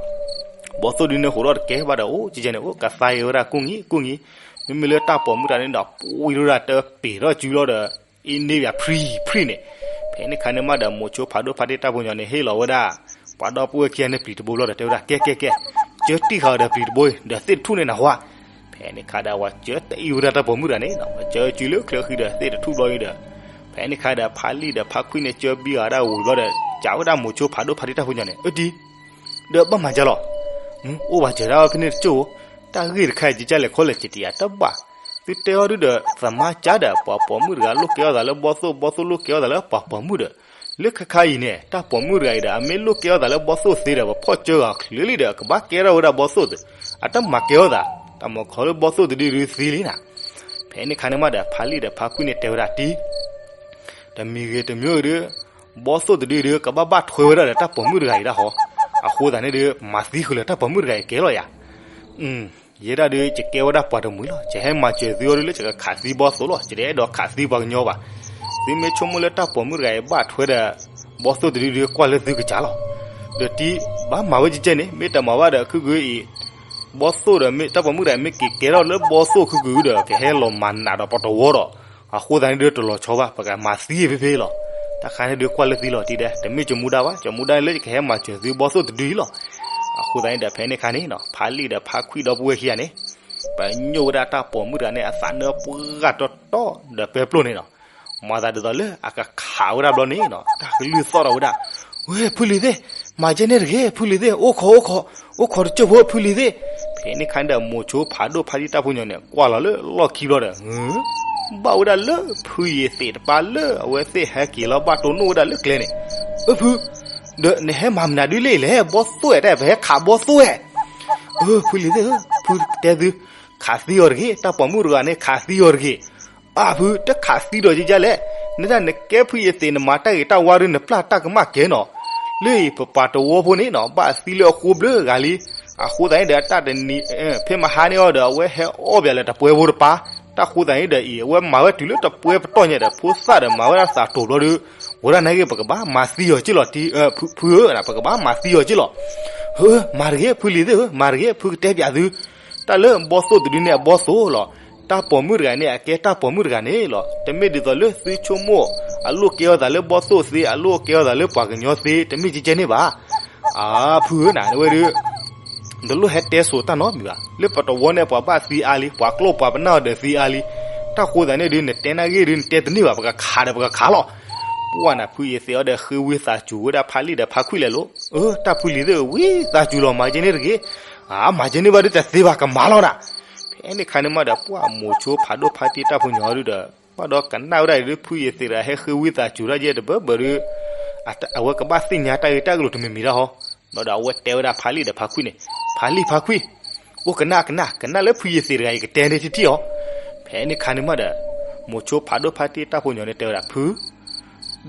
ဘီသိၣ်ဒုန့ၣ်ဃိးထီၣ်တကဲဘၣ်ဒီး အိၣ်ကဲကဲန့ၣ် အိၣ်ကသါယံၤဝဲဒၣ်ကူၣ်ငံၤကူၣ်ငံၤ မ့မ့ၢ်လၢတၢ်ပိာ်မုၣ်တဂၤန့ၣ်ဒီး ပှံၤထီၣ်ဒၣ်တပ့ၤထီၣ်စုလီၤဒီး အ့ၣ်န့ၢ်ယၤဖှံဖှံန့ၣ် ဖဲန့ၣ်ခါန့ၣ်မးဒီး မိၤဆိဖးဒိၣ်ဖါတံၢ်တၢ်ပညိၣ်န့ၣ် ဟ့ၣ်လီၤဝဲဒၣ် ပှၤဒီပုၢ်ဝဲၢ်ခံဂၤန့ၣ်ပျံၤတဘိဘျီဒီး တဲဝဲဒၣ် ကဲကဲကဲ ကၢတံၢ်ဃာ်အီၤဒီးပျံၤတဘိအံၤ ဒီးသ့ၣ်တထူၣ်န့ၣ်နၢ်ဟူဧါ ဖဲ ဖဲန့ၣ်ခါဒီး ဝဲစၢတအံၣ်ဝဲဒၣ်တၢ်ပိာ်မုၣ်တဂၤန့ၣ်နီၤ, ဝဲစၢစုလၢချၢဃံဒီးသ့ၣ်တထူၣ်ဘျီအံၤဒီး, ဖဲန့ၣ်ခါဒီး ဖါလံၢ်ဒီးဖါခွံန့ၣ် စၢဘံဂၤဒၣ်ဝံၤဘျီဒီး စံးဝဲဒၣ်မိၤဆိဖးဒိၣ်ဖါတံၢ်တၢ်ဖိညီန့ၣ်, အၢ တံၢ်, ဒီးဘၣ်မၤကၢလီၤ, အိၣ်ဘၣ်စၢၤဒၣ်ဝဲဖဲန့ၣ်တကၠိၢ်ဧိၤ, တၢ်ဂ့ၢ်တခါအံၤ ကကၢ်လဲၤခီလဲၤစံးတယၤတဘၣ်, သုတဲအီၤဒုဒီး သမါကၢ်ဒီး ပှၤပိာ်မုၣ်တဂၤလိၣ်ကဲအီၣ်သးလၢဘီသိၣ်, ဘီသိၣ်လိၣ်ကဲအီၣ်သးလၢပှၤပိာ်မုၣ်ဒီး, လၢခဲခါအံၤန့ၣ် တၢ်ပိာ်မုၣ်တဂၤအံၤဒီး အမ့ၢ်လိၣ်ကဲအီၣ်သးလၢဘီသိၣ်သ့ဒီး ပဖီၣ်စၢဂၤချ့လံဒီး ကဘၣ်ကဲထီၣ်ဝဲဒၣ်ဘီသိၣ်သ့, အတမၤကဲအီၣ်သး, တၢ်မၤခီလၢဘီသိၣ်တဒုဒုသ့လံနၤ. ဖဲန့ၣ်ခါန့ၣ်မးဒီး ဖါလံၢ်ဒီးဖါခွံန့ၣ်တဲဝဲဒၣ်တံၢ်, တမံၤဂ့ၤတမံၤဂ့ၤဒီး ဘီသိၣ်တဒုဒု ကဘၣ်ဘၣ်ထွဲဝဲဒၣ်ဒီးတၢ်ပိာ်မုၣ်တဂၤအံၤဒၣ်ဃီ, အဃိသတးန့ၣ်ဒီး မၤသံဃုာ်လၢတၢ်ပိာ်မုၣ်တဂၤအံၤကဲလီၤယၤ ယဲဒၣ်ဒီး ယကဲဝဲဒၣ်ပှၤတမှံၤလီၤ, ယဟဲမၤစၢၤသုအီၤဒုလၢယကခးသံဘီသိၣ်လီၤ, ယတအဲၣ်ဒိးခးသံပှၤကညီဘၣ်. သုမ့ၢ်ဆိကမိၣ်လၢတၢ်ပိာ်မုၣ်တဂၤအံၤဘၣ်ထွဲဒီး ဘီသိၣ်တဒုဒု ကွၢ်လၢသုကစၢ်လီၤ. ဒီးတံၢ်, ဘၣ်မၤဝဲကဲကဲန့ၣ်, မ့ၢ်တမၤဘၣ်ဒီး ခုဂ့ၤအံၤ ဘီသိၣ်ဒီး တၢ်ပိာ်မုၣ်တဂၤမ့ၢ်က့ၤကဲထီၣ်လၢဘီသိၣ်ခုဂ့ၤဒီး ကဟဲလီၤမၤနးဒီးပှၤတဝီဒီး, အဃိသတးန့ၣ်ဒီးတလီၤဆီဘၣ်, ပကမၤသံဖဲဖဲလီၤ. တၢ်ခါန့ၣ်ဒီးကွၢ်လၢသုလီၤတံၢ်ဒဲး, တမ့ၢ်ယမူဒါဘၣ်, ယမူဒါန့ၣ်လၢယကဟဲမၤစၢၤသုဘီသိၣ်တဒုအံၤလီၤ. အဃိသတးန့ၣ်ဒီး ဖဲန့ၣ်ခါန့ၣ်နီၤ, ဖါလံၢ်ဒီးဖါခွံဒီပုၢ်ဝဲၢ်ခံဂၤန့ၣ် ပညိၣ်ဝဲဒၣ်တၢ်ပိာ်မုၣ်တဂၤန့ၣ် အသးနၢပှၢ်တီတီဒီးပဲပျိၢ်န့ၣ်နီၤ. မၤသးဒ်သိးလၢအကခးဝဲဒၣ်ဘျီန့ၣ်နီၤ, တၢ်ကလုၢ်သီၣ်ထီၣ်ဝဲဒၣ်, ဝဲဖုလံၤသ့ၣ်, မၤကဲန့ၣ်တဂ့ၤ, ဖုလံၤသ့ၣ်, အိၣ်ခိးအိၣ်ခိး, အိၣ်ခိးတကၠိၢ်ဖိဖုလံၤသ့ၣ်. ဖဲန့ၣ်ခါန့ၣ်ဒီး မိၤဆိဖးဒိၣ်ဖါတံၢ်တၢ်ဖိညီန့ၣ် ကွၢ်လီၤလၢလီၢ်ခံဘျီဒီး ဘၣ်ဝဲဒၣ်လၢဖုယ့ၤသ့းတပၤလၢအဝဲသ့ၣ်ဟဲက့ၤလီၤဘၣ်တိၢ်နီၣ်ဝဲဒၣ်လၢကျဲန့ၣ်, အၢ ဖု, ဒီးနဟဲမၤမနုၤဒ်လဲၣ်လဲၣ်, ဘီသိၣ်ဧါ, တၢ်ပဟဲခးဘီသိၣ်ဧါ. အၢ ဖုလံၤသ့ၣ်ဧၢ, ဖုတဲသု, ခးသံအီၤတဂ့ၤ, တၢ်ပိာ်မုၣ်တဂၤန့ၣ် ခးသံအီၤတဂ့ၤ. အၢ ဖု, တခးသံဒီးကကၢ်လဲၣ်, နဒၣ်နကဲဖုယ့ၤသ့း နမၤတၢ်ဂ့ၤတၢ်ဝါဒီး နပျၢ်တၢ်ကမၣ်ကဲနီၤ. လၢအံၤ ပပှၤတဝီဖိန့ၣ်နီၤ ဘၣ်သံလၢအဃိဘျၢဂၤလံ. အဃိသတးန့ၣ်ဒီး တၢ်တနံၤ ဖဲမဟါန့ၢ်အီၤဒီး အဝဲဟဲအီၣ်ဘၣ်လၢတပှဲဖိတပၤ. တၢ်ဃိသတးန့ၣ်ဒီးအံၤ အဝဲမၤဝဲတုၤလၢတပှဲပတီၢ်ညါဒီး ဖိသၣ်ဒီးမၤဝဲဒၣ်သးတိၤဘျီဒီး ဝဲဒၣ်နာ်က့ ပကဘၣ်မၤသံအီၤက့ၢ်လီၤတံၢ်, ဖုဧၢ, ပကဘၣ်မၤသံအီၤက့ၢ်လီၤ. ဧၢ, မၤတဂ့ၤ ဖုလံၤသ့ၣ်ဧၢ, မၤတဂ့ၤ ဖုကတဲပၠးသု. တၢ်လၢဘီသိၣ်တဒုန့ၣ်အဘီသိၣ်လီၤ. တၢ်ပိာ်မုၣ်တဂၤန့ၣ် အကဲတၢ်ပိာ်မုၣ်တဂၤန့ၣ်လီၤ. တမ့ၢ်ဒ်သိးလၢသုဆိကမိၣ် အလိၣ်ကဲအီၤသးလၢဘီသိၣ်သ့, အလိၣ်ကဲအီၤသးလၢပှၤကညီသ့, တမ့ၢ်ကကဲန့ၣ်ဘၣ်. အၢ ဖုဧၢ, နဝဲဒၣ် တလိၣ်ဟဲတဲစိာ်တၢ်နီတမံၤဘၣ်. လၢပတဝီန့ၣ် ပှၤဘၣ်သံအါလံ, ပှၤကျီၢ်ပှၤပနၢ်အီၤဒီးသံအါလံ. တၢ်ဃိသတးန့ၣ်ဒီး နတဲနာ်ဂ့ၢ်ဒီး နတဲတန့ၢ်ဘၣ်, ပကခးဒီးပကခးလီၤ. ပှၢ်နၤ ဖုယ့ၤသ့းအီၤဒီး ဃ့ဝံသးစူၤဝဲဒၣ်ဖါလံၢ်ဒီးဖါခွံလဲၤလိၤ. အၢ တၢ်ဖုလံၤသ့ၣ်ဧၢ, ဝံသးစူၤလီၤ, မၤကဲန့ၣ်တဂ့ၤ. အၢ မၤကဲန့ၣ်ဘၣ်ဒီးတသ့ဘၣ်, ကမၤလီၤနၤ. ဖဲန့ၣ်ခါန့ၣ်မးဒီး ပှၢ်မိၤဆိဖးဒိၣ်ဖါတံၢ်တၢ်ဖိညီဒုဒီး ဘၣ်ဒီးကနၣ်ဝဲဒၣ်အံၤဒီး ဖုယ့ၤသ့းတဂၤဟဲဃ့ဝံသးစူၤတၢ်ယဲၢ်တဘၢဘၢဒီး အဝဲကဘၣ်သ့ၣ်ညါတၢ်ဂ့ၢ်တၢ်ကျိၤတမံၤမံၤဒၣ်ဟီ. ဘၣ်ဒီးအဝဲတဲဝဲဒၣ်ဖါလံၢ်ဒီးဖါခွံန့ၣ်, ဖါလံၢ်ဖါခွံ, အိၣ်ကနၣ်ကနၣ်, ကနၣ်လၢဖုယ့ၤသ့းတဂၤအံၤကတဲန့ၣ်ထံထံၣ်အီၤ. ဖဲန့ၣ်ခါန့ၣ်မးဒီး မိၤဆိဖးဒိၣ်ဖါတံၢ်တၢ်ဖိညီန့ၣ်တဲဝဲဒၣ် ဖု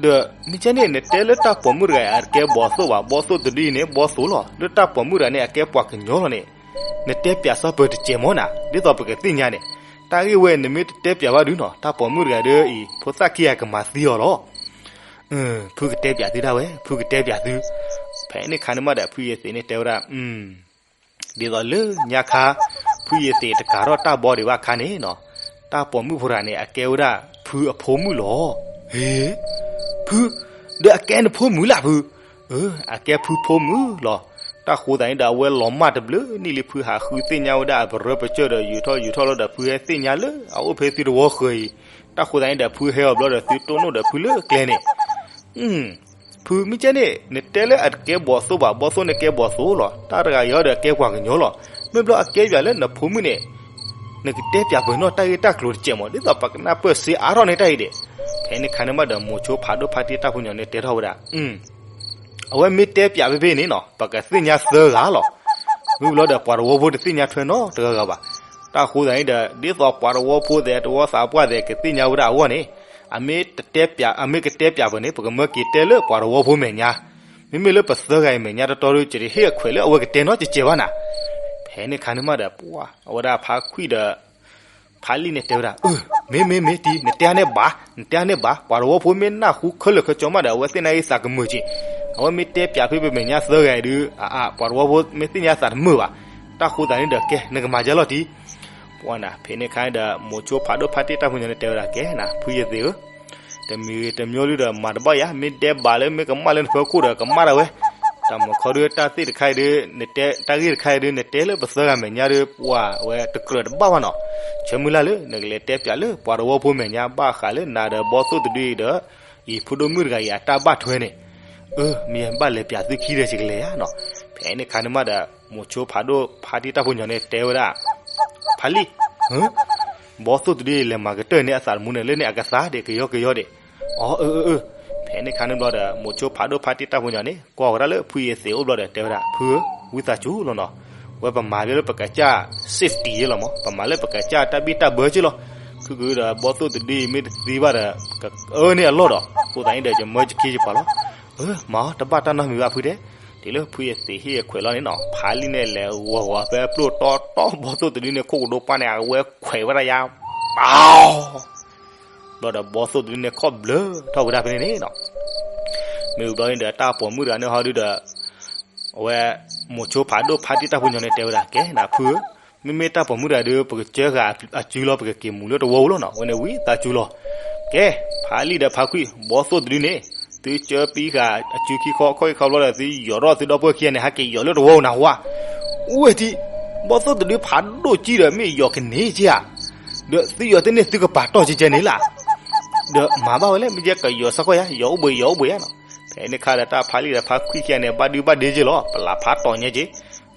ဒီးမ့ၢ်ကဲန့ၣ် နတဲလၢတၢ်ပိာ်မုၣ်တဂၤအံၤ အတကဲဘီသိၣ်ဘၣ်, ဘီသိၣ်တဒုအံၤန့ၣ် ဘီသိၣ်လီၤ. လၢတၢ်ပိာ်မုၣ်တဂၤန့ၣ် အကဲပှၤကညီလီၤန့ၣ်, နတဲပၠးစီၤပၢၤတစဲးမီၢ်နၤ, ဒ်သိးပကသ့ၣ်ညါန့ၣ်. တၢ်ဂ့ၢ်ဝဲ နမ့ၢ်တတဲပၠးဘၣ်ဒုနီၤ, တၢ်ပိာ်မုၣ်တဂၤဒီးအံၤ ဖိသၣ်ခံဂၤကမၤသံအီၤလီၤ. ဖုကတဲပၠးသုဒၣ်ဝဲ, ဖုကတဲပၠးသု. ဖဲန့ၣ်ခါန့ၣ်မးဒီး ဖုယ့ၤသ့းန့ၣ်တဲဝဲဒၣ် ဒ်သိးလၢညါခါ ဖုယ့ၤသ့းတကၤထီၣ်တၢ်ဘီဒံးဘၣ်အခါန့ၣ်နီၤ, တၢ်ပိာ်မုၣ်ဖိတဂၤန့ၣ် အကဲဝဲဒၣ်ဖုအဖိမုၣ်လီၤ. ဟ့, ဖု, ဒီးအကဲနဖိမုၣ်လၢ်ဖု. အၢ, အကဲဖုဖိမုၣ်လီၤ. တၢ်ဃိသတးန့ၣ်ဒီး အဝဲလီၤမၢ်တဘျုးနံၣ်လံ ဖုဟးဃုသ့ၣ်ညါဝဲဒၣ်အပရၢပကၢၢ်ဒီး ယူၤထီၣ်ယူၤထီၣ်လီၤဒီး ဖုဟဲသ့ၣ်ညါလၢအအိၣ်ဖဲသုတဝီဃၢၤအံၤ. တၢ်ဃိသတးန့ၣ်ဒီး ဖုဟဲအီၤဘျီဒီး သုတိၢ်နီၣ်ဒီးဖုလၢကျဲန့ၣ် ဖုမ့ၢ်ကဲန့ၣ် နတဲလၢအတကဲဘီသိၣ်ဘၣ်, ဘီသိၣ်န့ၣ်ကဲဘီသိၣ်လီၤ. တၢ်တဂၤအံၤဒီးအကဲပှၤကညီလီၤ. မ့ၢ်ဘျီအကဲယွၤလၢနဖိမုၣ်န့ၣ် နကတဲပၠးပနီၣ်တၢ်ဂ့ၢ်တၢ်ကျိၤတစဲးမီၢ်, ဒ်သိးပကနၢ်ပၢၢ်စ့အါထီၣ်န့ၢ်တၢ်အံၤဒဲး. ဖဲန့ၣ်ခါန့ၣ်မးဒီး မိၤဆိဖးဒိၣ်ဖါတံၢ်တၢ်ဖိညီန့ၣ်တဲထီၣ်ဝဲဒၣ် အဝဲမ့ၢ်တဲပၠးဖဲဖဲန့ၣ်နီၤ ပကသ့ၣ်ညါသၢဂၤလီၤ. မ့ၢ်ဘျီဒီးပှၤတဝီဖိတသ့ၣ်ညါထွဲနီတဂၤဂၤဘၣ်. တၢ်ဃိသတးန့ၣ်ဒီး ဒ်သိးပှၤတဝီဖိသ့ၣ် တဝီသးပှၢ်သ့ၣ် ကသ့ၣ်ညါဝဲဒၣ်အဂီၢ်န့ၣ်, အမ့ၢ်တဲပၠး, အမ့ၢ်ကတဲပၠးပန့ၣ် ပကမၢက့ၤတဲလၢပှၤတဝီဖိမဲာ်ညါ. မ့မ့ၢ်လၢပသၢဂၤအံၤမဲာ်ညါတီတီဒီး ကဟ့ၣ်အခွဲးလၢအဝဲကတဲနီတစဲးဘၣ်နၤ. ဖဲန့ၣ်ခါန့ၣ်မးဒီး ပှၢ် အဝဲဒၣ်ဖါခွံဒီး ဖါလံၢ်န့ၣ်တဲဝဲဒၣ်, အၢ, မ့ၢ်မ့ၢ်မ့ၢ်တံၢ် နတဲန့ၣ်ဘၣ်, နတဲန့ၣ်ဘၣ်. ပှၤတဝီဖိမ့ၢ်နၢ်ဟူခဲလၢာ်ခဲဆ့မးဒီး အဝဲသ့ၣ်နာ်ဂ့ၤသးကမုာ်က့ၤ. အဝဲမ့ၢ်တဲပၠးဖဲပမဲာ်ညါသၢဂၤအံၤဒီး အအါ ပှၤတဝီဖိမ့ၢ်သ့ၣ်ညါသးတမုာ်ဘၣ်. တၢ်ဃိသတးန့ၣ်ဒီး ကဲ နကမၤယါလီၤတံၢ်. ပှၢ်နၤ ဖဲန့ၣ်ခါဒီး မိၤဆိဖးဒိၣ်ဖါတံၢ်တၢ်ဖိညီန့ၣ်တဲဝဲဒၣ် ကဲနၤ ဖုယသ့းဧၢ, တမံၤဂ့ၤတမံၤဒုဒီး မၤတဘၣ်ယၤ, မ့ၢ်တဲဘၣ်လၢမ့ၢ်ကမၣ်လၢနဖီခိၣ်ဒီး ကမၣ်ဒၣ်ဝဲ. တၢ်မၤခီဒုးတၢ်သ့ၣ်တခါအံၤဒုး နတဲတၢ်ဂ့ၢ်တခါအံၤဒုး နတဲလၢပသၢဂၤမဲာ်ညါဒုး ပှၤဝဲတကြၢးတဘၣ်ဘၣ်နီၤ. ဆၢမုၢ်လၢ်လၢ နကလဲၤတဲပၠးလၢပှၤတဝီဖိမဲာ်ညါ ဘၣ်ဃးလၢနၤဒီးဘီသိၣ်တဒုအံၤဒီး အံၤဖိဒိၣ်မုၣ်တဂၤအံၤအတၢ်ဘၣ်ထွဲန့ၣ်, အၢ မ့ၢ်ဘၣ်လဲၤပၠးသုခံဒီးယကလဲၤဧါနီၤ. ဖဲန့ၣ်အခါန့ၣ်မးဒီး မိၤဆိဖးဒိၣ်ဖါတံၢ်တၢ်ဖိညီန့ၣ်တဲဝဲဒၣ်, ဖါလံၢ်, ဘီသိၣ်တဒုအံၤလဲၤမၤကတၢၢ်န့ၢ်အသးသမူန့ၣ် လၢန့ၣ်အကသါဒံး ကယီကယီဒံး. အီ အၢ အၢ အၢ. ဖဲန့ၣ်အခါန့ၣ်ဘျီဒီး မိၤဆိဖးဒိၣ်ဖါတံၢ်တၢ်ဖိညီန့ၣ် ကွၢ်ဝဲဒၣ်လၢဖုယသံးအိၣ်ဘျီဒီးတဲဝဲဒၣ်, ဖုဧၢ, ဝံသးစူၤလီၤနီၤ, ဝဲပမၤလၢပကစၢ် safety ယ့လီၤမး, ပမၤလၢပကစၢ်တၢ်ဘံၣ်တၢ်ဘၢက့လီၤ. ခုကဒီးဘီသိၣ်တဒုအံၤမ့ၢ်တသံဘၣ်ဒီး ကအၢန့ၢ်အလီၢ်ဒီး အဃိသတးန့ၣ်ဒီး ယမၢယခံယပှၤလီၤ. အၢ မၤအီၤ တဘၣ်တၢ်နီတမံၤဘၣ်ဖုတဲ. တုၤလၢဖုယသံးဟ့ၣ်အခွဲးလီၤန့ၣ်နီၤ ဖါလံၢ်န့ၣ်လဲၤဂီၤဂီၤဖဲပျိၢ်တီတီ ဘီသိၣ်တဒုန့ၣ် ခိၣ်ကဒိပၢ်န့ၣ် အဝဲခွဲးဝဲဒၣ်ယါ ပၢ် ဘျီဒီးဘီသိၣ်တဒုန့ၣ်ခီၣ်ဘျၢထီၣ်ဝဲဒၣ်ဖဲန့ၣ်န့ၣ်နီၤ. မ့ၢ်ဝံၤဘျီန့ၣ်ဒီးတၢ်ပိာ်မုၣ်တဂၤန့ၣ်ဟီဒုဒီး အဝဲ မိၤဆိဖးဒိၣ်ဖါတံၢ်တၢ်ဖိညီန့ၣ်တဲဝဲဒၣ် ကဲနၤဖုဧၢ, မ့မ့ၢ်တၢ်ပိာ်မုၣ်တဂၤဒုး ပကစၢဃာ်အစုလီၤ ပကက့ၤမူးလၢတဝီပူၤလီၤနီၤ. ဝဲန့ၣ်ဝံသးစူၤလီၤ. ကဲ ဖါလံၢ်ဒီးဖါခွံၣ် ဘီသိၣ်တဒုန့ၣ် သုစၢပံဃာ်အစုခံခီခီၣ်ခံခီဘျီဒီး သုယီၤထီၣ်သုဒီပုၢ်ဝဲၢ်ခံဂၤန့ၣ် ဟဲက့ၤယီၤလၢတဝီပူၤနၢ်ဟူဧါ. ဝဲထံ ဘီသိၣ်တဒုဖးဒိၣ်ကံဒီး မ့ၢ်ယီၤကန့ၢ်က့ဧါ. ဒီးသုယီၤတန့ၢ်သုကပာ်တီၢ်ကဲကဲန့ၣ်လၢ ဒီးမၤဘၣ်ဝဲလၢ မ့ၢ်ကဲကယီၤစ့ၢ်ကီးယါ ယီၤအိၣ်ဘှံး ယီၤအိၣ်ဘှံးဧါနီၤ. ဖဲန့ၣ်အခါဒီးတၢ်ဖါလံၢ်ဒီးဖါခွံၣ်ခံဂၤန့ၣ် ဘၣ်ဒုဘၣ်ဒ့က့လီၤ ပလၢဖးတီၢ်ညါက့.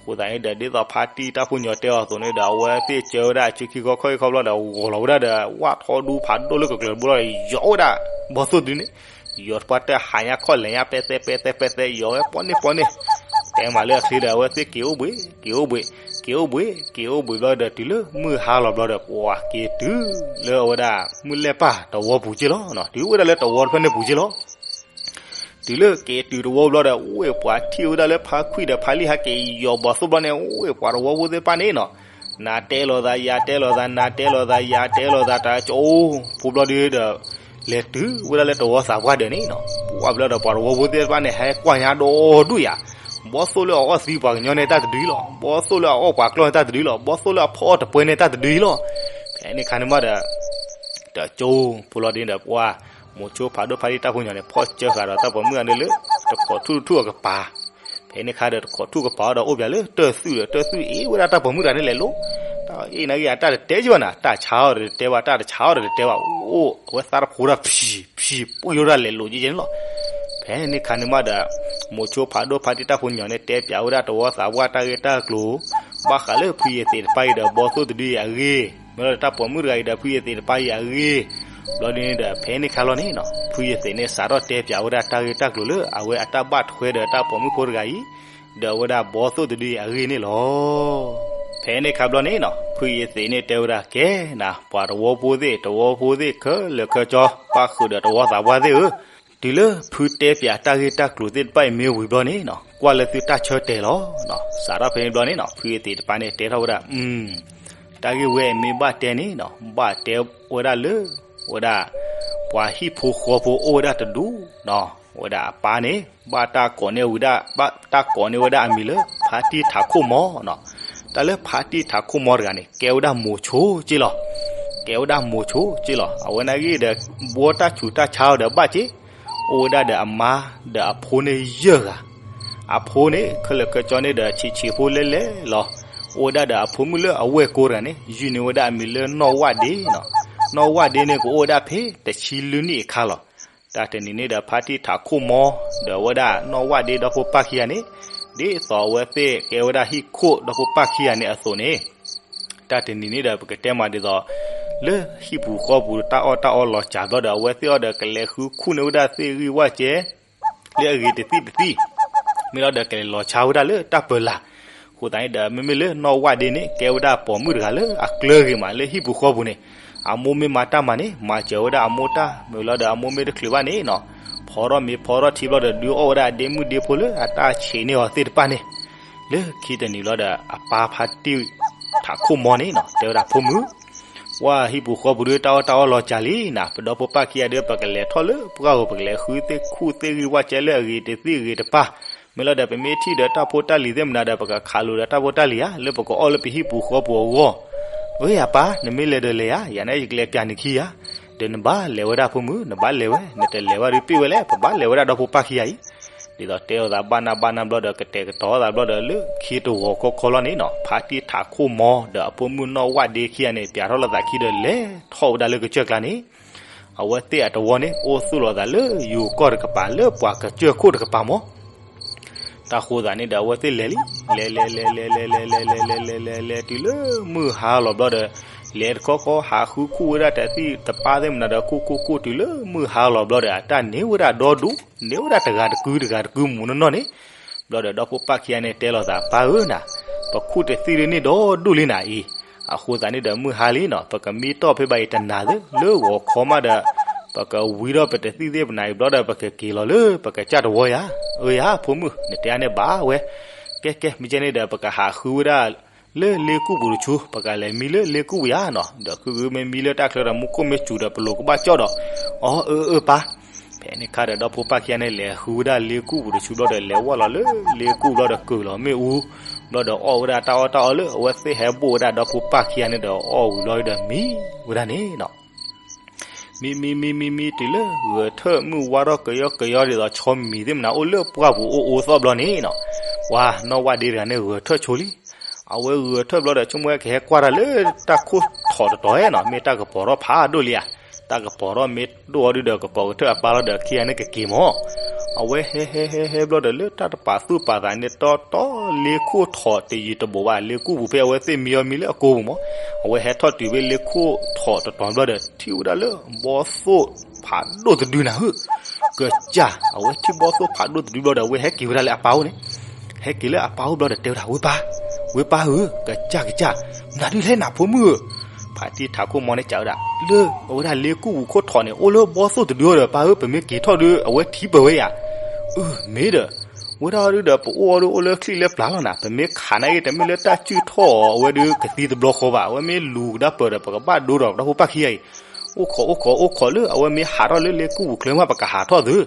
အဃိသတးန့ၣ်ဒီး ဒ်သိးဖါတံၢ်တၢ်ဖိညီတဲအီၤအသိးန့ၣ်ဒီး အဝဲသ့ၣ်စၢဝဲဒၣ်အစုခံခီခီၣ်ခံခီဘျီဒီး ဂီၤလီၤဝဲဒၣ်ဒီး ဝၣ်ထီဒူဖးဒိၣ်လၢကကျၢၤတဘိလီၤဒီး ယီၤဝဲဒၣ် ဘီသိၣ်တဒုန့ၣ် ယီၤတပှၢ်တၢၢ်ဟးညါခီၣ်လဲၤညါ ပဲသဲပဲသဲပဲသဲ ယီၤဝဲပီၢ်န့ၢ်ပီၢ်န့ၢ် တဲမးလၢအချ့ဒီး အဝဲသ့ၣ်က့ၤအိၣ်ဘှံး က့ၤအိၣ်ဘှံး က့ၤအိၣ်ဘှံး က့ၤအိၣ်ဘှံးဘျီဒီး တုၤလၢမုၢ်ဟါလီၤဘျီဒီး ပှၤက့ၤတုၤလၢအဝဲဒၣ် မုၢ်လဲၢ်ပၢ်တဝီပူၤက့လီၤ. တုၤဝဲဒၣ်လၢတဝီတဖျၢၣ်န့ၣ်ပူၤက့လီၤ. တုၤလၢက့ၤတုၤတဝီဘျီဒီး ဝ့ၢ်ပှၤထံၣ်ဝဲဒၣ်လၢဖါခွံၣ်ဒီးဖါလံၢ်ဟဲက့ၤယီၤဘီသိၣ်ဘျီန့ၣ် ဝ့ၢ်ပှၤတဝီဖိသ့ၣ်တဖၣ်န့ၣ်နီၤ နၤတဲလိာ်သး ယၤတဲလိာ်သး နၤတဲလိာ်သး ယၤတဲလိာ်သး တၢ်ကၠိဖိဘျီဒုဒီး လဲၤတုၤဝဲဒၣ်လၢတဝီသးပှၢ်ဒၢးန့ၣ်နီၤ ပှၢ်ဘျီဒီးပှၤတဝီဖိသ့ၣ်တဖၣ်န့ၣ် ဟဲကွၢ်ညါဒီဒူၣ်ယၤ ဘီသိၣ်လၢအအီၣ်သံပှၤကညီန့ၣ်တၢ်တဒုလီၤ. ဘီသိၣ်လၢအအီၣ်ပှၤကျီၢ်န့ၣ်တၢ်တဒုလီၤ. ဘီသိၣ်လၢအဖီအီၣ်တပှဲၤန့ၣ်တၢ်တဒုလီၤ. ဖဲန့ၣ်အခါန့ၣ်မးဒီး တၢ်ကၠိဖိလီၤဒ်န့ၣ်ဒီး ပှၤမိၤဆိဖးဒိၣ်ဖါတံၢ်တၢ်ဖိညီန့ၣ် ဖီၣ်စၢဃာ်ဒီးတၢ်ပိာ်မုၣ်ဂၤန့ၣ်လၢ တခိးထူၣ်တထူၣ်အကပၤ ဖဲန့ၣ်အခါဒီးတခိးထူၣ်ကပၤအီၤဒီးအိၣ်ပၠးလၢတၢၢ်သွံၣ်ဒီး တၢၢ်သွံၣ်အ့ၣ်ဝဲဒၣ်တၢ်ပိာ်မုၣ်တဂၤန့ၣ်လဲၤလိၤ တၢ်အ့ၣ်နၤဂ့ၢ်အတၢ်တတဲကဘၣ်နၤ တၢ်ဆါအီၤဒီးတတဲဘၣ် တၢ်တဆါအီၤဒီးတတဲဘၣ် အိၣ်အဝဲသးတဖိဒီး ဖံးဖံးပှ့ၤလိဒၣ်လဲၤလိၤကဲကဲန့ၣ်လီၤ. ဖဲန့ၣ်အခါန့ၣ်မးဒီး မိၤဆိဖးဒိၣ်ဖါတံၢ်တၢ်ဖိညီန့ၣ် တဲပၠးဝဲဒၣ်တဝီသးပှၢ်တၢ်ဂ့ၢ်တၢ်ကျိၤ ဘၣ်ဃးလၢဖုယသံးတပၢ်အံၤဒီးဘီသိၣ်တဒုအံၤအဂ့ၢ် မ့ၢ်လီၤဒီးတၢ်ပိာ်မုၣ်တဂၤအံၤဒီးဖုယသံးတပၢ်အံၤအဂ့ၢ် ဘျီဒ်န့ၣ်ဒီး ဖဲန့ၣ်ခါလီၤန့ၣ်နီၤ ဖုယသံးန့ၣ် စးထီၣ်တဲပၠးဝဲဒၣ်တၢ်ဂ့ၢ်တၢ်ကျိၤလၢအဝဲအတၢ်ဘၣ်ထွဲဒီးတၢ်ပိာ်မုၣ်ဖိတဂၤအံၤ ဒီးအဝဲဒၣ်ဘီသိၣ်တဒုအံၤအဂ့ၢ်န့ၣ်လီၤ. ဖဲန့ၣ်ခါဘျီန့ၣ်နီၤ ဖုယသံးန့ၣ်တဲဝဲဒၣ် ကဲနၤ ပှၤတဝီဖိသ့ၣ် တဝီဖိသ့ၣ် ခဲလၢာ်ခဲဆ့ ပၣ်ဃုာ်ဒီးတဝီသးပှၢ်သ့ၣ်ဧၢ, တုၤလၢဖုတဲပၠးတၢ်ဂ့ၢ်တၢ်ကျိၤသ့ၣ်တဖၣ်အံၤမ့ၢ်ဝံၤဘျီန့ၣ်နီၤ ကွၢ်လၢသုတၢ်ဆၢတဲာ်လီၤ. စးထီၣ်ဖဲန့ၣ်ဘျီန့ၣ်နီၤ ဖုယသံးတပၢ်န့ၣ်တဲထီၣ်ဝဲဒၣ် တၢ်ဂ့ၢ်ဝဲအံၤမ့ၢ်ဘၣ်တဲန့ၣ်နီၤ ဘၣ်တဲဝဲဒၣ်လၢ ဝဲဒၣ် ပှၤဟံၣ်ဖိဃီဖိအိၣ်ဝဲဒၣ်တဒူၣ်နီၤ ဝဲဒၣ်အပၢ်န့ၣ် ဘၣ်တၢ်ကိးန့ၢ်ဝံၤဒၣ် ဘၣ်တၢ်ကိးန့ၢ်ဝဲဒၣ်အမံၤလၢ ဖါတံၢ်ထးခိၣ်မီနီၤ. တၢ်လၢဖါတံၢ်ထးခိၣ်မီတဂၤန့ၣ် ကဲဝဲဒၣ်မိၤဆိက့လီၤ. ကဲဝဲဒၣ်မိၤဆိက့လီၤ. အဝဲန့ၣ်ဂ့ၢ်ဒီး ဘှီတၢ်ဆူးတၢ်ဆါအီၤဒီးဘၣ်က့ အိၣ်ဝဲဒၣ်ဒီးအမါဒီးအဖိန့ၣ်ယဲၢ်ဂၤ, အဖိန့ၣ် ခဲလၢာ်ခဲဆ့န့ၣ်ဒီးဆံးဆံးဖိလဲၣ်လဲၣ်လီၤ. အိၣ်ဝဲဒၣ်ဒီးအဖိမုၣ်လၢအဝဲၢ်ကိတဂၤန့ၣ် ယုၢ်န့ၢ်ဝဲဒၣ်အမံၤလၢနီၢ်ဝၣ်ဒ့နီၤ. နီၢ်ဝၣ်ဒ့န့ၣ် ကအိၣ်ဝဲဒၣ်ဖဲတဆံလွံၢ်နံၣ်အခါလီၤ. တၢ်တနံၤန့ၣ်ဒီး ဖါတံၢ်ထးခိၣ်မီ ဒီးဝဲဒၣ်နီၢ်ဝၣ်ဒ့ဒီဖိပၢ်ခံဂၤန့ၣ် ဒ်သိးအဝဲသ့ၣ်ကဲဝဲဒၣ်ဟံၣ်ခိၣ်ဒီဖိပၢ်ခံဂၤန့ၣ်အသိးန့ၣ် တၢ်တနံၤန့ၣ်ဒီး ပကတဲမးဒ်သိး လၢဟံၣ်ပူၤဃီပူၤတၢ်အီၣ်တၢ်အီလီၤစှၤဘျီဒီး အဝဲသ့ၣ်အီၤဒီးကလဲၤဃုခူၣ်န့ၢ်ဝဲဒၣ်သ့ၣ်ဂံၢ်ဝၣ်ကဲ လၢအဂ့ၤတသံၣ်တသံၣ်, မ့ၢ်လီၤဒီးကလဲၤလီၤဆါဝဲဒၣ်လၢတၢ်ပၢၤလၢ်. အဃိသတးန့ၣ်ဒီး မ့မ့ၢ်လၢနီၢ်ဝၣ်ဒ့န့ၣ် ကဲဝဲဒၣ်ပိာ်မုၣ်တဂၤလၢအကျၢၤဂ့ၤမးလၢဟံၣ်ပူၤဃီပူၤန့ၣ်, အမိၢ်မ့ၢ်မၤတၢ်မၤန့ၣ် မၤစၢၤဝဲဒၣ်အမိၢ်တၢ်, မ့ၢ်လီၤဒီးအမိၢ်မ့ၢ်တချုးဘၣ်န့ၣ်နီၤ, ဖီထီၣ်မ့ၤဖီထီၣ်ထံဘျီဒီး ဒုးအီၣ်ဝဲဒၣ်အဒ့မုၣ်ဒ့ဖိလၢအတၢ်ဆံးန့ၢ်အီၤသ့ၣ်တဖၣ်န့ၣ်. လၢခံတနံၤလီၤဒီး အပၢ်ဖါတံၢ်ထးခိၣ်မီန့ၣ်နီၤ တဲဝဲဒၣ် ဖိမုၣ် ဝဲဟံၣ်ပူၤဃီပူၤဒုး တၢ်အီၣ်တၢ်အီလီၤစှၤလံနၤ, ပဒီဖိပၢ်ခံဂၤဒုး ပကလဲၤထီၣ်လၢပှၢ်ဧိၤ ပကလဲၤဃုသ့ၣ်ခူၣ်သ့ၣ်ဂံၢ်ဝၣ်ကဲလၢအဂ့ၤတသံၣ်ဂ့ၤတပၢ်, မ့ၢ်လီၤဒီး ပမ့ၢ်ထံၣ်ဒီးတၢ်ဖိတၢ်လံၤသ့ၣ်မနုၤဒီး ပကခးလိာ်ဒီးတၢ်ဖိတၢ်လံၤဧါ, လၢပကအီၣ်လၢပဟံၣ်ပူၤဃီပူၤအဂီၢ်. အၢ အပၢ် နမ့ၢ်လဲၤဒီးလဲၤဧါ, ယၤန့ၣ်ယကလဲၤပၠးနခံဧါ. ဒီးနဘၣ်လဲၤဝဲဒၣ်ဖိမုၣ်, နဘၣ်လဲၤဝဲ, နတလဲၤဘၣ်ဒုးပ့ၢ်ဝဲလဲၣ်, ပဘၣ်လဲၤဝဲဒၣ်ဒီဖိပၢ်ခံဂၤအံၤ. ဒ်သိးတဲလိာ်သးဘၣ်နၢ်ဘၣ်နၢ်ဘျီဒီး ကတဲာ်ကတီၤသးဘျီဒီး လၢခံတဝီၤခီခီလီၤန့ၣ်နီၤ ဖါတံၢ်ထးခိၣ်မီဒီးအဖိမုၣ်နီၢ်ဝၣ်ဒ့ခံဂၤန့ၣ် ပၠးထီၣ်လိာ်သးခံဒီး လဲၤထီၣ်ဝဲဒၣ်လၢကစၢၢ်ကျါန့ၣ် အဝဲသ့ၣ်အတဝီန့ၣ် အိၣ်သူၣ်လီၤသးလၢယိၤကီၢ်တကပၤ လၢပှၤကစၢၢ်ခိၣ်တကပၤမီၤ. တၢ်ဃိသးန့ၣ်ဒီး အဝဲသ့ၣ်လဲၤလံ, လဲၤလဲၤလဲၤလဲၤလဲၤလဲၤလဲၤလဲၤလဲၤလဲၤတုၤလၢမုၢ်ဟါလီၤဘျီဒီး လဲၤတခီခီ ဟးဃုခူၣ်ဝဲဒၣ်တသ့ၣ်တပါသ့ၣ်မနုၤဒီး ခူၣ်ခူၣ်ခူၣ်တုၤလၢမုၢ်ဟါလီၤဘျီဒီး အတၢ်န့ၢ်ဝဲဒၣ်ဒီဒူၣ်, န့ၢ်ဝဲဒၣ်တဂၤတကုတဂၤတကုမူးနီၢ်နီၢ်န့ၣ်. ဘျီဒီးဒီဖိပၢ်ခံဂၤန့ၣ်တဲလိာ်သး ပၢ်ဧၢနၤ, ပခူၣ်တသ့ၣ်ဒ်န့ၣ်ဒီဒူၣ်လံနၤအံၤ, အဃိသတးန့ၣ်ဒီး မုၢ်ဟါလံနီၤ ပကမံတီၢ်ဖဲဘၣ်အံၤတနၤသ့ လၢဂီၤခီမးဒီး ပကဝံထီၣ်ပတသ့ၣ်သ့ၣ်ပနၤအံၤဘျီဒီး ပကက့ၤလီၤလၢပကစၢ်တဝီယၤ. အၢယၤ ဖိမုၣ် နတဲအါန့ၣ်ဘၣ်ဝဲ, ကဲကဲ မ့ၢ်ကဲန့ၣ်ဒီး ပကဟးဃုဝဲဒၣ် လၢလ့ကူၣ်ပူၤတဆူ ပကလဲၤမံလၢလ့ကူၣ်ပူၤယၤနီၤ, ဒီးခုဂုမ့ၢ်မံလၢတၢ်ချၢဒီး မူခိၣ်မ့ၢ်စူၤဒီး ပလိၤကဘၣ်ကၠီၣ်ဒီး, အီ အၢ အၢ ပၢ်. ဖဲန့ၣ်ခါဒီး ဒီဖိပၢ်ခံဂၤန့ၣ် လဲၤဃုဝဲဒၣ်လ့ကူၣ်ပူၤတဆူဘျီဒီး လဲၤဝဲလီၤလၢလ့ကူၣ်ဘျီဒီး ကုၢ်လီၤမ့ၣ်အူ, ဘျီဒီးအီၣ်ဝဲဒၣ်တၢ်အီၣ်တၢ်အီလၢ အဝဲသ့ၣ်ဟဲဘိၣ်ဝဲဒၣ်ဒီဖိပၢ်ခံဂၤန့ၣ်ဒီး အီၣ်ဝံၤဘျီဒီးမံဝဲဒၣ်န့ၣ်နီၤ. မံမံမံမံမံတုၤလၢဂဲၤထၢၣ်မုၢ်ဝါထီၣ်ကယီကယီဒ်သိး ဆီမံၤသ့ၣ်မနၤအိၣ်လၢပှၢ်ပူၤအိၣ်အိၣ်သီၣ်ဘျီန့ၣ်နီၤ, ပှၤနီၢ်ဝၣ်ဒ့တဂၤန့ၣ် ဂဲၤထၢၣ်ဆိလံ. အဝဲဂဲၤထၢၣ်ဘျီဒီး ဆိကမိၣ်ဝဲကဟဲကွၢ်တၢ်လၢတၢ်ခိၣ်ထိးတတီၤနီၤ, မ့ၢ်တၢ်ကပီၤထီၣ်ဖးဒိၣ်လံဧါ. တၢ်ကပီၤထီၣ်မ့ၢ်ဒိၣ်အီၤဒုဒီး ကကိးကထၢၣ်အပၢ်လီၤဒီး ခံဂၤန့ၣ်ကက့ၤမီၤ. အဝဲဟဲဟဲဟဲဟဲဘျီဒီး လၢတၢ်တပာ်သူၣ်ပာ်သးန့ၣ် တီတီလ့ခိၣ်ထိးတယံၤတဘူးဘၣ်, လ့ကူၣ်ပူၤဖဲအဝဲသ့ၣ်မံအီၤမံလၢအကိာ်ပူၤမီၤ. အဝဲဟဲထီၣ်တုၤဖဲလ့ခိၣ်ထိးတတီၤဘျီဒီး ထံၣ်ဝဲဒၣ်လၢဘီသိၣ်ဖးဒိၣ်တဒုနၤဧၢ, ကစၢ်, အဝဲထံၣ်ဘီသိၣ်ဖးဒိၣ်တဒုဘျီဒီး အဝဲဟဲက့ၤဝဲဒၣ်လၢအပၢ်အိၣ်န့ၣ်, ဟဲက့ၤလၢအပၢ်အိၣ်ဘျီဒီးတဲဝဲဒၣ် ဝဲပၢ်, ဝဲပၢ်ဧၢ, ကစၢ်ကစၢ်, မနုၤဒုလဲၣ်နၤဖိမုၣ်ဧၢ. ဖါတံၢ်ထးခိၣ်မီန့ၣ်စံးဝဲဒၣ် လၢအဝဲဒၣ်လ့ကူၣ်ပူၤခိၣ်ထိးန့ၣ် အိၣ်လၢဘီသိၣ်တဒုအီၤဒီး ပၢ်ဧၢ, ပမ့ၢ်က့ၤထီၣ်ဒီး အဝဲထံပၢၢ်ဝဲယၤ. အၢ မ့ၢ်ဒီး ဝဲဒၣ်အီၤဒုဒီး ပအိၣ်အီၤဒုအိၣ်လၢချံၣ်လၢပျၢၤလီၤနၤ, ပမ့ၢ်ခးနာ်က့ တမ့ၢ်လၢတၢ်စုၣ်ထီၣ်အီၤ အဝဲဒုကသံတဘျီဃီဘၣ်, အဝဲမ့ၢ်လူၤကဒါပၢၢ်ဒီး ပကဘၣ်ဒိဒီးဒီဖိပၢ်ခံဂၤအံၤ, အိၣ်ခိးအိၣ်ခိးအိၣ်ခိးလၢအဝဲမ့ၢ်ဟးထီၣ်လၢလ့ကူၣ်ပူၤချၢမး ပကဟးထီၣ်သု. အီ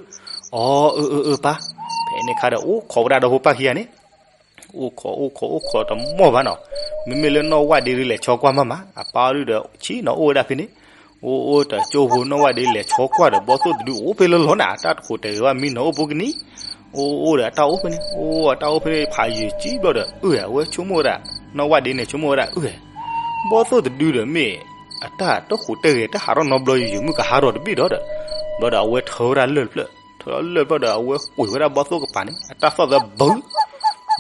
အၢ အၢ အၢ ပၢ်. ဖဲန့ၣ်ခါဒီး အိၣ်ခိးဝဲဒၣ်ဒီဖိပၢ်ခံဂၤန့ၣ် အိၣ်ခိးအိၣ်ခိးအိၣ်ခိးတမီၢ်ဘၣ်နီၤ, မ့မ့ၢ်လၢနီၢ်ဝၣ်ဒ့ဒုလဲၤဆီကွၢ်မးမး, အပၢ်အီၤဒုဒီး ဆံးနီၤအိၣ်ဝဲဒၣ်ဖဲန့ၣ်, အိၣ်အိၣ်တကၠိဖိ နီၢ်ဝၣ်ဒ့လဲၤဆီကွၢ်ဒီး ဘီသိၣ်တဒုအိၣ်ဖဲလၢလီၤနၤ, တၢ်တခိးတဂ့ၤဘၣ် မံနီၤအိၣ်ဖိကနံၣ်, အိၣ်အိၣ်ဒီးအတၢ်အိၣ်ဖဲန့ၣ်, အိၣ်အတၢ်အိၣ်ဖဲန့ၣ် ဖးယံာ်ကံဘျီဒီး အၢ အဝဲဆိကမိၣ်ဝဲဒၣ်, နီၢ်ဝၣ်ဒ့န့ၣ်ဆိကမိၣ်ဝဲဒၣ် အၢ ဘီသိၣ်တဒုဒီးမ့ၢ် အတၢ်တခိးတဂ့ၤ တၢ်ဟးထီၣ်နီတဘျီ ယံာ်ယံာ်မုၢ်ကဟးထီၣ်တဘ့ၣ်ဒီးဒီး, ဘျီဒီးအဝဲထၢဝဲဒၣ်လၢၢ်တဖျၢၣ်, ထၢလၢၢ်တဖျၢၣ်ဒီး အဝဲကွံာ်ဝဲဒၣ်ဘီသိၣ်ကပၤန့ၣ် အတၢ်သီၣ်သးဘုး,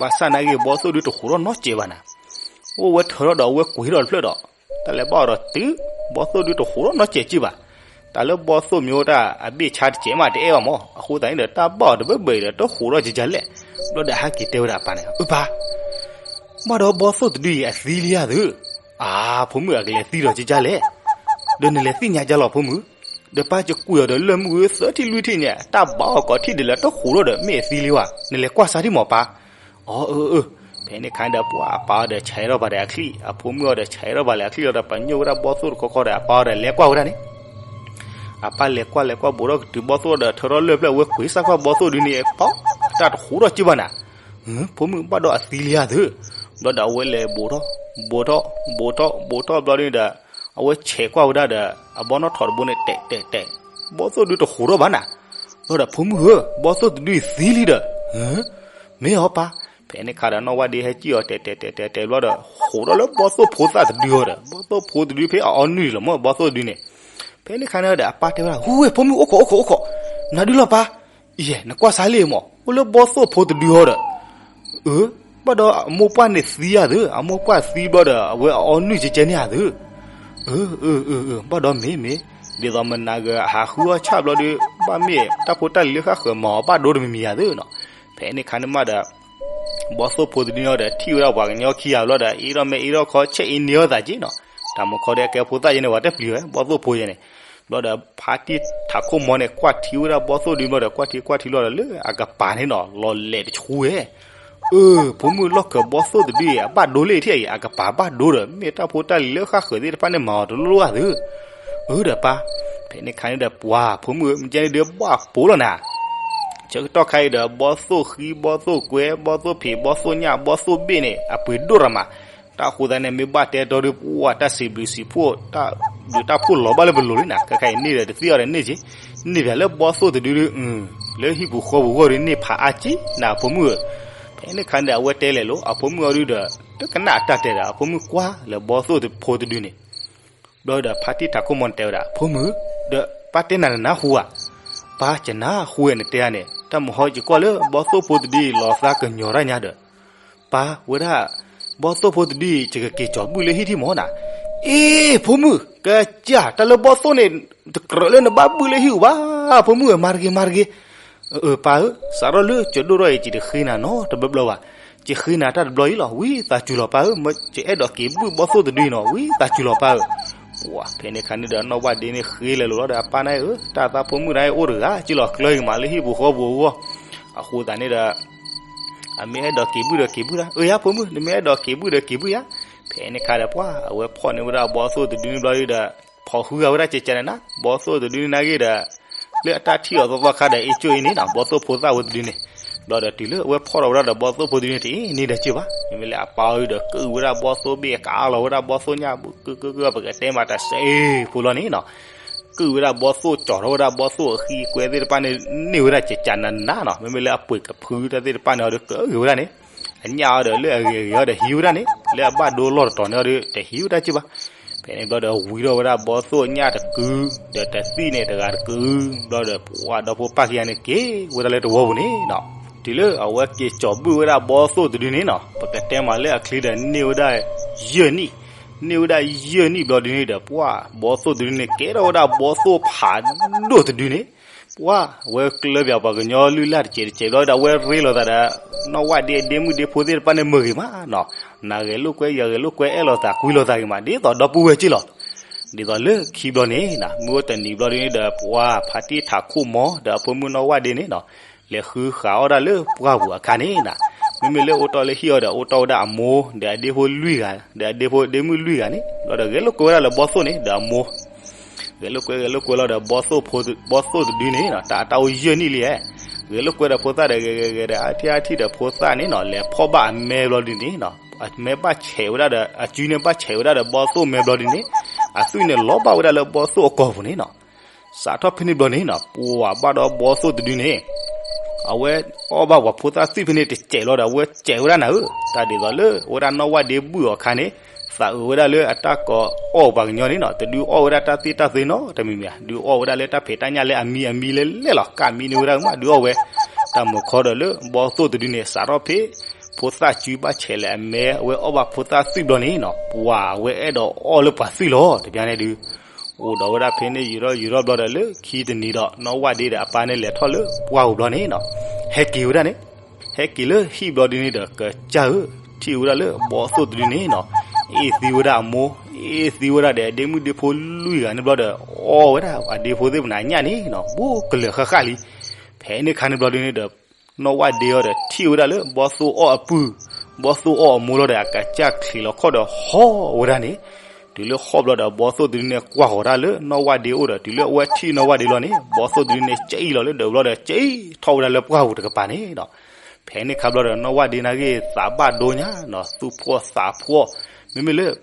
ဘၣ်ဆၣ်နာ်က့ ဘီသိၣ်ဒုတဃိးထီၣ်နီတစဲးဘၣ်နၤ, အိၣ်ဝဲထၢထီၣ်ဒီး အဝဲကွံာ်ထီၣ်တဖျၢၣ်ဒီး, တၢ်လဲၤဘၣ်အီၤဒီးတုၤ, ဘီသိၣ်ဒုတဃိးထီၣ်နီတစဲးက့ဘၣ်, တၢ်လၢဘီသိၣ်မ့ၢ်အိၣ်တၢ်အဘ့ၣ်ဆါတစဲးမးတအဲၣ်ဘၣ်မး, အဃိသတးန့ၣ်ဒီး တၢ်ဘၣ်အီၤတဘၢဘၢဒီး တဃိးထီၣ်ကကလဲၣ်, ဘျီဒီးဟဲက့ၤတဲဝဲဒၣ်အပၢ်န့ၣ် အၢ ပၢ် ဘၣ်ဒီးဘီသိၣ်တဒုအံၤအသံလံဧါသု, အါ ဖိမုၣ်အကလဲၤသံဒီးကကလဲၣ်, ဒီးနလဲၤသ့ၣ်ညါကလီၤဖိမုၣ်, ဒီးပၢ်ကကွံာ်အီၤဒီးလၢၢ်မုၢ်ဂ့ၤသၢထံၣ်လွံၢ်ထံၣ်န့ၣ် တၢ်ဘၣ်အီၤကိးထံၣ်ဒ်လဲၣ်တဃိးထီၣ်ဒီး မ့ၢ်အသံလံဧါ, နလဲၤကွၢ်စါဒံးမးပၢ်, အီ အၢ အၢ, ဖဲန့ၣ်ခါန့ၣ်ဒီး ပှၤအပၢ်အီၤဒီးဆဲးထီၣ်ဘၣ်ဒီးအချံၣ်, အဖိမုၣ်အီၤဒီးဆဲးထီၣ်ဘၣ်လၢအချံၣ်လီၤဒီး ပညိၣ်ဝဲဒၣ်ဘီသိၣ်တခီခီဒီး အပၢ်အီၤဒီးလဲၤကွၢ်ဝဲဒၣ်န့ၣ် အပၢ်လဲၤကွၢ်လဲၤကွၢ်ဘူးထီၣ်ကတုၤဘီသိၣ်ဒီး ထၢထီၣ်လၢၢ်ဖျၢၣ် အဝဲကွံာ်စၢ်ကွၢ်ဘီသိၣ်ဒုန့ၣ် ပီ, တၢ်တဃိးထီၣ်က့ဘၣ်နၤ, ဖိမုၣ်ဘၣ်ဒီးအသံလံဧါသု, ဘျီဒီးအဝဲလဲၤဘူးထီၣ်, ဘူးထီၣ်, ဘူးထီၣ်, ဘူးထီၣ်ဘျီန့ၣ်ဒီး အဝဲဆဲးကွၢ်ဝဲဒၣ်ဒီး အဘီနီၣ်ထိးတဘိန့ၣ် တဲာ်တဲာ်တဲာ်, ဘီသိၣ်ဒုတဃိးထီၣ်ဘၣ်နၤ, ဘျီဒီးဖိမုၣ်ဧၢ, ဘီသိၣ်တဒုအံၤသံလံဒီး, မ့ၢ်အီၤပၢ်, ဖဲန့ၣ်ခါဒီးနီၢ်ဝၣ်ဒ့ဟဲကံၣ်အီၤ တဲာ်တဲာ်တဲာ်တဲာ်တဲာ်ဘျီဒီး ဃိးထီၣ်လၢဘီသိၣ်ဖိသၣ်တဒုအီၤဒီး ဘီသိၣ်ဖိတဒုဖဲအအီနုၢ်လီၤမၢ် ဘီသိၣ်တဒုန့ၣ်, ဖဲန့ၣ်ခါန့ၣ်ဒီးအပၢ်တဲဝဲဒၣ် ဟူဝဲ ဖိမုၣ်အိၣ်ခိးအိၣ်ခိးအိၣ်ခိး, နၤဒုလီၤပၢ်, ယဲ နကွၢ်စါလံမး အိၣ်လၢဘီသိၣ်ဖိတဒုအီၤဒီး, အၢ, ဘၣ်ဒီးအမိၢ်ပှၢ်န့ၣ်သံဧါသု, အမိၢ်ပှၢ်သံဘျီဒီး အဝဲအအီနုၢ်ကဲကဲန့ၣ်ဧါသု, အၢ, အၢ, အၢ, အၢ, ဘၣ်ဒီးမ့ၢ်မ့ၢ်, ဒ်သိးမနၤဂၤအဟးဃုအီၣ်ဆၣ်ဘျီဒီး ဘၣ်မ့ၢ်တၢ်ဖိတၢ်လံၤလၢဃၣ်ဃၢၤမၤအီၤဘၣ်ဒိတမံၤမံၤဧါသုနီၤ, ဖဲန့ၣ်ခါန့ၣ်မးဒီး ဘီသိၣ်ဖိတဒုန့ၣ်ဒီး ထံၣ်ဝဲဒၣ်ပှၤကညီခံဂၤဘျီဒီး အ့ၣ်ထီၣ်မဲာ်အ့ၣ်ထီၣ်ခီ ဆဲးအံၤန့ၢ်အီၣ်သးက့နီၤ, တၢ်မူခီဒီးအကဲဖိသၣ်ယဲန့ၣ် ပှၤတပျံၤဝဲ ဘီသိၣ်ဖိယဲန့ၣ်, ဘျီဒီး ဖါတံၢ်ထးခိၣ်မီန့ၣ် ကွၢ်ထံဝဲဒၣ်ဘီသိၣ်ဒုဘျီဒီး ကွၢ်ထံကွၢ်ထံလီၤဒီး လၢအကပၤန့ၣ်နီၤ လီၤလဲာ်တဆူဝဲ, အၢ, ဖိမုၣ်လီၢ်ခၢးဘီသိၣ်တဒုအံၤ အဘၣ်ဒိလၢထံၣ်အံၤ အကပၤဘၣ်ဒိဒီး မ့ၢ်တၢ်ဖိတၢ်လံၤလၢဃၣ်ဃၢၤသ့ၣ်တဖၣ်န့ၣ်မၤအီၤတလိၣ်လိၣ်ဧါသု, အၢဒီးပၢ်, ဖဲန့ၣ်ခါန့ၣ်ဒီးပှၤ ဖိမုၣ်ဧၢ မ့ၢ်ကဲန့ၣ်ဒုးဘၣ်ပိာ်လီၤနၤ ဆၢကတီၢ်ခါအံၤဒီး ဘီသိၣ်ဃံ ဘီသိၣ်ကွဲ ဘီသိၣ်ဖံး ဘီသိၣ်ညၣ် ဘီသိၣ်ဘ့ၣ်န့ၣ် အပှ့ၤဒိၣ်ရမး, တၢ်ဃိသတးန့ၣ် မ့ၢ်ဘၣ်တဲတီဒုး ပှၤတၢ်စံးဘျုးစံးဖှိၣ် တၢ်ဘျုးတၢ်ဖှိၣ်လီၤဘၣ်လၢပလိၤလံနၤ, ခဲခါအံၤန့ၣ်ဒီးတသ့အီၤဒီးန့ၣ်က့, န့ၣ်ပၠးလၢဘီသိၣ်တဒုဒုး, လၢဟံၣ်ပူၤဃီပူၤဂီၢ်ဒုန့ၣ်ဖးအါက့နၤအဖိမုၣ်ဧၢ. ဖဲန့ၣ်ခါန့ၣ်ဒီး အဝဲတဲလဲၤလိၤ အဖိမုၣ်အီၤဒုဒီး တကနၣ်အတၢ်တဲဒီး အဖိမုၣ်ကွၢ်လၢဘီသိၣ်ဖိတဒုန့ၣ် ဘျီဒီးဖါတံၢ်ထးခိၣ်မီန့ၣ်တဲဝဲဒၣ် ဖိမုၣ်, ဒီးပၢ်တဲနၤနနၢ်ဟူဧါ. ပၢ်ကနၢ်ဟူဝဲနတဲဧါန့ၣ် တၢ်မဟီယကွၢ်လၢဘီသိၣ်ဖိတဒုအံၤလီၤသးကညီၤတၢ်ညါဒီး ပၢ်ဝဲဒၣ် ဘီသိၣ်ဖိတဒုအံၤ ယကက့ၤကၠီၤဘုၣ်လၢဟံၣ်ထံၣ်မီနၤ. အ့ ဖိမုၣ် ကစၢ် တၢ်လၢဘီသိၣ်န့ၣ် တကြၢးလၢနဘၣ်ဘုၣ်လၢဟံၣ်အိၣ်ဘၣ် ဖိမုၣ်ဧၢ မၤတဂ့ၤ မၤတဂ့ၤ. အၢ ပၢ်ဧၢ, စးထီၣ်လၢကၠီၤဒိၣ်ထီၣ်အံၤ ယတဃ့နၤနီတဘျီဘျီဘၣ်. ယဃ့နၤတၢ်တဘျီအံၤလီၤ ဝံသးစူၤလီၤပၢ်ဧၢ, ယအဲၣ်ဒိးက့ၤဘုၣ်ဘီသိၣ်တဒုအံၤနီၤ ဝံသးစူၤလီၤပၢ်ဧၢ. ပှၤဖဲန့ၣ်ခါန့ၣ်ဒီး နီၢ်ဝၣ်ဒ့န့ၣ်ဃ့လဲၤလိၤလီၤဒီး အပၢ်န့ၣ်ဧၢ, တၢ်သးဖိမုၣ်န့ၣ်အိၣ်တဂၤ က့လီၤကျၢၤဂ့ၤမးလၢဟံၣ်ပူၤဃီပူၤအဂီၢ်. အဃိသတးန့ၣ်ဒီး အမ့ၢ်အဲၣ်ဒိးက့ၤဘုၣ်ဒီးက့ၤဘုၣ်ဒၣ်, အၢ ယၤဖိမုၣ် နမ့ၢ်အဲၣ်ဒိးက့ၤဘုၣ်ဒီးက့ၤဘုၣ်ယၤ. ဖဲန့ၣ်ခါဒီးပှၤ အဝဲဖီၣ်န့ၢ်ဝဲဒၣ်ဘီသိၣ်တဒုန့ၣ်ဘျီဒုဒီး ဖီၣ်ဃုဂၤဝဲဒၣ်ကကနနၤ ဘီသိၣ်တဒုန့ၣ်နာ်ဂ့ၤဒီး လၢအတၢ်ထံၣ်အီၤသီသီခါဒီး အ့ၣ်ကၠိၣ်အံၤန့ၣ်နီၤ ဘီသိၣ်ဖိသၣ်ဝဲတဒုန့ၣ်. ဘျီဒီးတုၤလၢအဝဲဖီၣ်ထီၣ်ဝဲဒၣ်ဒီးဘီသိၣ်ဖိတဒုန့ၣ် တအ့ၣ်န့ၢ်ဒီးက့ၢ်ဘၣ်. မ့မ့ၢ်လၢအပၢ်အီၤဒုဒီး ကုၣ်ဝဲဒၣ်ဘီသိၣ်ဘ့ၣ် ကးလီၤဝဲဒၣ်ဘီသိၣ်ညၣ်ဘုၣ် ကုၢ်ကုၢ်ကုၢ် ပကတဲမးတစဲးဖိလီၤန့ၣ်နီၤ. ကုၢ်ဝဲဒၣ်ဘီသိၣ် ကၠီၤထီၣ်ဝဲဒၣ်ဘီသိၣ်အဃံအကွဲသ့ၣ်တဖၣ်န့ၣ် န့ၢ်ဝဲဒၣ်ကကနနၤနီၤ. မ့မ့ၢ်လၢအပှ့ၤကဖုတၢ်သ့ၣ်တဖၣ်န့ၣ်အီၤဒီး ကဂ့ၤဝဲဒၣ်န့ၣ် အညၣ်အီၤဒီးလၢအဂ့ၤအဂ့ၤအီၤဒီးဟံးဝဲဒၣ်န့ၣ် လၢအဘၣ်ဒိလီၢ်တတီၤန့ၣ်အီၤဒီး တဟံးဝဲဒၣ်က့ၢ်ဘၣ်. ဖဲန့ၣ်ဘျီဒီးဝံထီၣ်ဝဲဒၣ်ဘီသိၣ်ညၣ်တကု ဒီးတသံၣ်န့ၣ်တဂၤတကု ဘျီဒီးပှၤဒီဖိပၢ်ခံဂၤန့ၣ်က့ၤဝဲဒၣ်လၢတဝီပူၤန့ၣ်နီၤ. တုၤလၢအဝဲက့ၤကၠီၤဘုၣ်ဝဲဒၣ်ဘီသိၣ်တဒုန့ၣ်နီၤ ပကတဲမးလၢအချံဒီးန့ၢ်ဝဲဒၣ် ယဲၢ်နံၣ်, န့ၢ်ဝဲဒၣ်ယဲၢ်နံၣ်ဘျီဒုန့ၣ်ဒီး ပှၤဘီသိၣ်တဒုန့ၣ် ကဲထီၣ်ဝဲဒၣ်ဘီသိၣ်ဖးဒိၣ်တဒုန့ၣ် ပှၤဝဲကျၢပၠးပှၤကညီလုၢ်လၢ်တစဲးတစဲးဘျီဒီး အဝဲရ့လိာ်သးဒီး နီၢ်ဝၣ်ဒ့အဒ့မုၣ်ဒ့ဖိသ့ၣ်တဖၣ်န့ၣ် မုာ်ဂ့ၤမးနီၤ. နၤဂဲၤလိာ်ကွဲ ယၤဂဲၤလိာ်ကွဲ အဲၣ်လိာ်သးကွံလိာ်သးဂ့ၤမး ဒ်သိးဒီပုၢ်ဝဲၢ်က့ၢ်လီၤ. ဒ်သိးလၢခံဘျီန့ၣ်နီၤ မုၢ်အိၣ်တနံၤဘျီဒုန့ၣ်ဒီး ပှၤဖါတံၢ်ထးခိၣ်မီ ဒီးအဖိမုၣ်နီၢ်ဝၣ်ဒ့န့ၣ်နီၤ လဲၤဃုဃာ်အီၣ်ဒၣ်လၢပှၢ်ပူၤအခါန့ၣ်နီၤ မ့မ့ၢ်လၢအိၣ်တီၢ်လၢဟံၣ်အီၤဒီး အိၣ်တီၢ်ဝဲဒၣ်အမိၢ် ဒီးအဒ့ဖိလွံၢ်ဂၤ ဒီးအဒ့ဖိဒ့မုၣ်လွံၢ်ဂၤန့ၣ် ဘျီဒီးဂဲၤလိာ်ကွဲဝဲဒၣ်လၢဘီသိၣ်န့ၣ်ဒီးအမိၢ် ဂဲၤလိာ်ကွဲ ဂဲၤလိာ်ကွဲလီၤဒီး ဘီသိၣ်တဒုန့ၣ်နီၤ တၢ်အတၢ်အိၣ်ယဲၢ်နံၣ်လံဧါ. ဂဲၤလိာ်ကွဲဒီးဖိသၣ်ဒီး ဂဲၤဂဲၤဂဲၤဒီး အါထံၣ်အါထံၣ်ဒီးဖိသၣ်န့ၣ်နီၤ လဲၤဖီၣ်ဘၣ်အမဲဘျီဒုန့ၣ်နီၤ အမဲဘၣ်ဆဲးဝဲဒၣ်ဒီး အစုန့ၣ်ဘၣ်ဆဲးဝဲဒၣ်ဒီးဘီသိၣ်မဲဘျီဒုန့ၣ် အသွံၣ်န့ၣ်လီၤဘၣ်ဝဲဒၣ်လၢဘီသိၣ်အကိာ်ပူၤန့ၣ်နီၤ. စးထီၣ်ဖဲန့ၣ်ဘျီန့ၣ်နီၤ ပှၤဘၣ်ဒီးဘီသိၣ်တဒုန့ၣ် အဝဲအီၣ်ဘၣ်ပှၤဖိသၣ်သွံၣ်ဖဲန့ၣ်တစဲးလီၤဒီး အဝဲစဲးဝဲဒၣ်နၤဧၢ, တၢ်ဒ်သိးလၢအဝဲဒၣ်နီၢ်ဝၣ်ဒ့ဘုၣ်အီၤအခါန့ၣ် သးအုးဝဲဒၣ်လၢအတၢ်ကိးအီၣ်ပှၤကညီန့ၣ်နီၤ တဒုးအီၣ်ဝဲဒၣ်တၢ်သ့ၣ်တၢ်သ့နီတမံၤမံၤဧါ, ဒုးအီၣ်ဝဲဒၣ်လၢတၢ်ဖံးတၢ်ညၣ်လၢအမံအမံလၢလဲၣ်လီၤ ကၣ်မံန့ၢ်ဝဲဒၣ်မး ဒုးအီၣ်ဝဲ တၢ်မုာ်ခီဒီးလၢဘီသိၣ်တဒုန့ၣ် စးထီၣ်ဖဲ ဖိသၣ်စုဘၣ်ဆဲးလၢအမဲ အဝဲအီၣ်ဘၣ်ဖိသၣ်သွံၣ်ဘျီန့ၣ်နီၤ ပှၤအဝဲအဲၣ်ဒိးအီၣ်လၢပှၤသွံၣ်လီၤ တဘျီန့ၣ်ဒုး အိၣ်ဒီးဝဲဒၣ်ဖဲန့ၣ် ယံာ်ထီၣ်ယံာ်ထီၣ်ဘျီဒီး လၢခံတနံၤဒီး နီၢ်ဝၣ်ဒ့ဒီးအပၢ်န့ၣ်လဲၤထီၣ်လၢပှၢ်ပူၤဘျီန့ၣ်နီၤ ဟဲက့ၤဝဲဒၣ်န့ၣ် ဟဲက့ၤလၢဟံၣ်ဘျီဒုန့ၣ်ဒီး ကစၢ်ဧၢ ထံၣ်ဝဲဒၣ်လၢဘီသိၣ်တဒုန့ၣ်နီၤ အ့ၣ်သံဝဲဒၣ်အမိၢ် အ့ၣ်သံဝဲဒၣ်ဒီးအဒ့မုၣ်ဒ့ဖိလွံၢ်ဂၤန့ၣ်ဘျီဒီး အီၣ်ဝဲဒၣ်အဒ့ဖိသ့ၣ်မနၤညၣ်န့ၣ်နီၤ ဘူးကလၢာ်ဃၣ်ဃၣ်လံ. ဖဲန့ၣ်ခါန့ၣ်ဘျီဒုန့ၣ်ဒီး နီၢ်ဝၣ်ဒ့အီၤဒီးထံၣ်ဝဲဒၣ်လၢဘီသိၣ်အီၣ်အပုၢ် ဘီသိၣ်အီၣ်အမိၢ်လီၤဒီး အကစၢ်ချံးလီၤခီၣ်ဒီးဟီၣ်ဝဲဒၣ်န့ၣ် တုၤလၢဟီၣ်ဘျီဒီး ဘီသိၣ်တဒုန့ၣ်ကွၢ်ဃီၤတၢ်လၢနီၢ်ဝၣ်ဒ့အိၣ်ဒီး တုၤလၢအဝဲထံၣ်နီၢ်ဝၣ်ဒ့လီၤန့ၣ် ဘီသိၣ်တဒုန့ၣ် ကၠံၣ်လီၤလၢဒၢးဘျီဒီး ကၠံၣ်ထီၣ်ဝဲဒၣ်လၢပှၢ်ပူၤတကပၤန့ၣ်နီၤ. ဖဲန့ၣ်ခါဘျီဒီး နီၢ်ဝၣ်ဒ့နာ်ဂ့ၤ သးဘၣ်ဒိညါနီၤ သူၣ်ဖှီၣ်သးဖှီၣ် မ့မ့ၢ်လၢ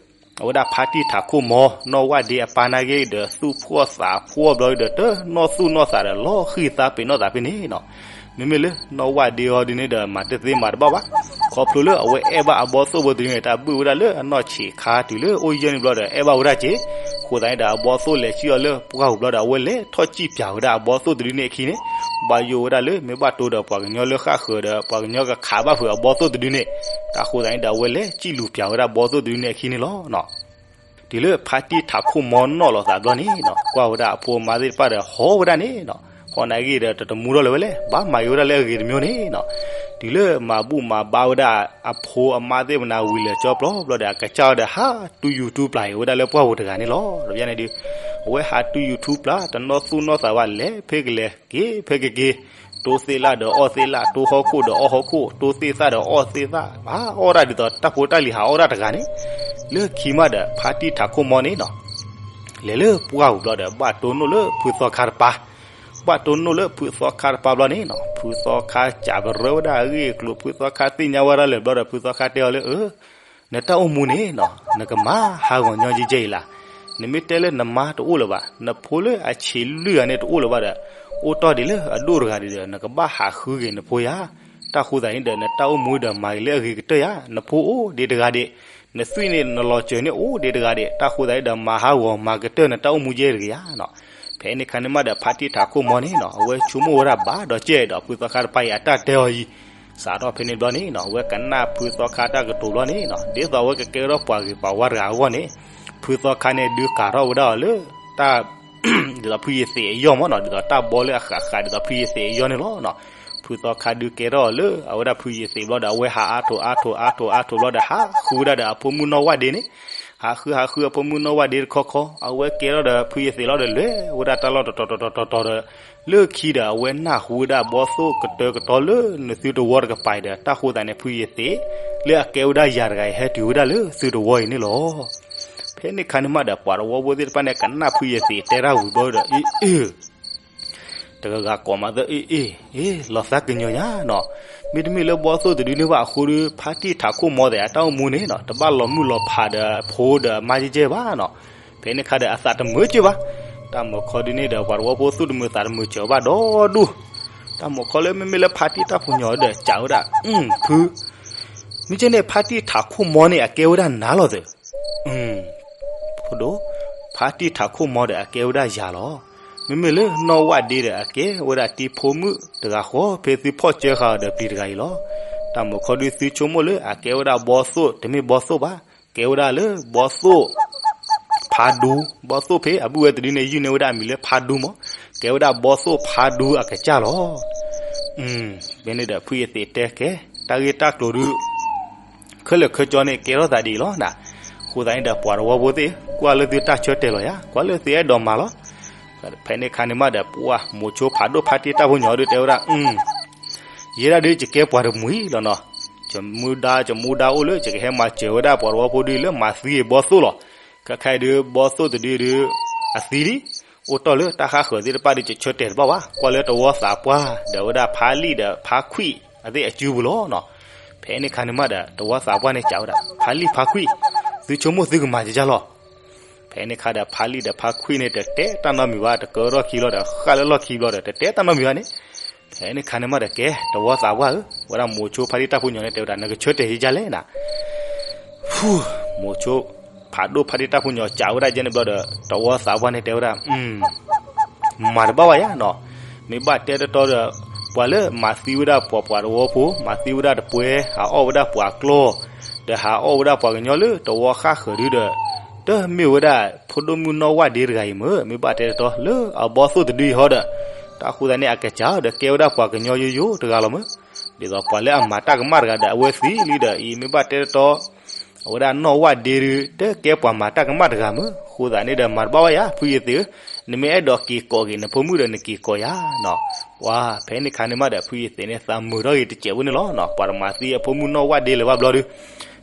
အဝဲဒၣ်ဖါတံၢ်ထးခိၣ်မီ နီၢ်ဝၣ်ဒ့အပၢ်နာ်ဂ့ၤဒီး သူၣ်ဖှီၣ်သးဖှီၣ်ဘျီဒီး တနီၢ်သူၣ်နီၢ်သးဒီး လီၤဃံၤသးပ့ၤနီၣ်သးဖဲန့ၣ်နီၤ. မ့မ့ၢ်လၢနီၢ်ဝၣ်ဒ့အီၤဒ်န့ၣ်ဒီး မၤတသ့မၤတဘၣ်ဘၣ်. ခီဖျိလၢအဝဲအဲၣ်ဘၣ်အဘီသိၣ်ဖိတဒုန့ၣ် တၢ်ဘုၣ်ဝဲဒၣ်လၢအနီၢ်ဆံးခါတုၤလၢအိၣ်ယဲၢ်နံၣ်ဘျီဒီး အဲၣ်ဘၣ်ဝဲဒၣ်က့ၤ. အဃိသတးန့ၣ်ဒီး အဘီသိၣ်လဲၤစံၣ်အီၤလၢပှၢ်ပူၤဘျီဒီး အဝဲလဲၤထီၣ်စံၣ်ပၠးဝဲဒၣ်အဘီသိၣ်တဒုန့ၣ်အခံန့ၣ် ဘၣ်ယိၣ်ဝဲဒၣ်လၢမ့ၢ်ဘၣ်တိၢ်ဒီးပှၤကညီလၢဃၣ်ဃၢၤဒီး ပှၤကညီကခးဘၣ်ဖုးအဘီသိၣ်တဒုန့ၣ်. တၢ်အဃိသတးန့ၣ်ဒီး အဝဲလဲၤစံၣ်လူၤပၠးဝဲဒၣ်ဘီသိၣ်တဒုန့ၣ်အခံန့ၣ်လီၤ. တုၤလၢဖါတံၢ်ထးခိၣ်မီနီၣ်လီၤသးဘျီန့ၣ်နီၤ ကွၢ်ဝဲဒၣ်အဖိအမါသ့ၣ်တဖၣ်ဒီး ဟီၣ်ဝဲဒၣ်န့ၣ်နီၤ ဟီၣ်နာ်ဂ့ၤဒီး တတမူထီၣ်လၢၤဝဲလဲၣ် ဘၣ်မၤယိၣ်ဝဲဒၣ်လၢအဂ့ၤတမံၤန့ၣ်နီၤ. တုၤလၢမၤဘူၣ်မၤဘါဝဲဒၣ်အဖိအမါသ့ၣ်မနၤဝံၤလၢာ်ကၠီပျီဘျီဒီး အကစၢ်ဝဲဒီး ဟးတူၢ်ယူၤထူပျၢ်အံၤဝဲဒၣ်လၢပှၢ်ပူၤတဂၤန့ၣ်လီၤ. တဘျီန့ၣ်ဒုး အဝဲဟးတူၢ်ယူၤထူပျၢ် တနီၢ်သူၣ်နီၢ်သးဘၣ် လဲၤဖဲကလဲၤက့ၤဖဲကက့ၤ တိၢ်သ့ၣ်လၣ်ဒီးအီၣ်သ့ၣ်လၣ် တိၢ်ဟီၣ်ခိၣ်ဒီးအီၣ်ဟီၣ်ခိၣ် တိၢ်သ့ၣ်သၣ်ဒီးအီၣ်သ့ၣ်သၣ် ဟးအီၣ်ဒၣ်ဒ်သိးတၢ်ဖိတၢ်လံၤဟးအီၣ်ဒၣ်တဂၤန့ၣ်. လၢခံမးဒီး ဖါတံၢ်ထးခိၣ်မီန့ၣ်နီၤ လဲၤလၢပှၢ်ပူၤဘျီဒီး ဘၣ်တိၢ်နီၣ်လၢဖုသီခါတပၤ ဘၣ်တိၢ်နီၣ်လၢဖုသီခါတပၤဘျီန့ၣ်နီၤ ဖုသီခါစံးပရၢဝဲဒၣ်အဂ့ၢ်အကျိၤ ဖုသီခါသ့ၣ်ညါဝဲဒၣ်လၢာ်ဘျီဒီး ဖုသီခါတဲအီၤလၢ အၢ နတၢ်အိၣ်မူန့ၣ်နီၤ နကမၤဟးဂီၤညီယဲၢ်ယဲၢ်အံၤလၢ်. နမ့ၢ်တဲလၢနမါတအိၣ်လၢၤဘၣ် နဖိလၢအဆံးလွံၢ်ဂၤန့ၣ်တအိၣ်လၢၤဘၣ်ဒီး အိၣ်တ့ၢ်ဒံးလၢအဒိၣ်တဂၤဒံးဒီး နကဘၣ်ဟးဃုက့ၤနဖိယၤ, တၢ်ဃိသတးန့ၣ်ဒီး နတၢ်အိၣ်မူဒီးမၤက့ၤလၢအဂ့ၤကတၢၢ်ယၤ, နဖိအိၣ်ဒံးတဂၤဒံး, နသွံၣ်န့ၣ်နလီၤစၢၤန့ၣ်အိၣ်ဒံးတဂၤဒံး, တၢ်ဃိသတးန့ၣ်ဒီး မၤဟးဂီၤမၤကတၢၢ်နတၢ်အိၣ်မူယဲၢ်တဂ့ၤယၤနီၤ. ဖဲန့ၣ်ခါန့ၣ်မးဒီး ဖါတံၢ်ထးခိၣ်မီန့ၣ်နီၤ အဝဲဆိကမိၣ်ဝဲဒၣ်ဘၣ်ဒီးကဲဒီး ဖုသီခါတပၤအံၤအတၢ်တဲအီၤအံၤ, စးထီၣ်ဖဲန့ၣ်ဘျီန့ၣ်နီၤ အဝဲကနၣ်ဖုသီခါတၢ်ကတိၤဘျီန့ၣ်နီၤ ဒ်သိးအဝဲကကဲထီၣ်ပှၤဂ့ၤပှၤဝါတဂၤအဂီၢ်န့ၣ်, ဖုသီခါန့ၣ်ဒုးကၤထီၣ်ဝဲဒၣ်အီၤလၢ တၢ် ဒ်သိးဖုယသံးအယီၢ်မးနီၤ ဒ်သိးတၢ်ဘီလၢအဃးဃးဒ်သိးဖုယသံးအယီၢ်န့ၣ်လီၤနီၤ. ဖုသီခါဒုးကဲထီၣ်အီၤလၢအဝဲဒၣ်ဖုယသံးဘျီဒီး အဝဲဟးအါထိးအါထိးအါထိးအါထိးဘျီဒီး ဟးဃုဝဲဒၣ်ဒီးအဖိမုၣ်နီၢ်ဝၣ်ဒ့န့ၣ်, ဟးဃုဟးဃုအဖိမုၣ်နီၢ်ဝၣ်ဒ့တခီခီ အဝဲကဲထီၣ်ဒီးဖုယသံးလီၤဒီး လဲၤဝဲဒၣ်တၢ်လီၢ်တတီၤတီၤတီၤတီၤဒီး လၢခံဒီးအဝဲနၢ်ဟူဝဲဒၣ်ဘီသိၣ်ကတၢၢ်ကတီၤလၢနသုတဝီတကပၤအံၤဒီး တၢ်ဃိသတးန့ၣ် ဖုယသံး လၢအကဲဝဲဒၣ်ယၤတဂၤအံၤ ဟဲတုၤဝဲဒၣ်လၢသုတဝီအံၤန့ၣ်လီၤ. ဖဲန့ၣ်ခါန့ၣ်မးဒီး ပှၤတဝီဖိသ့ၣ်တဖၣ်န့ၣ် ကနၣ်ဖုယသံးတဲတၢ်ဝံၤဘျီဒီး အ့ အ့ တဂၤဂၤကိးမးသၢ အ့ အ့ အ့ လီၤသးကညီၤညါနီၤ. မ့တမ့ၢ်လၢဘီသိၣ်တဒုန့ၣ်ဘၣ်အဃိဒီး ဖါတံၢ်ထးခိၣ်မီသ့ၣ်အတၢ်အိၣ်မူန့ၣ်နီၤ တဘၣ်လီၤမုၢ်လီၤဖးဒီးအဖိဒီးအမါကဲကဲဘၣ်နီၤ. ဖဲန့ၣ်ခါဒီးအသးတမုာ်ကၢၤဘၣ်. တၢ်မုာ်ခီဒုန့ၣ်ဒီး ပှၤတဝီဖိသူၣ်တမုာ်သးတမုာ်စၢၤဘၣ်ဒီဒူၣ်. တၢ်မုာ်ခီလၢမ့မ့ၢ်လၢဖါတံၢ်တၢ်ဖိညီဒီး စံးဝဲဒၣ် ဖု မ့ၢ်ကဲန့ၣ် ဖါတံၢ်ထးခိၣ်မီန့ၣ် အကဲဝဲဒၣ်နၤလီၤသၢ. ဖိဒိၣ်, ဖါတံၢ်ထးခိၣ်မီဒီးအကဲဝဲဒၣ်ယၤလီၤ. မ့မ့ၢ်လၢနီၢ်ဝၣ်ဒ့ဒီး အကဲဝဲဒၣ်တံၤဖိမုၣ်တဂၤဃီ ဖဲသုဖီၣ်စၢဃာ်အီၤဒီးပျံၤတဂၤအံၤလီၤ. တၢ်မုာ်ခီဒုသုဆိကမိၣ်လၢအကဲဝဲဒၣ်ဘီသိၣ်တမ့ၢ်ဘီသိၣ်ဘၣ်, ကဲဝဲဒၣ်လၢဘီသိၣ် ဖးဒူ, ဘီသိၣ်ဖဲအဘုၣ်ဝဲတဒုန့ၣ် ယုၢ်န့ၢ်ဝဲဒၣ်အမံၤလၢဖးဒူမး, ကဲဝဲဒၣ်ဘီသိၣ်ဖးဒူအကစၢ်လီၤ. မ့ၢ်န့ၣ်ဒီးဖုယသံးတဲကဲ, တၢ်ဂ့ၢ်တၢ်ကျိၤဒု ခဲလၢာ်ခဲဆ့န့ၣ် ကဲထီၣ်သးဒ်အံၤလီၤနၤ. အဃိသတးန့ၣ်ဒီး ပှၤတဝီဖိသ့ၣ် ကွၢ်လၢသုတၢ်ဆၢတဲာ်လီၤယၤ, ကွၢ်လၢသုအဲၣ်ဒိးမၤလီၤ. ဖဲန့ၣ်ခါန့ၣ်မးဒီး ပှၤမိၤဆိဖးဒိၣ်ဖါတံၢ်တၢ်ဖိညီဒုတဲဝဲဒၣ် ယဲဒၣ်ဒု ယကဲပှၤတမှံၤလီၤနီၤ. ယမူဒါ ယမူဒါအိၣ်လၢ ယကဟဲမၤစၢၤဝဲဒၣ်ပှၤတဝီဖိဒုလၢမၤသံဘီသိၣ်လီၤ. ခဲခါအံၤဒု ဘီသိၣ်တဒုဒု အသံလံ, အိၣ်တီၢ်လၢတၢ်ဃၣ်ဃၢၤသ့ၣ်တဖၣ်ဒု ယဆၢတဲာ်တဘၣ်ဘၣ်, ကွၢ်လၢတဝီသးပှၢ် ဒီးဝဲဒၣ်ဖါလံၣ်ဒီးဖါခွံၣ်အသ့ၣ်အစုပူၤလီၤနီၤ. ဖဲန့ၣ်ခါန့ၣ်မးဒီး တဝီသးပှၢ်န့ၣ်စံးဝဲဒၣ် ဖါလံၣ်ဖါခွံၣ်, သုဆိကမိၣ်သုကမၤကကၢ်လီၤ. ဖဲန့ၣ်ခါဒီး ဖါလံၣ်ဒီးဖါခွံၣ်န့ၣ် တတဲတၢ်နီတမံၤဘၣ်, တကၢထီၣ်ခံဘျီဒီး ဃၣ်လၢလီၢ်ခံဘျီဒီး တတဲတၢ်နီတမံၤဘၣ်န့ၣ်. ဖဲန့ၣ်ခါန့ၣ်မးဒီး ကဲ တဝီသးပှၢ်ဧၢ, ဝဲဒၣ်မိၤဆိဖါတံၢ်တၢ်ဖိညီန့ၣ် တဲဝဲဒၣ် နကဆၢတဲာ်ယကလဲၣ်နၤ. မိၤဆိ ဖးဒိၣ်ဖါတံၢ်တၢ်ဖိညီစံးဝဲဒၣ်ကဲန့ၣ်ဘျီဒီး တဝီသးပှၢ်န့ၣ်တဲဝဲဒၣ် မၤတဘၣ်ဘၣ်ယၤနီၤ. မ့ၢ်ဘၣ်တဲတတီဒီး ပှၤလၢမၤသံဝဲဒၣ်ပှၤပှၤတဝီဖိ, မၤသံဝဲဒၣ်တပှဲၤ, ဟးအီၣ်ဝဲဒၣ်ပှၤကျီၢ်, ဒီးဟးအီၣ်ဝဲဒၣ်ပှၤကညီလၢတဝီဃၣ်ဃၢၤဒုဒီး တမ့ၢ်ဝဲဒၣ်ဖိဒိၣ်မုၣ်နီၢ်ဝၣ်ဒ့တဂၤအံၤမ့ၢ်, မ့ၢ်ဘၣ်တဲတတီလၢအဘီသိၣ်တဒုအံၤဟီဒီး တၢ်ဃိသတးန့ၣ် အကစၢ်ဒီးကဲဝဲဒၣ်ပှၤကညီယိယိတဂၤလီၤမ့ၢ်. ဒ်သိးပှၤလၢအမၤတၢ်ကမၣ်တဂၤဒီး အဝဲသံလံဒီး အံၤမ့ၢ်ဘၣ်တဲတတီ အဝဲဒၣ်နီၢ်ဝၣ်ဒ့ဒု တကဲပှၤမၤတၢ်ကမၣ်တဂၤမ့ၢ်. အဃိသတးန့ၣ်ဒီး မၤတဘၣ်ဘၣ်ယၤ ဖုယသံးဧၢ, နမ့ၢ်အဲၣ်ဒိးက့ၤကိးက့ၤနဖိမုၣ်ဒီး နက့ၤကိးယၤနီၤ. ပှၤဖဲန့ၣ်ခါန့ၣ်မးဒီး ဖုယသံးန့ၣ် သးမုာ်ထီၣ်ဂ့ၤတစဲးဖိန့ၣ်လီၤနီၤ. ပှၤတမၤသံအဖိမုၣ်နီၢ်ဝၣ်ဒ့လၢၤဘၣ်ဘျီဒု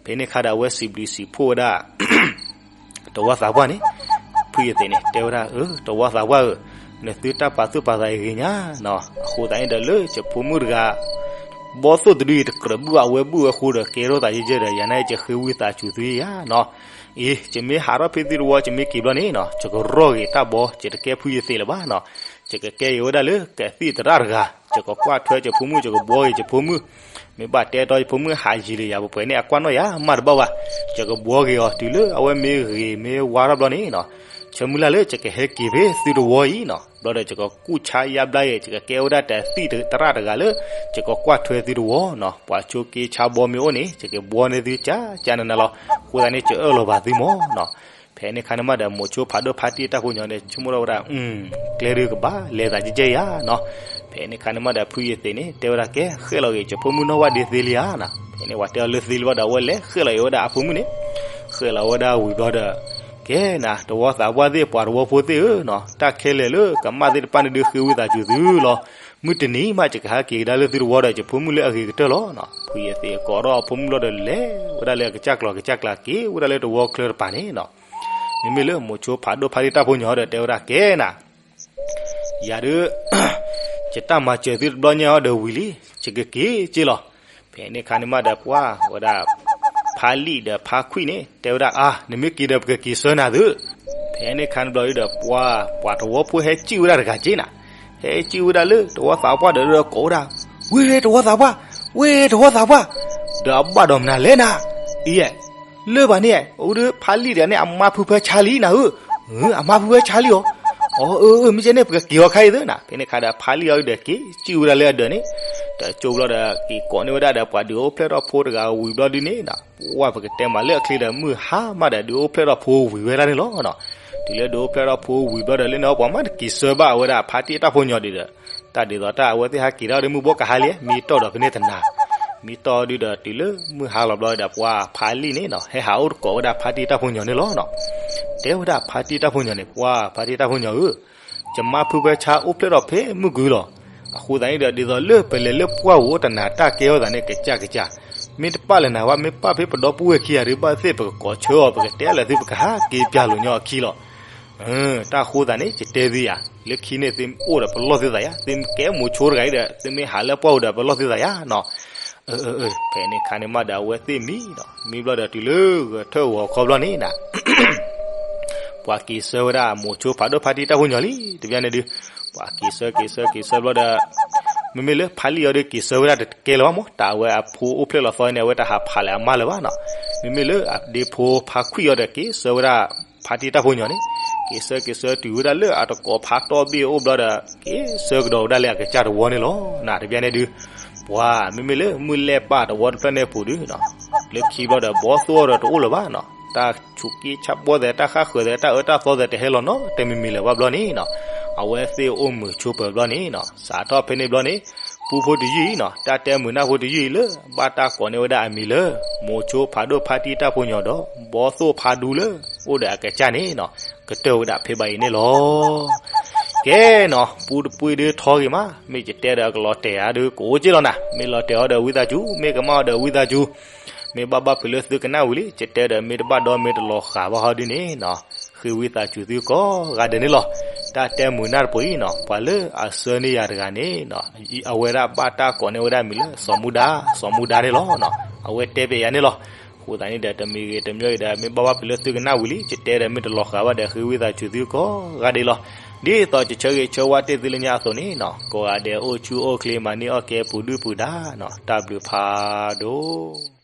ဖဲန့ၣ်ခါဒီး အဝဲစံးဘျုးစံးဖှိၣ်ဝဲဒၣ် တဝီသးပှၢ်န့ၣ်, ဖုယသံးန့ၣ် တဲဝဲဒၣ် အၢ တဝီသးပှၢ်ဧၢ, နသုတၢ်ပာ်သူၣ်ပာ်သးအံၤဂ့ၤညါနီၤ. အဃိသတးန့ၣ်ဒီး လၢယဖိမုၣ်တဂၤ ဘီသိၣ်တဒုအံၤ တကြၢးဘုၣ်အဝဲဘုၣ်ဝဲအဃိဒီး ကဲထီၣ်သးယဲၢ်ယဲၢ်ဒီး ယၤန့ၣ် ယဃ့ဝံသးစူၤသုယၤနီၤ. အံၤ ယမ့ၢ်ဟးထီၣ်ဖဲသုတဝီ ယမ့ၢ်က့ၤဘျီန့ၣ်နီၤ ယကရီၣ်ဂ့ၤတၢ်ဘီ ယတကဲဖုယသံးလၢၤဘၣ်နီၤ. ယကကဲဂ့ၤဝဲဒၣ်လၢကသံၣ်သရၣ်တဂၤ, ယကကွၢ်ထွဲယဖိမုၣ် ယကဘှီဂ့ၤယဖိမုၣ်. မ့ၢ်ဘၣ်တဲတီယဖိမုၣ်ဟးယံာ်လၢယၤပှဲၤပှဲၤန့ၣ် အကွၢ်နီၣ်ယၤမးတဘၣ်ဘၣ်. ယကဘှီဂ့ၤအီၤတုၤလၢအဝဲမ့ၢ်ဂ့ၤမ့ၢ်ဝါထီၣ်ဘျီန့ၣ်နီၤ. ဆၢမုၢ်လၢ်လၢယကဟဲက့ၤဖဲသုတဝီအံၤနီၤ. ဘျီဒီး ယကကူၣ်ဆါယါဘျါဂ့ၤ ယကကဲဝဲဒၣ်တသံၣ်သရၣ်တဂၤလၢ ယကကွၢ်ထွဲသုတဝီနီၤ. ပှၤဆိက့ဆါဘီမ့ၢ်အိၣ်န့ၣ် ယကဘှီန့ၢ်သုကၠးကၠးနးနးလီၤ. အဃိသတးန့ၣ် ယအၢၣ်လီၤဘၣ်သုမးနီၤ. ဖဲန့ၣ်ခါန့ၣ်မးဒီး မိၤဆိဖးဒိၣ်ဖါတံၢ်တၢ်ဖိညီန့ၣ် ဆိကမိၣ်ထီၣ်ဝဲဒၣ် ကျဲဒုကဘၣ်လဲၤသးကဲကဲယၤနီၤ. ဖဲန့ၣ်ခါန့ၣ်မးဒီး ဖုယသံးန့ၣ် တဲဝဲဒၣ် ကဲ ဃဲၣ်လီၤဂ့ၤ ယဖိမုၣ်နီၢ်ဝၣ်ဒ့သ့လံဧါနီၤ. ဖဲန့ၣ် ပှၤတဲအီၤလၢသ့လံဘၣ်ဒီး အဝဲလဲၤဃဲၣ်လီၤဂ့ၤဝဲဒၣ်အဖိမုၣ်န့ၣ်, ဃဲၣ်လီၤဝဲဒၣ်ဝံၤဘျီဒီး ကဲနၤ တဝီသးပှၢ်သ့ၣ် ပှၤတဝီဖိသ့ၣ်ဧၢနီၤ, တၢ်ခဲလၢာ်လၢကမၣ်သ့ၣ်တဖၣ်န့ၣ်ဒုး ဃ့ဝံသးစူၤသုလီၤ. မုၢ်တနံၤမး ယကဟဲက့ၤကဒါလၢသုတဝီဒီး ယဖိမုၣ်လၢအဂ့ၤကတၢၢ်လီၤနီၤ. ဖုယသံးကိးထီၣ်အဖိမုၣ်လီၤဒီး လဲၤဝဲဒၣ်လၢအကစၢ်ကျီၤကစၢ်ကျါ က့ၤဝဲဒၣ်လၢတဝီချၢတပၤန့ၣ်နီၤ. မ့မ့ၢ်လၢမိၤဆိဖးဒိၣ်ဖါတံၢ်တၢ်ဖိညီဒီး တဲဝဲဒၣ် ကဲနၤ ယၤဒုး ယတၢ်မၤစၢၤသုတဘျီညါအံၤဒီးဝံၤလံ, ယကက့ၤက့ၤလီၤ. ဖဲန့ၣ်ခါန့ၣ်မးဒီး ပှၤဝဲဒၣ် ဖါလံၣ်ဒီးဖါခွံၣ်န့ၣ် တဲဝဲဒၣ် အါ နမ့ၢ်က့ၤဒီး ပကက့ၤဆှၢနၤသု. ဖဲန့ၣ်ခါန့ၣ်ဘျီဒီး ပှၤ ပှၤတဝီဖိဟဲစံၣ်ဝဲဒၣ်တဂၤက့ၤနၤ, ဟဲစံၣ်ဝဲဒၣ်လၢတဝီသးပှၢ်ဒီး ဒီးကိးဝဲဒၣ်, ဝ့ၢ်တဝီသးပှၢ်, ဝ့ၢ်တဝီသးပှၢ်, ဒီးအဘၣ်ဒီးမနုၤလဲၣ်နၤ, အံၤ လၢဘၣ်န့ၣ် အိၣ်ဒီးဖးလံၣ်တဂၤန့ၣ် အမါဖုဖၢဆါလံနၤဧၢ, အမါဖုဖၢဆါလံအီၤ, အၢ အၢ မ့ၢ်ကဲန့ၣ် ပကက့ၤအီၤခါအံၤသ့နၤ, ဖဲန့ၣ်ခါဒီးဖးလံၣ်အီၤဒီးက့ၤစံၣ်ဝဲဒၣ်လၢအဒၢးန့ၣ်, ဒီးကၠိဘျီဒီးက့ၤကိးန့ၢ်ဝဲဒၣ်ဒီးပှၤဒုးအိၣ်ဖျဲၣ်ထီၣ်ဖိတဂၤဝံၤဘျီဒုန့ၣ် ပှၢ်ပကတဲမးလၢအချ့ဒီးမုၢ်ဟါမးဒီးဒုးအိၣ်ဖျဲၣ်ထီၣ်ဖိဝံၤဝဲဒၣ်န့ၣ်လီၤနီၤ, တုၤလၢဒုးအိၣ်ဖျဲၣ်ထီၣ်ဖိဝံၤဘျီဒီးလၢန့ၣ် ပှၤမ့ၢ်တက့ၤဆၢဘၣ်ဝဲဒၣ်ဖါတံၢ်တၢ်ဖိညီဒုဒီး တၢ်ဒ်သိးတၢ်အဝဲသ့ၣ်ဟဲက့ၤထီၣ်ဒီးမုၢ်ဘီကဟါလံ, မံတီၢ်ဒီးဖဲန့ၣ်တနၤ, မံတီၢ်ဒုဒီးတုၤလၢမုၢ်ဟါလီၤဘျီဒီးပှၤဖးလံၣ်န့ၣ်နီၤ ဟဲဟးအိၣ်တကိးဝဲဒၣ်ဖါတံၢ်တၢ်ဖိညီန့ၣ်လီၤနီၤ, တဲဝဲဒၣ်ဖါတံၢ်တၢ်ဖိညီန့ၣ် ပှၢ်ဖါတံၢ်တၢ်ဖိညီဧၢ, ယမါဖုဖၢဆါအိၣ်ဖျဲၣ်ထီၣ်ဖဲမုၢ်ကွံာ်လီၤ, အဃိသတးန့ၣ်ဒီး ဒ်သိးလၢပလဲၤလၢပှၢ်ပူၤအိၣ်တနၤတၢ်ကဲထီၣ်သးန့ၣ် ကစၢ်ကစၢ်, မ့ၢ်တပာ်လၢနၤဘၣ် မ့ၢ်ပာ်ဖဲပဒီပုၢ်ဝဲၢ်ခံဂၤဒုးဘၣ်သ့ၣ် ပကကိးဆၢအီၤ ပကတဲလၢသုပကဟးက့ၤပျၢ်လိာ်ညီအခံလီၤ တၢ်ဃိသးန့ၣ် ယတဲသုယၤ, လၢခံန့ၣ်သုအိၣ်ဒီးပလီၢ်သုသးယၤ, သုမ့ၢ်ကဲမိၤဆိတဂၤအံၤဒီး သုမ့ၢ်ဟးလၢပှၢ်ပူၤဒီးပလီၢ်သုသးယၤနီၤ, ဖဲန့ၣ်ခါန့ၣ်မးဒီးအဝဲသ့ၣ်မံနီၤ, မံဘျီဒီးတုၤလၢဂဲၤထၢၣ်ဂီၤခီဘျီန့ၣ်နၤ ပှၤက့ၤဆၢဝဲဒၣ်မိၤဆိဖးဒိၣ်ဖါတံၢ်တၢ်ဖိညီလံ တဘျီန့ၣ်ဒုး, ပှၤက့ၤဆၢက့ၤဆၢက့ၤဆၢဘျီဒီး မ့မ့ၢ်လၢဖးလံၣ်အီၤဒီးက့ၤဆၢဝဲဒၣ်တကဲလၢၤဘၣ်မး တၢ်အဝဲအဖိအိၣ်ဖျဲၣ်လီၤသီန့ၣ် အဝဲတဟးဖးလၢၤအမါလၢၤဘၣ်နီၤ, မ့မ့ၢ်လၢအဒ့ဖိဖါခွံၣ်အီၤဒီးက့ၤဆၢဝဲဒၣ် ဖါတံၢ်တၢ်ဖိညီန့ၣ်, က့ၤဆၢက့ၤဆၢတုၤဝဲဒၣ်လၢအတကိးဖးတီၢ်ဘ့ၣ်အိၣ်ဘျီဒီး က့ၤဆၢကဒီးဝဲဒၣ်လၢအကစၢ်တဝီန့ၣ်လီၤနၤ တဘျီန့ၣ်ဒုး, ပှၤမ့မ့ၢ်လၢမုၢ်လဲၢ်ပၢ်တဝီတဖျၢၣ်န့ၣ်ပူၤဒုးနီၤ, လၢခံဘျီဒီးဘီသိၣ်အီၤဒီးတအိၣ်လၢၤဘၣ်နီၤ, တၢ်ဆူးက့ဆၣ်ဘီသဲး တၢ်ဃၣ်ဃၢၤသဲး တၢ်အၢတၢ်သီသဲး တဟဲလီၤနီတမံၤမံၤလၢၤဘၣ်ဘျီန့ၣ်နီၤ, အဝဲသ့ၣ်အိၣ်မုာ်ဆိပၢၤဘျီန့ၣ်နီၤ, စးထီၣ်ဖဲန့ၣ်ဘျီန့ၣ် ပူဖိတယုၢ်အံၤနီၤ, တၢ်တဲမုာ်နၢ်ဖိတယုၢ်အံၤလၢ ဘၣ်တၢ်ကိးန့ၢ်ဝဲဒၣ်အမံၤလၢ မိၤဆိဖးဒိၣ်ဖါတံၢ်တၢ်ဖိညီဒီး ဘီသိၣ်ဖးဒူလၢ အိၣ်ဒီးအကစၢ်န့ၣ်နီၤ, ကတၢၢ်ဝဲဒၣ်ဖဲဘၣ်အံၤန့ၣ်လီၤ. ကဲနီၤ, ပူတပှ့ၤဒုးထီဂ့ၤမး, မ့ၢ်ယတဲဒီးကလီၤတဲာ်ဧါဒုးကအိၣ်က့လီၤနၤ, မ့ၢ်လီၤတဲာ်အီၤဒီးဝံသးစူၤ, မ့ၢ်ကမၣ်အီၤဒီးဝံသးစူၤ, မ့ၢ်ဘၣ်ဘၣ်ဖုးလၢသုကနၣ်ဝံၤလံ, ယတဲဒီးမ့ၢ်တဘၣ်ဒီး မ့ၢ်တလီၤဃာ်ဘၣ်ဟီဒုန့ၣ်နီၤ, ဃ့ဝံသးစူၤသုကိးဂၤဒဲးန့ၣ်လီၤ. တၢ်တဲမုာ်နၢ်တပူၤအံၤနီၤ, ပှၤလၢအဆှၢန့ၢ်ယၤတဂၤန့ၣ်နီၤ, အဝဲဒၣ်ဘၣ်တၢ်ကိးန့ၢ်ဝဲဒၣ်မံၤလၢ စီၤမူဒါ, စီၤမူဒါန့ၣ်လီၤ. အဝဲတဲပျဲယၤန့ၣ်လီၤ. အဃိသတးန့ၣ်ဒီး တမံၤဂ့ၤတမံၤဂ့ၤဒီး မ့ၢ်ဘၣ်ဘၣ်ဖုးလၢသုကနၣ်ဝံၤလံ, ယတဲဒီးမ့ၢ်တလီၤဃာ်ဘၣ်ဒီး ဃ့ဝံသးစူၤသုကိးဂၤဒဲးလီၤ. ဒ်သိးယဆၢဂ့ၤဆၢဝါတ့ၢ်သုလၢညါအသိးန့ၣ်နီၤ, ကိးဂၤဒဲးအိၣ်ဆူၣ်အိၣ်ချ့ မၤန့ၢ်အီၣ်ကဲပူၤဒုၣ်ပူၤဒါနီၤ, တၢ်ဘျုးဖးဒိၣ်.